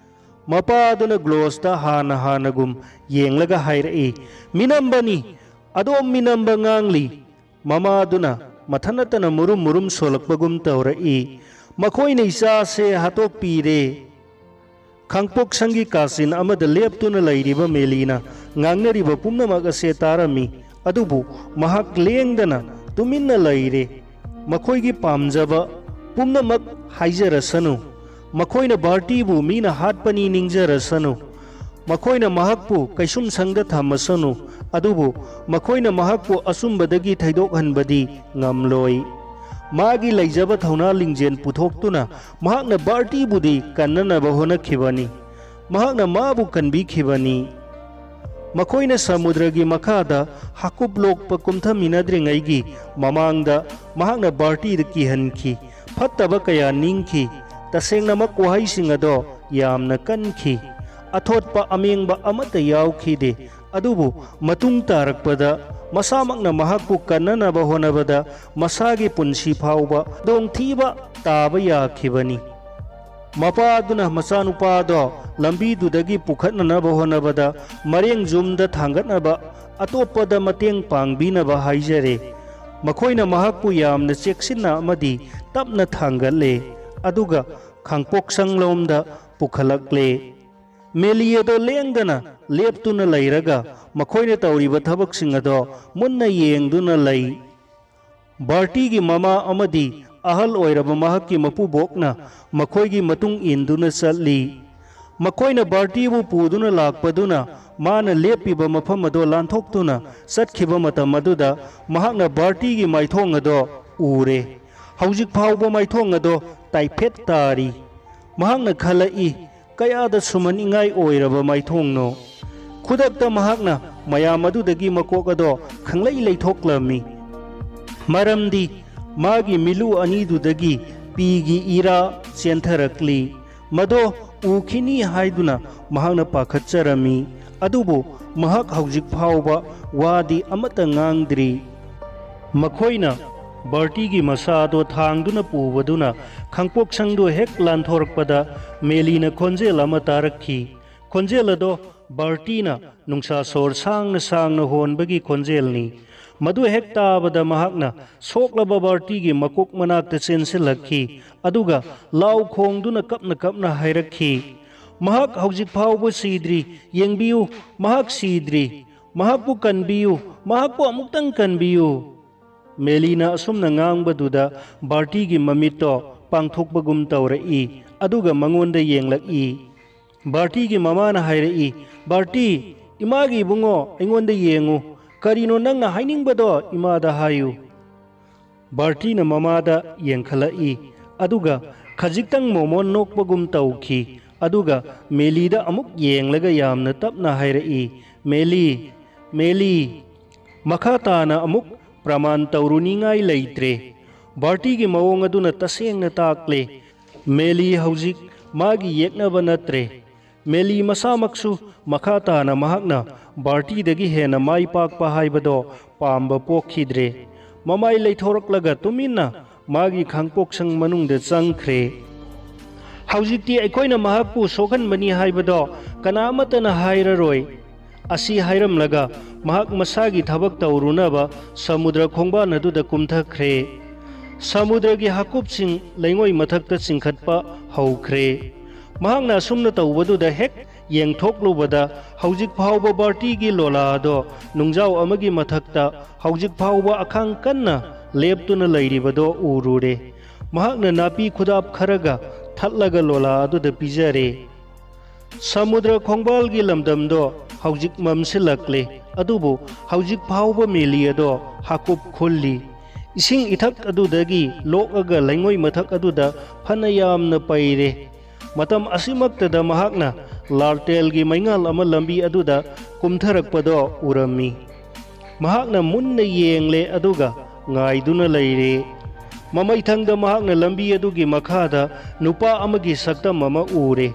ꯃꯄꯥ ꯑꯗꯨꯅ ꯒ꯭ꯂꯣꯁꯇ ꯍꯥꯟꯅ ꯍꯥꯟꯅꯒꯨꯝ ꯌꯦꯡꯂꯒ ꯍꯥꯏꯔꯛꯏ, "ꯃꯤꯅꯝꯕꯅꯤ, ꯑꯗꯣꯝ ꯃꯤꯅꯝꯕ ꯉꯥꯡꯂꯤ"꯫ ꯃꯃꯥꯗꯨꯅ ꯃꯊꯟꯅꯇꯅ ꯃꯨꯔꯨꯝ ꯃꯨꯔꯨꯝ ꯁꯣꯜꯂꯛꯄꯒꯨꯝ ꯇꯧꯔꯛꯏ, "ꯃꯈꯣꯏꯅ ꯏꯆꯥꯁꯦ ꯍꯥꯠꯇꯣꯛꯄꯤꯔꯦ"꯫ ꯈꯥꯡꯄꯣꯛꯁꯪꯒꯤ ꯀꯥꯆꯤꯟ ꯑꯃꯗ ꯂꯦꯞꯇꯨꯅ ꯂꯩꯔꯤꯕ ꯃꯦꯂꯤꯅ ꯉꯥꯡꯅꯔꯤꯕ ꯄꯨꯝꯅꯃꯛ ꯑꯁꯦ ꯇꯥꯔꯝꯃꯤ, ꯑꯗꯨꯕꯨ ꯃꯍꯥꯛ ꯂꯦꯡꯗꯅ ꯇꯨꯃꯤꯟꯅ ꯂꯩꯔꯦ꯫ ꯃꯈꯣꯏꯒꯤ ꯄꯥꯝꯖꯕ ꯄꯨꯝꯅꯃꯛ ꯍꯥꯏꯖꯔꯁꯅꯨ, ꯃꯈꯣꯏꯅ ꯕꯥꯔꯇꯤꯕꯨ ꯃꯤꯅ ꯍꯥꯠꯄꯅꯤ ꯅꯤꯡꯖꯔꯁꯅꯨ, ꯃꯈꯣꯏꯅ ꯃꯍꯥꯛꯄꯨ ꯀꯩꯁꯨꯝꯁꯪꯗ ꯊꯝꯃꯁꯅꯨ, ꯑꯗꯨꯕꯨ ꯃꯈꯣꯏꯅ ꯃꯍꯥꯛꯄꯨ ꯑꯆꯨꯝꯕꯗꯒꯤ ꯊꯩꯗꯣꯛꯍꯟꯕꯗꯤ ꯉꯝꯂꯣꯏ꯫ ꯃꯥꯒꯤ ꯂꯩꯖꯕ ꯊꯧꯅꯥ ꯂꯤꯡꯖꯦꯜ ꯄꯨꯊꯣꯛꯇꯨꯅ ꯃꯍꯥꯛꯅ ꯕꯥꯔꯇꯤꯕꯨꯗꯤ ꯀꯟꯅꯅꯕ ꯍꯣꯠꯅꯈꯤꯕꯅꯤ꯫ ꯃꯍꯥꯛꯅ ꯃꯥꯕꯨ ꯀꯟꯕꯤꯈꯤꯕꯅꯤ꯫ ꯃꯈꯣꯏꯅ ꯁꯃꯨꯗ꯭ꯔꯒꯤ ꯃꯈꯥꯗ ꯍꯥꯀꯨꯞ ꯂꯣꯛꯄ ꯀꯨꯝꯊꯃꯤꯟꯅꯗ꯭ꯔꯤꯉꯩꯒꯤ ꯃꯃꯥꯡꯗ ꯃꯍꯥꯛꯅ ꯕꯥꯔꯇꯤꯗ ꯀꯤꯍꯟꯈꯤ꯫ ꯐꯠꯇꯕ ꯀꯌꯥ ꯅꯤꯡꯈꯤ꯫ ꯇꯁꯦꯡꯅꯃꯛ ꯋꯥꯍꯩꯁꯤꯡ ꯑꯗꯣ ꯌꯥꯝꯅ ꯀꯟꯈꯤ꯫ ꯑꯊꯣꯠꯄ ꯑꯃꯦꯡꯕ ꯑꯃꯠꯇ ꯌꯥꯎꯈꯤꯗꯦ꯫ ꯑꯗꯨꯕꯨ ꯃꯇꯨꯡ ꯇꯥꯔꯛꯄꯗ ꯃꯁꯥꯃꯛꯅ ꯃꯍꯥꯛꯄꯨ ꯀꯟꯅꯅꯕ ꯍꯣꯠꯅꯕꯗ ꯃꯁꯥꯒꯤ ꯄꯨꯟꯁꯤ ꯐꯥꯎꯕ ꯈꯨꯗꯣꯡꯊꯤꯕ ꯇꯥꯕ ꯌꯥꯈꯤꯕꯅꯤ꯫ ꯃꯄꯥ ꯑꯗꯨꯅ ꯃꯆꯥꯅꯨꯄꯥꯗꯣ ꯂꯝꯕꯤꯗꯨꯗꯒꯤ ꯄꯨꯈꯠꯅꯅꯕ ꯍꯣꯠꯅꯕꯗ ꯃꯔꯦꯡ ꯌꯨꯝꯗ ꯊꯥꯡꯒꯠꯅꯕ ꯑꯇꯣꯞꯄꯗ ꯃꯇꯦꯡ ꯄꯥꯡꯕꯤꯅꯕ ꯍꯥꯏꯖꯔꯦ꯫ ꯃꯈꯣꯏꯅ ꯃꯍꯥꯛꯄꯨ ꯌꯥꯝꯅ ꯆꯦꯛꯁꯤꯟꯅ ꯑꯃꯗꯤ ꯇꯞꯅ ꯊꯥꯡꯒꯠꯂꯦ, ꯑꯗꯨꯒ ꯈꯥꯡꯄꯣꯛꯁꯪꯂꯣꯝꯗ ꯄꯨꯈꯠꯂꯛꯂꯦ꯫ ꯃꯦꯂꯤ ꯑꯗꯣ ꯂꯦꯡꯗꯅ ꯂꯦꯞꯇꯨꯅ ꯂꯩꯔꯒ ꯃꯈꯣꯏꯅ ꯇꯧꯔꯤꯕ ꯊꯕꯛꯁꯤꯡ ꯑꯗꯣ ꯃꯨꯟꯅ ꯌꯦꯡꯗꯨꯅ ꯂꯩ꯫ ꯕꯥꯔꯇꯤꯒꯤ ꯃꯃꯥ ꯑꯃꯗꯤ ꯑꯍꯜ ꯑꯣꯏꯔꯕ ꯃꯍꯥꯛꯀꯤ ꯃꯄꯨꯕꯣꯛꯅ ꯃꯈꯣꯏꯒꯤ ꯃꯇꯨꯡ ꯏꯟꯗꯨꯅ ꯆꯠꯂꯤ꯫ ꯃꯈꯣꯏꯅ ꯕꯥꯔꯇꯤꯕꯨ ꯄꯨꯗꯨꯅ ꯂꯥꯛꯄꯗꯨꯅ ꯃꯥꯅ ꯂꯦꯞꯄꯤꯕ ꯃꯐꯝ ꯑꯗꯣ ꯂꯥꯟꯊꯣꯛꯇꯨꯅ ꯆꯠꯈꯤꯕ ꯃꯇꯝ ꯑꯗꯨꯗ ꯃꯍꯥꯛꯅ ꯕꯥꯔꯇꯤꯒꯤ ꯃꯥꯏꯊꯣꯡ ꯑꯗꯣ ꯎꯔꯦ꯫ ꯍꯧꯖꯤꯛ ꯐꯥꯎꯕ ꯃꯥꯏꯊꯣꯡ ꯑꯗꯣ ꯇꯥꯏꯐꯦꯠ ꯇꯥꯔꯤ꯫ ꯃꯍꯥꯛꯅ ꯈꯜꯂꯛꯏ, "ꯀꯌꯥꯗ ꯁꯨꯝꯍꯠꯅꯤꯡꯉꯥꯏ ꯑꯣꯏꯔꯕ ꯃꯥꯏꯊꯣꯡꯅꯣ!" ꯈꯨꯗꯛꯇ ꯃꯍꯥꯛꯅ ꯃꯌꯥꯝ ꯑꯗꯨꯗꯒꯤ ꯃꯀꯣꯛ ꯑꯗꯣ ꯈꯪꯂꯩ ꯂꯩꯊꯣꯛꯂꯝꯃꯤ꯫ ꯃꯔꯝꯗꯤ ꯃꯥꯒꯤ ꯃꯤꯠꯂꯨ ꯑꯅꯤꯗꯨꯗꯒꯤ ꯄꯤꯒꯤ ꯏꯔꯥ ꯆꯦꯟꯊꯔꯛꯂꯤ꯫ ꯃꯗꯣ ꯎꯈꯤꯅꯤ ꯍꯥꯏꯗꯨꯅ ꯃꯍꯥꯛꯅ ꯄꯥꯈꯠꯆꯔꯝꯃꯤ꯫ ꯑꯗꯨꯕꯨ ꯃꯍꯥꯛ ꯍꯧꯖꯤꯛ ꯐꯥꯎꯕ ꯋꯥꯗꯤ ꯑꯃꯠꯇ ꯉꯥꯡꯗ꯭ꯔꯤ꯫ ꯃꯈꯣꯏꯅ ꯕꯥꯔꯇꯤꯒꯤ ꯃꯁꯥꯗꯣ ꯊꯥꯡꯗꯨꯅ ꯄꯨꯕꯗꯨꯅ ꯈꯥꯡꯄꯣꯛꯁꯪꯗꯨ ꯍꯦꯛ ꯂꯥꯟꯊꯣꯔꯛꯄꯗ ꯃꯦꯂꯤꯅ ꯈꯣꯟꯖꯦꯜ ꯑꯃ ꯇꯥꯔꯛꯈꯤ꯫ ꯈꯣꯟꯖꯦꯜ ꯑꯗꯣ ꯕꯥꯔꯇꯤꯅ ꯅꯨꯡꯁꯥ ꯁꯣꯔ ꯁꯥꯡꯅ ꯁꯥꯡꯅ ꯍꯣꯟꯕꯒꯤ ꯈꯣꯟꯖꯦꯜꯅꯤ꯫ ꯃꯗꯨ ꯍꯦꯛ ꯇꯥꯕꯗ ꯃꯍꯥꯛꯅ ꯁꯣꯛꯂꯕ ꯕꯥꯔꯇꯤꯒꯤ ꯃꯀꯣꯛ ꯃꯅꯥꯛꯇ ꯆꯦꯟꯁꯤꯜꯂꯛꯈꯤ, ꯑꯗꯨꯒ ꯂꯥꯎ ꯈꯣꯡꯗꯨꯅ ꯀꯞꯅ ꯀꯞꯅ ꯍꯥꯏꯔꯛꯈꯤ, "ꯃꯍꯥꯛ ꯍꯧꯖꯤꯛ ꯐꯥꯎꯕ ꯁꯤꯗ꯭ꯔꯤ꯫ ꯌꯦꯡꯕꯤꯌꯨ, ꯃꯍꯥꯛ ꯁꯤꯗ꯭ꯔꯤ꯫ ꯃꯍꯥꯛꯄꯨ ꯀꯟꯕꯤꯌꯨ, ꯃꯍꯥꯛꯄꯨ ꯑꯃꯨꯛꯇꯪ ꯀꯟꯕꯤꯌꯨ!" ꯃꯦꯂꯤꯅ ꯑꯁꯨꯝꯅ ꯉꯥꯡꯕꯗꯨꯗ ꯕꯥꯔꯇꯤꯒꯤ ꯃꯃꯤꯠꯇꯣ ꯄꯥꯡꯊꯣꯛꯄꯒꯨꯝ ꯇꯧꯔꯛꯏ, ꯑꯗꯨꯒ ꯃꯉꯣꯟꯗ ꯌꯦꯡꯂꯛꯏ꯫ ꯕꯥꯔꯇꯤꯒꯤ ꯃꯃꯥꯅ ꯍꯥꯏꯔꯛꯏ, "ꯕꯥꯔꯇꯤ, ꯏꯃꯥꯒꯤ ꯏꯕꯨꯡꯉꯣ, ꯑꯩꯉꯣꯟꯗ ꯌꯦꯡꯉꯨ꯫ ꯀꯔꯤꯅꯣ ꯅꯪꯅ ꯍꯥꯏꯅꯤꯡꯕꯗꯣ ꯏꯃꯥꯗ ꯍꯥꯏꯌꯨ꯫" ꯕꯥꯔꯇꯤꯅ ꯃꯃꯥꯗ ꯌꯦꯡꯈꯠꯂꯛꯏ, ꯑꯗꯨꯒ ꯈꯖꯤꯛꯇꯪ ꯃꯣꯃꯣꯟ ꯅꯣꯛꯄꯒꯨꯝ ꯇꯧꯈꯤ, ꯑꯗꯨꯒ ꯃꯦꯂꯤꯗ ꯑꯃꯨꯛ ꯌꯦꯡꯂꯒ ꯌꯥꯝꯅ ꯇꯞꯅ ꯍꯥꯏꯔꯛꯏ, "ꯃꯦꯂꯤ, ꯃꯦꯂꯤ, ꯃꯈꯥ ꯇꯥꯅ ꯑꯃꯨꯛ ꯄ꯭ꯔꯃꯥꯟ ꯇꯧꯔꯨꯅꯤꯡꯉꯥꯏ ꯂꯩꯇ꯭ꯔꯦ꯫ ꯕꯥꯔꯇꯤꯒꯤ ꯃꯑꯣꯡ ꯑꯗꯨꯅ ꯇꯁꯦꯡꯅ ꯇꯥꯛꯂꯦ꯫ ꯃꯦꯂꯤ ꯍꯧꯖꯤꯛ ꯃꯥꯒꯤ ꯌꯦꯛꯅꯕ ꯅꯠꯇ꯭ꯔꯦ꯫" ꯃꯦꯂꯤ ꯃꯁꯥꯃꯛꯁꯨ ꯃꯈꯥ ꯇꯥꯅ ꯃꯍꯥꯛꯅ ꯕꯥꯔꯇꯤꯗꯒꯤ ꯍꯦꯟꯅ ꯃꯥꯏ ꯄꯥꯛꯄ ꯍꯥꯏꯕꯗꯣ ꯄꯥꯝꯕ ꯄꯣꯛꯈꯤꯗ꯭ꯔꯦ꯫ ꯃꯃꯥꯏ ꯂꯩꯊꯣꯔꯛꯂꯒ ꯇꯨꯃꯤꯟꯅ ꯃꯥꯒꯤ ꯈꯥꯡꯄꯣꯛꯁꯪ ꯃꯅꯨꯡꯗ ꯆꯪꯈ꯭ꯔꯦ꯫ "ꯍꯧꯖꯤꯛꯇꯤ ꯑꯩꯈꯣꯏꯅ ꯃꯍꯥꯛꯄꯨ ꯁꯣꯛꯍꯟꯕꯅꯤ ꯍꯥꯏꯕꯗꯣ ꯀꯅꯥ ꯑꯃꯠꯇꯅ ꯍꯥꯏꯔꯔꯣꯏ꯫" ꯑꯁꯤ ꯍꯥꯏꯔꯝꯂꯒ ꯃꯍꯥꯛ ꯃꯁꯥꯒꯤ ꯊꯕꯛ ꯇꯧꯔꯨꯅꯕ ꯁꯃꯨꯗ꯭ꯔ ꯈꯣꯡꯕꯥꯟ ꯑꯗꯨꯗ ꯀꯨꯝꯊꯈ꯭ꯔꯦ꯫ ꯁꯃꯨꯗ꯭ꯔꯒꯤ ꯍꯥꯀꯨꯞꯁꯤꯡ ꯂꯩꯉꯣꯏ ꯃꯊꯛꯇ ꯆꯤꯡꯈꯠꯄ ꯍꯧꯈ꯭ꯔꯦ꯫ ꯃꯍꯥꯛꯅ ꯑꯁꯨꯝꯅ ꯇꯧꯕꯗꯨꯗ ꯍꯦꯛ ꯌꯦꯡꯊꯣꯛꯂꯨꯕꯗ ꯍꯧꯖꯤꯛ ꯐꯥꯎꯕ ꯕꯥꯔꯇꯤꯒꯤ ꯂꯣꯂꯥ ꯑꯗꯣ ꯅꯨꯡꯖꯥꯎ ꯑꯃꯒꯤ ꯃꯊꯛꯇ ꯍꯧꯖꯤꯛ ꯐꯥꯎꯕ ꯑꯈꯥꯡ ꯀꯟꯅ ꯂꯦꯞꯇꯨꯅ ꯂꯩꯔꯤꯕꯗꯣ ꯎꯔꯨꯔꯦ꯫ ꯃꯍꯥꯛꯅ ꯅꯥꯄꯤ ꯈꯨꯗꯥꯞ ꯈꯔꯒ ꯊꯠꯂꯒ ꯂꯣꯂꯥ ꯑꯗꯨꯗ ꯄꯤꯖꯔꯦ꯫ ꯁꯃꯨꯗ꯭ꯔ ꯈꯣꯡꯕꯥꯜꯒꯤ ꯂꯝꯗꯝꯗꯣ ꯍꯧꯖꯤꯛ ꯃꯝꯁꯤꯜꯂꯛꯂꯦ, ꯑꯗꯨꯕꯨ ꯍꯧꯖꯤꯛ ꯐꯥꯎꯕ ꯃꯦꯂꯤ ꯑꯗꯣ ꯍꯥꯀꯨꯞ ꯈꯨꯜꯂꯤ꯫ ꯏꯁꯤꯡ ꯏꯊꯛ ꯑꯗꯨꯗꯒꯤ ꯂꯣꯛꯑꯒ ꯂꯩꯉꯣꯏ ꯃꯊꯛ ꯑꯗꯨꯗ ꯐꯅ ꯌꯥꯝꯅ ꯄꯩꯔꯦ꯫ ꯃꯇꯝ ꯑꯁꯤꯃꯛꯇꯗ ꯃꯍꯥꯛꯅ ꯂꯥꯜꯇꯦꯜꯒꯤ ꯃꯩꯉꯥꯜ ꯑꯃ ꯂꯝꯕꯤ ꯑꯗꯨꯗ ꯀꯨꯝꯊꯔꯛꯄꯗꯣ ꯎꯔꯝꯃꯤ꯫ ꯃꯍꯥꯛꯅ ꯃꯨꯟꯅ ꯌꯦꯡꯂꯦ, ꯑꯗꯨꯒ ꯉꯥꯏꯗꯨꯅ ꯂꯩꯔꯦ꯫ ꯃꯃꯩꯊꯪꯗ ꯃꯍꯥꯛꯅ ꯂꯝꯕꯤ ꯑꯗꯨꯒꯤ ꯃꯈꯥꯗ ꯅꯨꯄꯥ ꯑꯃꯒꯤ ꯁꯛꯇꯝ ꯑꯃ ꯎꯔꯦ꯫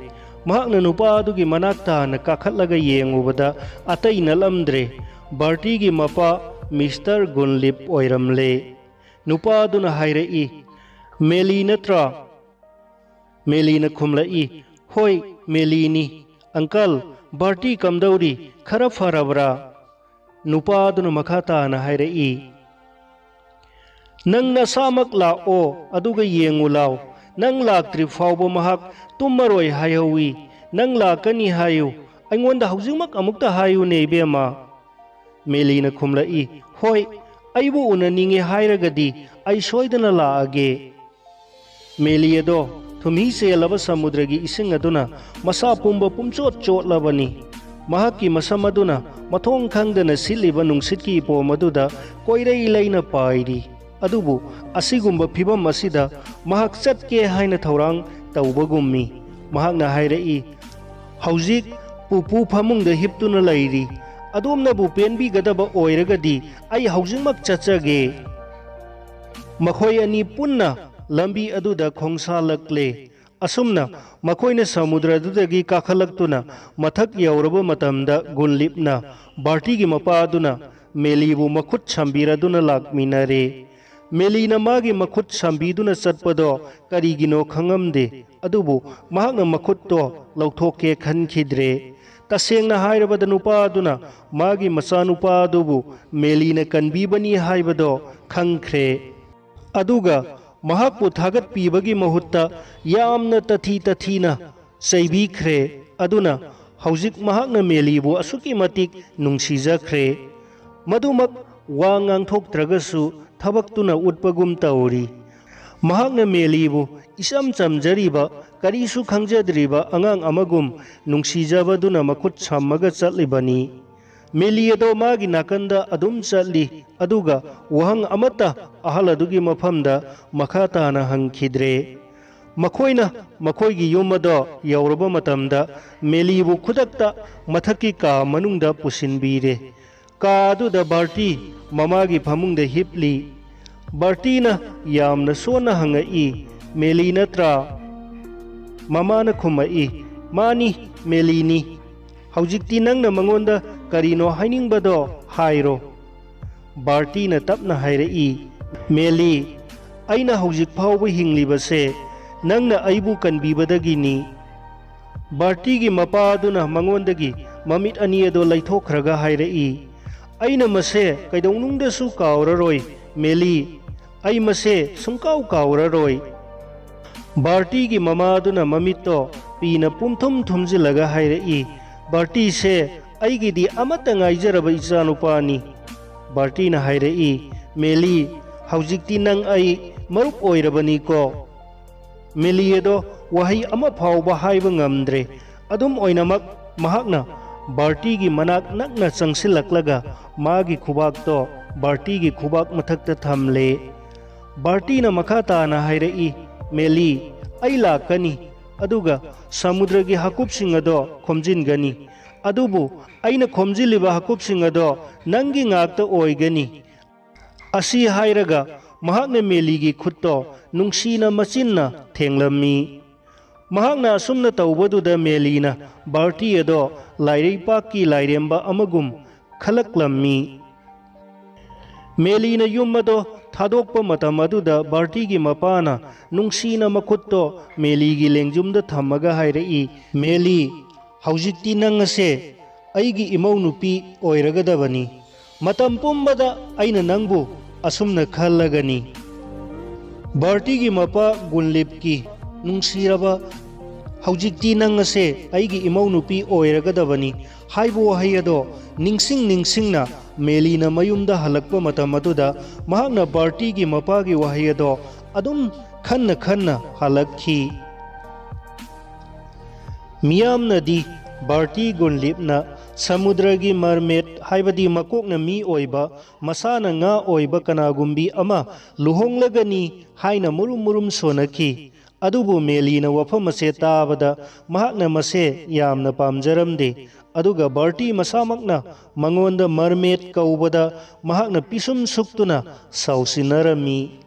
ꯃꯍꯥꯛꯅ ꯅꯨꯄꯥ ꯑꯗꯨꯒꯤ ꯃꯅꯥꯛ ꯇꯥꯅ ꯀꯥꯈꯠꯂꯒ ꯌꯦꯡꯉꯨꯕꯗ ꯑꯇꯩ ꯅꯠꯂꯝꯗ꯭ꯔꯦ, ꯕꯥꯔꯇꯤꯒꯤ ꯃꯄꯥ ꯃꯤꯁꯇꯔ ꯒꯨꯟꯂꯤꯞ ꯑꯣꯏꯔꯝꯂꯦ꯫ ꯅꯨꯄꯥ ꯑꯗꯨꯅ ꯍꯥꯏꯔꯛꯏ, "ꯃꯦꯂꯤ ꯅꯠꯇ꯭ꯔꯥ?" ꯃꯦꯂꯤꯅ ꯈꯨꯝꯂꯛꯏ, "ꯍꯣꯏ, ꯃꯦꯂꯤꯅꯤ꯫ ꯑꯪꯀꯜ, ꯕꯥꯔꯇꯤ ꯀꯝꯗꯧꯔꯤ? ꯈꯔ ꯐꯔꯕ꯭ꯔꯥ?" ꯅꯨꯄꯥ ꯑꯗꯨꯅ ꯃꯈꯥ ꯇꯥꯅ ꯍꯥꯏꯔꯛꯏ, "ꯅꯪ ꯅꯁꯥꯃꯛ ꯂꯥꯛꯑꯣ, ꯑꯗꯨꯒ ꯌꯦꯡꯉꯨ ꯂꯥꯎ꯫ ꯅꯪ ꯂꯥꯛꯇ꯭ꯔꯤ ꯐꯥꯎꯕ ꯃꯍꯥꯛ ꯇꯨꯝꯃꯔꯣꯏ ꯍꯥꯏꯍꯧꯋꯤ꯫ ꯅꯪ ꯂꯥꯛꯀꯅꯤ ꯍꯥꯏꯌꯨ꯫ ꯑꯩꯉꯣꯟꯗ ꯍꯧꯖꯤꯛꯃꯛ ꯑꯃꯨꯛꯇ ꯍꯥꯏꯌꯨꯅꯦ, ꯏꯕꯦꯝꯃ꯫" ꯃꯦꯂꯤꯅ ꯈꯨꯝꯂꯛꯏ, "ꯍꯣꯏ, ꯑꯩꯕꯨ ꯎꯅꯅꯤꯡꯉꯦ ꯍꯥꯏꯔꯒꯗꯤ ꯑꯩ ꯁꯣꯏꯗꯅ ꯂꯥꯛꯑꯒꯦ꯫" ꯃꯦꯂꯤ ꯑꯗꯣ ꯊꯨꯝꯍꯤ ꯆꯦꯜꯂꯕ ꯁꯃꯨꯗ꯭ꯔꯒꯤ ꯏꯁꯤꯡ ꯑꯗꯨꯅ ꯃꯁꯥ ꯄꯨꯝꯕ ꯄꯨꯝꯆꯣꯠ ꯆꯣꯠꯂꯕꯅꯤ꯫ ꯃꯍꯥꯛꯀꯤ ꯃꯁꯝ ꯑꯗꯨꯅ ꯃꯊꯣꯡ ꯈꯪꯗꯅ ꯁꯤꯠꯂꯤꯕ ꯅꯨꯡꯁꯤꯠꯀꯤ ꯏꯄꯣꯝ ꯑꯗꯨꯗ ꯀꯣꯏꯔꯩ ꯂꯩꯅ ꯄꯥꯏꯔꯤ꯫ ꯑꯗꯨꯕꯨ ꯑꯁꯤꯒꯨꯝꯕ ꯐꯤꯚꯝ ꯑꯁꯤꯗ ꯃꯍꯥꯛ ꯆꯠꯀꯦ ꯍꯥꯏꯅ ꯊꯧꯔꯥꯡ ꯇꯧꯕꯒꯨꯝꯃꯤ꯫ ꯃꯍꯥꯛꯅ ꯍꯥꯏꯔꯛꯏ, "ꯍꯧꯖꯤꯛ ꯄꯨꯄꯨ ꯐꯃꯨꯡꯗ ꯍꯤꯞꯇꯨꯅ ꯂꯩꯔꯤ꯫ ꯑꯗꯣꯝꯅꯕꯨ ꯄꯦꯟꯕꯤꯒꯗꯕ ꯑꯣꯏꯔꯒꯗꯤ ꯑꯩ ꯍꯧꯖꯤꯛꯃꯛ ꯆꯠꯆꯒꯦ꯫" ꯃꯈꯣꯏ ꯑꯅꯤ ꯄꯨꯟꯅ ꯂꯝꯕꯤ ꯑꯗꯨꯗ ꯈꯣꯡꯁꯥꯜꯂꯛꯂꯦ꯫ ꯑꯁꯨꯝꯅ ꯃꯈꯣꯏꯅ ꯁꯃꯨꯗ꯭ꯔꯗꯨꯗꯒꯤ ꯀꯥꯈꯠꯂꯛꯇꯨꯅ ꯃꯊꯛ ꯌꯧꯔꯕ ꯃꯇꯝꯗ ꯒꯨꯟꯂꯤꯞꯅ ꯕꯥꯔꯇꯤꯒꯤ ꯃꯄꯥ ꯑꯗꯨꯅ ꯃꯦꯂꯤꯕꯨ ꯃꯈꯨꯠ ꯁꯝꯕꯤꯔꯗꯨꯅ ꯂꯥꯛꯃꯤꯟꯅꯔꯦ꯫ ꯃꯦꯂꯤꯅ ꯃꯥꯒꯤ ꯃꯈꯨꯠ ꯁꯝꯕꯤꯗꯨꯅ ꯆꯠꯄꯗꯣ ꯀꯔꯤꯒꯤꯅꯣ ꯈꯪꯉꯝꯗꯦ, ꯑꯗꯨꯕꯨ ꯃꯍꯥꯛꯅ ꯃꯈꯨꯠꯇꯣ ꯂꯧꯊꯣꯛꯀꯦ ꯈꯟꯈꯤꯗ꯭ꯔꯦ꯫ ꯇꯁꯦꯡꯅ ꯍꯥꯏꯔꯕꯗ ꯅꯨꯄꯥ ꯑꯗꯨꯅ ꯃꯥꯒꯤ ꯃꯆꯥꯅꯨꯄꯥ ꯑꯗꯨꯕꯨ ꯃꯦꯂꯤꯅ ꯀꯟꯕꯤꯕꯅꯤ ꯍꯥꯏꯕꯗꯣ ꯈꯪꯈ꯭ꯔꯦ꯫ ꯑꯗꯨꯒ ꯃꯍꯥꯛꯄꯨ ꯊꯥꯒꯠꯄꯤꯕꯒꯤ ꯃꯍꯨꯠꯇ ꯌꯥꯝꯅ ꯇꯊꯤ ꯇꯊꯤꯅ ꯆꯩꯕꯤꯈ꯭ꯔꯦ꯫ ꯑꯗꯨꯅ ꯍꯧꯖꯤꯛ ꯃꯍꯥꯛꯅ ꯃꯦꯂꯤꯕꯨ ꯑꯁꯨꯛꯀꯤ ꯃꯇꯤꯛ ꯅꯨꯡꯁꯤꯖꯈ꯭ꯔꯦ꯫ ꯃꯗꯨꯃꯛ ꯋꯥ ꯉꯥꯡꯊꯣꯛꯇ꯭ꯔꯒꯁꯨ ꯊꯕꯛꯇꯨꯅ ꯎꯠꯄꯒꯨꯝ ꯇꯧꯔꯤ꯫ ꯃꯍꯥꯛꯅ ꯃꯦꯂꯤꯕꯨ ꯏꯆꯝ ꯆꯝꯖꯔꯤꯕ, ꯀꯔꯤꯁꯨ ꯈꯪꯖꯗ꯭ꯔꯤꯕ ꯑꯉꯥꯡ ꯑꯃꯒꯨꯝ ꯅꯨꯡꯁꯤꯖꯕꯗꯨꯅ ꯃꯈꯨꯠ ꯁꯝꯃꯒ ꯆꯠꯂꯤꯕꯅꯤ꯫ ꯃꯦꯂꯤ ꯑꯗꯣ ꯃꯥꯒꯤ ꯅꯥꯀꯟꯗ ꯑꯗꯨꯝ ꯆꯠꯂꯤ, ꯑꯗꯨꯒ ꯋꯥꯍꯪ ꯑꯃꯠꯇ ꯑꯍꯜ ꯑꯗꯨꯒꯤ ꯃꯐꯝꯗ ꯃꯈꯥ ꯇꯥꯅ ꯍꯪꯈꯤꯗ꯭ꯔꯦ꯫ ꯃꯈꯣꯏꯅ ꯃꯈꯣꯏꯒꯤ ꯌꯨꯝ ꯑꯗꯣ ꯌꯧꯔꯕ ꯃꯇꯝꯗ ꯃꯦꯂꯤꯕꯨ ꯈꯨꯗꯛꯇ ꯃꯊꯛꯀꯤ ꯀꯥ ꯃꯅꯨꯡꯗ ꯄꯨꯁꯤꯟꯕꯤꯔꯦ꯫ ꯀꯥ ꯑꯗꯨꯗ ꯕꯥꯔꯇꯤ ꯃꯃꯥꯒꯤ ꯐꯃꯨꯡꯗ ꯍꯤꯞꯂꯤ꯫ ꯕꯥꯔꯇꯤꯅ ꯌꯥꯝꯅ ꯁꯣꯟꯅ ꯍꯪꯉꯛꯏ, "ꯃꯦꯂꯤ ꯅꯠꯇ꯭ꯔꯥ?" ꯃꯃꯥꯅ ꯈꯨꯝꯃꯛꯏ, "ꯃꯥꯅꯤ, ꯃꯦꯂꯤꯅꯤ꯫ ꯍꯧꯖꯤꯛꯇꯤ ꯅꯪꯅ ꯃꯉꯣꯟꯗ ꯀꯔꯤꯅꯣ ꯍꯥꯏꯅꯤꯡꯕꯗꯣ ꯍꯥꯏꯔꯣ꯫" ꯕꯥꯔꯇꯤꯅ ꯇꯞꯅ ꯍꯥꯏꯔꯛꯏ, "ꯃꯦꯂꯤ, ꯑꯩꯅ ꯍꯧꯖꯤꯛ ꯐꯥꯎꯕ ꯍꯤꯡꯂꯤꯕꯁꯦ ꯅꯪꯅ ꯑꯩꯕꯨ ꯀꯟꯕꯤꯕꯗꯒꯤꯅꯤ꯫" ꯕꯥꯔꯇꯤꯒꯤ ꯃꯄꯥ ꯑꯗꯨꯅ ꯃꯉꯣꯟꯗꯒꯤ ꯃꯃꯤꯠ ꯑꯅꯤ ꯑꯗꯨ ꯂꯩꯊꯣꯛꯈ꯭ꯔꯒ ꯍꯥꯏꯔꯛꯏ, "ꯑꯩꯅ ꯃꯁꯦ ꯀꯩꯗꯧꯅꯨꯡꯗꯁꯨ ꯀꯥꯎꯔꯔꯣꯏ, ꯃꯦꯂꯤ꯫ ꯑꯩ ꯃꯁꯦ ꯁꯨꯡꯀꯥꯎ ꯀꯥꯎꯔꯔꯣꯏ꯫" ꯕꯥꯔꯇꯤꯒꯤ ꯃꯃꯥ ꯑꯗꯨꯅ ꯃꯃꯤꯠꯇꯣ ꯄꯤꯅ ꯄꯨꯝꯊꯨꯝ ꯊꯨꯝꯖꯤꯜꯂꯒ ꯍꯥꯏꯔꯛꯏ, "ꯕꯥꯔꯇꯤꯁꯦ ꯑꯩꯒꯤꯗꯤ ꯑꯃꯠꯇ ꯉꯥꯏꯖꯔꯕ ꯏꯆꯥꯅꯨꯄꯥꯅꯤ꯫" ꯕꯥꯔꯇꯤꯅ ꯍꯥꯏꯔꯛꯏ, "ꯃꯦꯂꯤ, ꯍꯧꯖꯤꯛꯇꯤ ꯅꯪ ꯑꯩ ꯃꯔꯨꯞ ꯑꯣꯏꯔꯕꯅꯤꯀꯣ꯫" ꯃꯦꯂꯤ ꯑꯗꯣ ꯋꯥꯍꯩ ꯑꯃ ꯐꯥꯎꯕ ꯍꯥꯏꯕ ꯉꯝꯗ꯭ꯔꯦ꯫ ꯑꯗꯨꯝ ꯑꯣꯏꯅꯃꯛ, ꯃꯍꯥꯛꯅ ꯕꯥꯔꯇꯤꯒꯤ ꯃꯅꯥꯛ ꯅꯛꯅ ꯆꯪꯁꯤꯜꯂꯛꯂꯒ ꯃꯥꯒꯤ ꯈꯨꯕꯥꯛꯇꯣ ꯕꯥꯔꯇꯤꯒꯤ ꯈꯨꯕꯥꯛ ꯃꯊꯛꯇ ꯊꯝꯂꯦ꯫ ꯕꯥꯔꯇꯤꯅ ꯃꯈꯥ ꯇꯥꯅ ꯍꯥꯏꯔꯛꯏ, "ꯃꯦꯂꯤ, ꯑꯩ ꯂꯥꯛꯀꯅꯤ, ꯑꯗꯨꯒ ꯁꯃꯨꯗ꯭ꯔꯒꯤ ꯍꯥꯀꯨꯞꯁꯤꯡ ꯑꯗꯣ ꯈꯣꯝꯖꯤꯟꯒꯅꯤ꯫ ꯑꯗꯨꯕꯨ ꯑꯩꯅ ꯈꯣꯝꯖꯤꯜꯂꯤꯕ ꯍꯥꯀꯨꯞꯁꯤꯡ ꯑꯗꯣ ꯅꯪꯒꯤ ꯉꯥꯛꯇ ꯑꯣꯏꯒꯅꯤ꯫" ꯑꯁꯤ ꯍꯥꯏꯔꯒ ꯃꯍꯥꯛꯅ ꯃꯦꯂꯤꯒꯤ ꯈꯨꯠꯇꯣ ꯅꯨꯡꯁꯤꯅ ꯃꯆꯤꯟꯅ ꯊꯦꯡꯂꯝꯃꯤ꯫ ꯃꯍꯥꯛꯅ ꯑꯁꯨꯝꯅ ꯇꯧꯕꯗꯨꯗ ꯃꯦꯂꯤꯅ ꯕꯥꯔꯇꯤ ꯑꯗꯣ ꯂꯥꯏꯔꯩꯄꯥꯛꯀꯤ ꯂꯥꯏꯔꯦꯝꯕ ꯑꯃꯒꯨꯝ ꯈꯜꯂꯛꯂꯝꯃꯤ꯫ ꯃꯦꯂꯤꯅ ꯌꯨꯝ ꯑꯗꯣ ꯊꯥꯗꯣꯛꯄ ꯃꯇꯝ ꯑꯗꯨꯗ ꯕꯥꯔꯇꯤꯒꯤ ꯃꯄꯥꯅ ꯅꯨꯡꯁꯤꯅ ꯃꯈꯨꯠꯇꯣ ꯃꯦꯂꯤꯒꯤ ꯂꯦꯡꯖꯨꯝꯗ ꯊꯝꯃꯒ ꯍꯥꯏꯔꯛꯏ, "ꯃꯦꯂꯤ, ꯍꯧꯖꯤꯛꯇꯤ ꯅꯪ ꯑꯁꯦ ꯑꯩꯒꯤ ꯏꯃꯧ ꯅꯨꯄꯤ ꯑꯣꯏꯔꯒꯗꯕꯅꯤ꯫ ꯃꯇꯝ ꯄꯨꯝꯕꯗ ꯑꯩꯅ ꯅꯪꯕꯨ ꯑꯁꯨꯝꯅ ꯈꯜꯂꯒꯅꯤ꯫" ꯕꯥꯔꯇꯤꯒꯤ ꯃꯄꯥ ꯒꯨꯟꯂꯤꯞꯀꯤ ꯅꯨꯡꯁꯤꯔꯕ "ꯍꯧꯖꯤꯛꯇꯤ ꯅꯪ ꯑꯁꯦ ꯑꯩꯒꯤ ꯏꯃꯧ ꯅꯨꯄꯤ ꯑꯣꯏꯔꯒꯗꯕꯅꯤ" ꯍꯥꯏꯕ ꯋꯥꯍꯩ ꯑꯗꯣ ꯅꯤꯡꯁꯤꯡ ꯅꯤꯡꯁꯤꯡꯅ ꯃꯦꯂꯤꯅ ꯃꯌꯨꯝꯗ ꯍꯜꯂꯛꯄ ꯃꯇꯝ ꯑꯗꯨꯗ ꯃꯍꯥꯛꯅ ꯕꯥꯔꯇꯤꯒꯤ ꯃꯄꯥꯒꯤ ꯋꯥꯍꯩ ꯑꯗꯣ ꯑꯗꯨꯝ ꯈꯟꯅ ꯈꯟꯅ ꯍꯜꯂꯛꯈꯤ꯫ ꯃꯤꯌꯥꯝꯅꯗꯤ ꯕꯥꯔꯇꯤ ꯒꯨꯟꯂꯤꯞꯅ ꯁꯃꯨꯗ꯭ꯔꯒꯤ ꯃꯔꯃꯦꯠ, ꯍꯥꯏꯕꯗꯤ ꯃꯀꯣꯛꯅ ꯃꯤ ꯑꯣꯏꯕ, ꯃꯁꯥꯅ ꯉꯥ ꯑꯣꯏꯕ ꯀꯅꯥꯒꯨꯝꯕꯤ ꯑꯃ ꯂꯨꯍꯣꯡꯂꯒꯅꯤ ꯍꯥꯏꯅ ꯃꯨꯔꯨꯝ ꯃꯨꯔꯨꯝ ꯁꯣꯟꯅꯈꯤ꯫ ꯑꯗꯨꯕꯨ ꯃꯦꯂꯤꯅ ꯋꯥꯐꯝ ꯑꯁꯦ ꯇꯥꯕꯗ ꯃꯍꯥꯛꯅ ꯃꯁꯦ ꯌꯥꯝꯅ ꯄꯥꯝꯖꯔꯝꯗꯦ꯫ ꯑꯗꯨꯒ ꯕꯥꯔꯇꯤ ꯃꯁꯥꯃꯛꯅ ꯃꯉꯣꯟꯗ ꯃꯔꯃꯦꯠ ꯀꯧꯕꯗ ꯃꯍꯥꯛꯅ ꯄꯤꯁꯨꯝ ꯁꯨꯛꯇꯨꯅ ꯁꯥꯎꯁꯤꯟꯅꯔꯝꯃꯤ꯫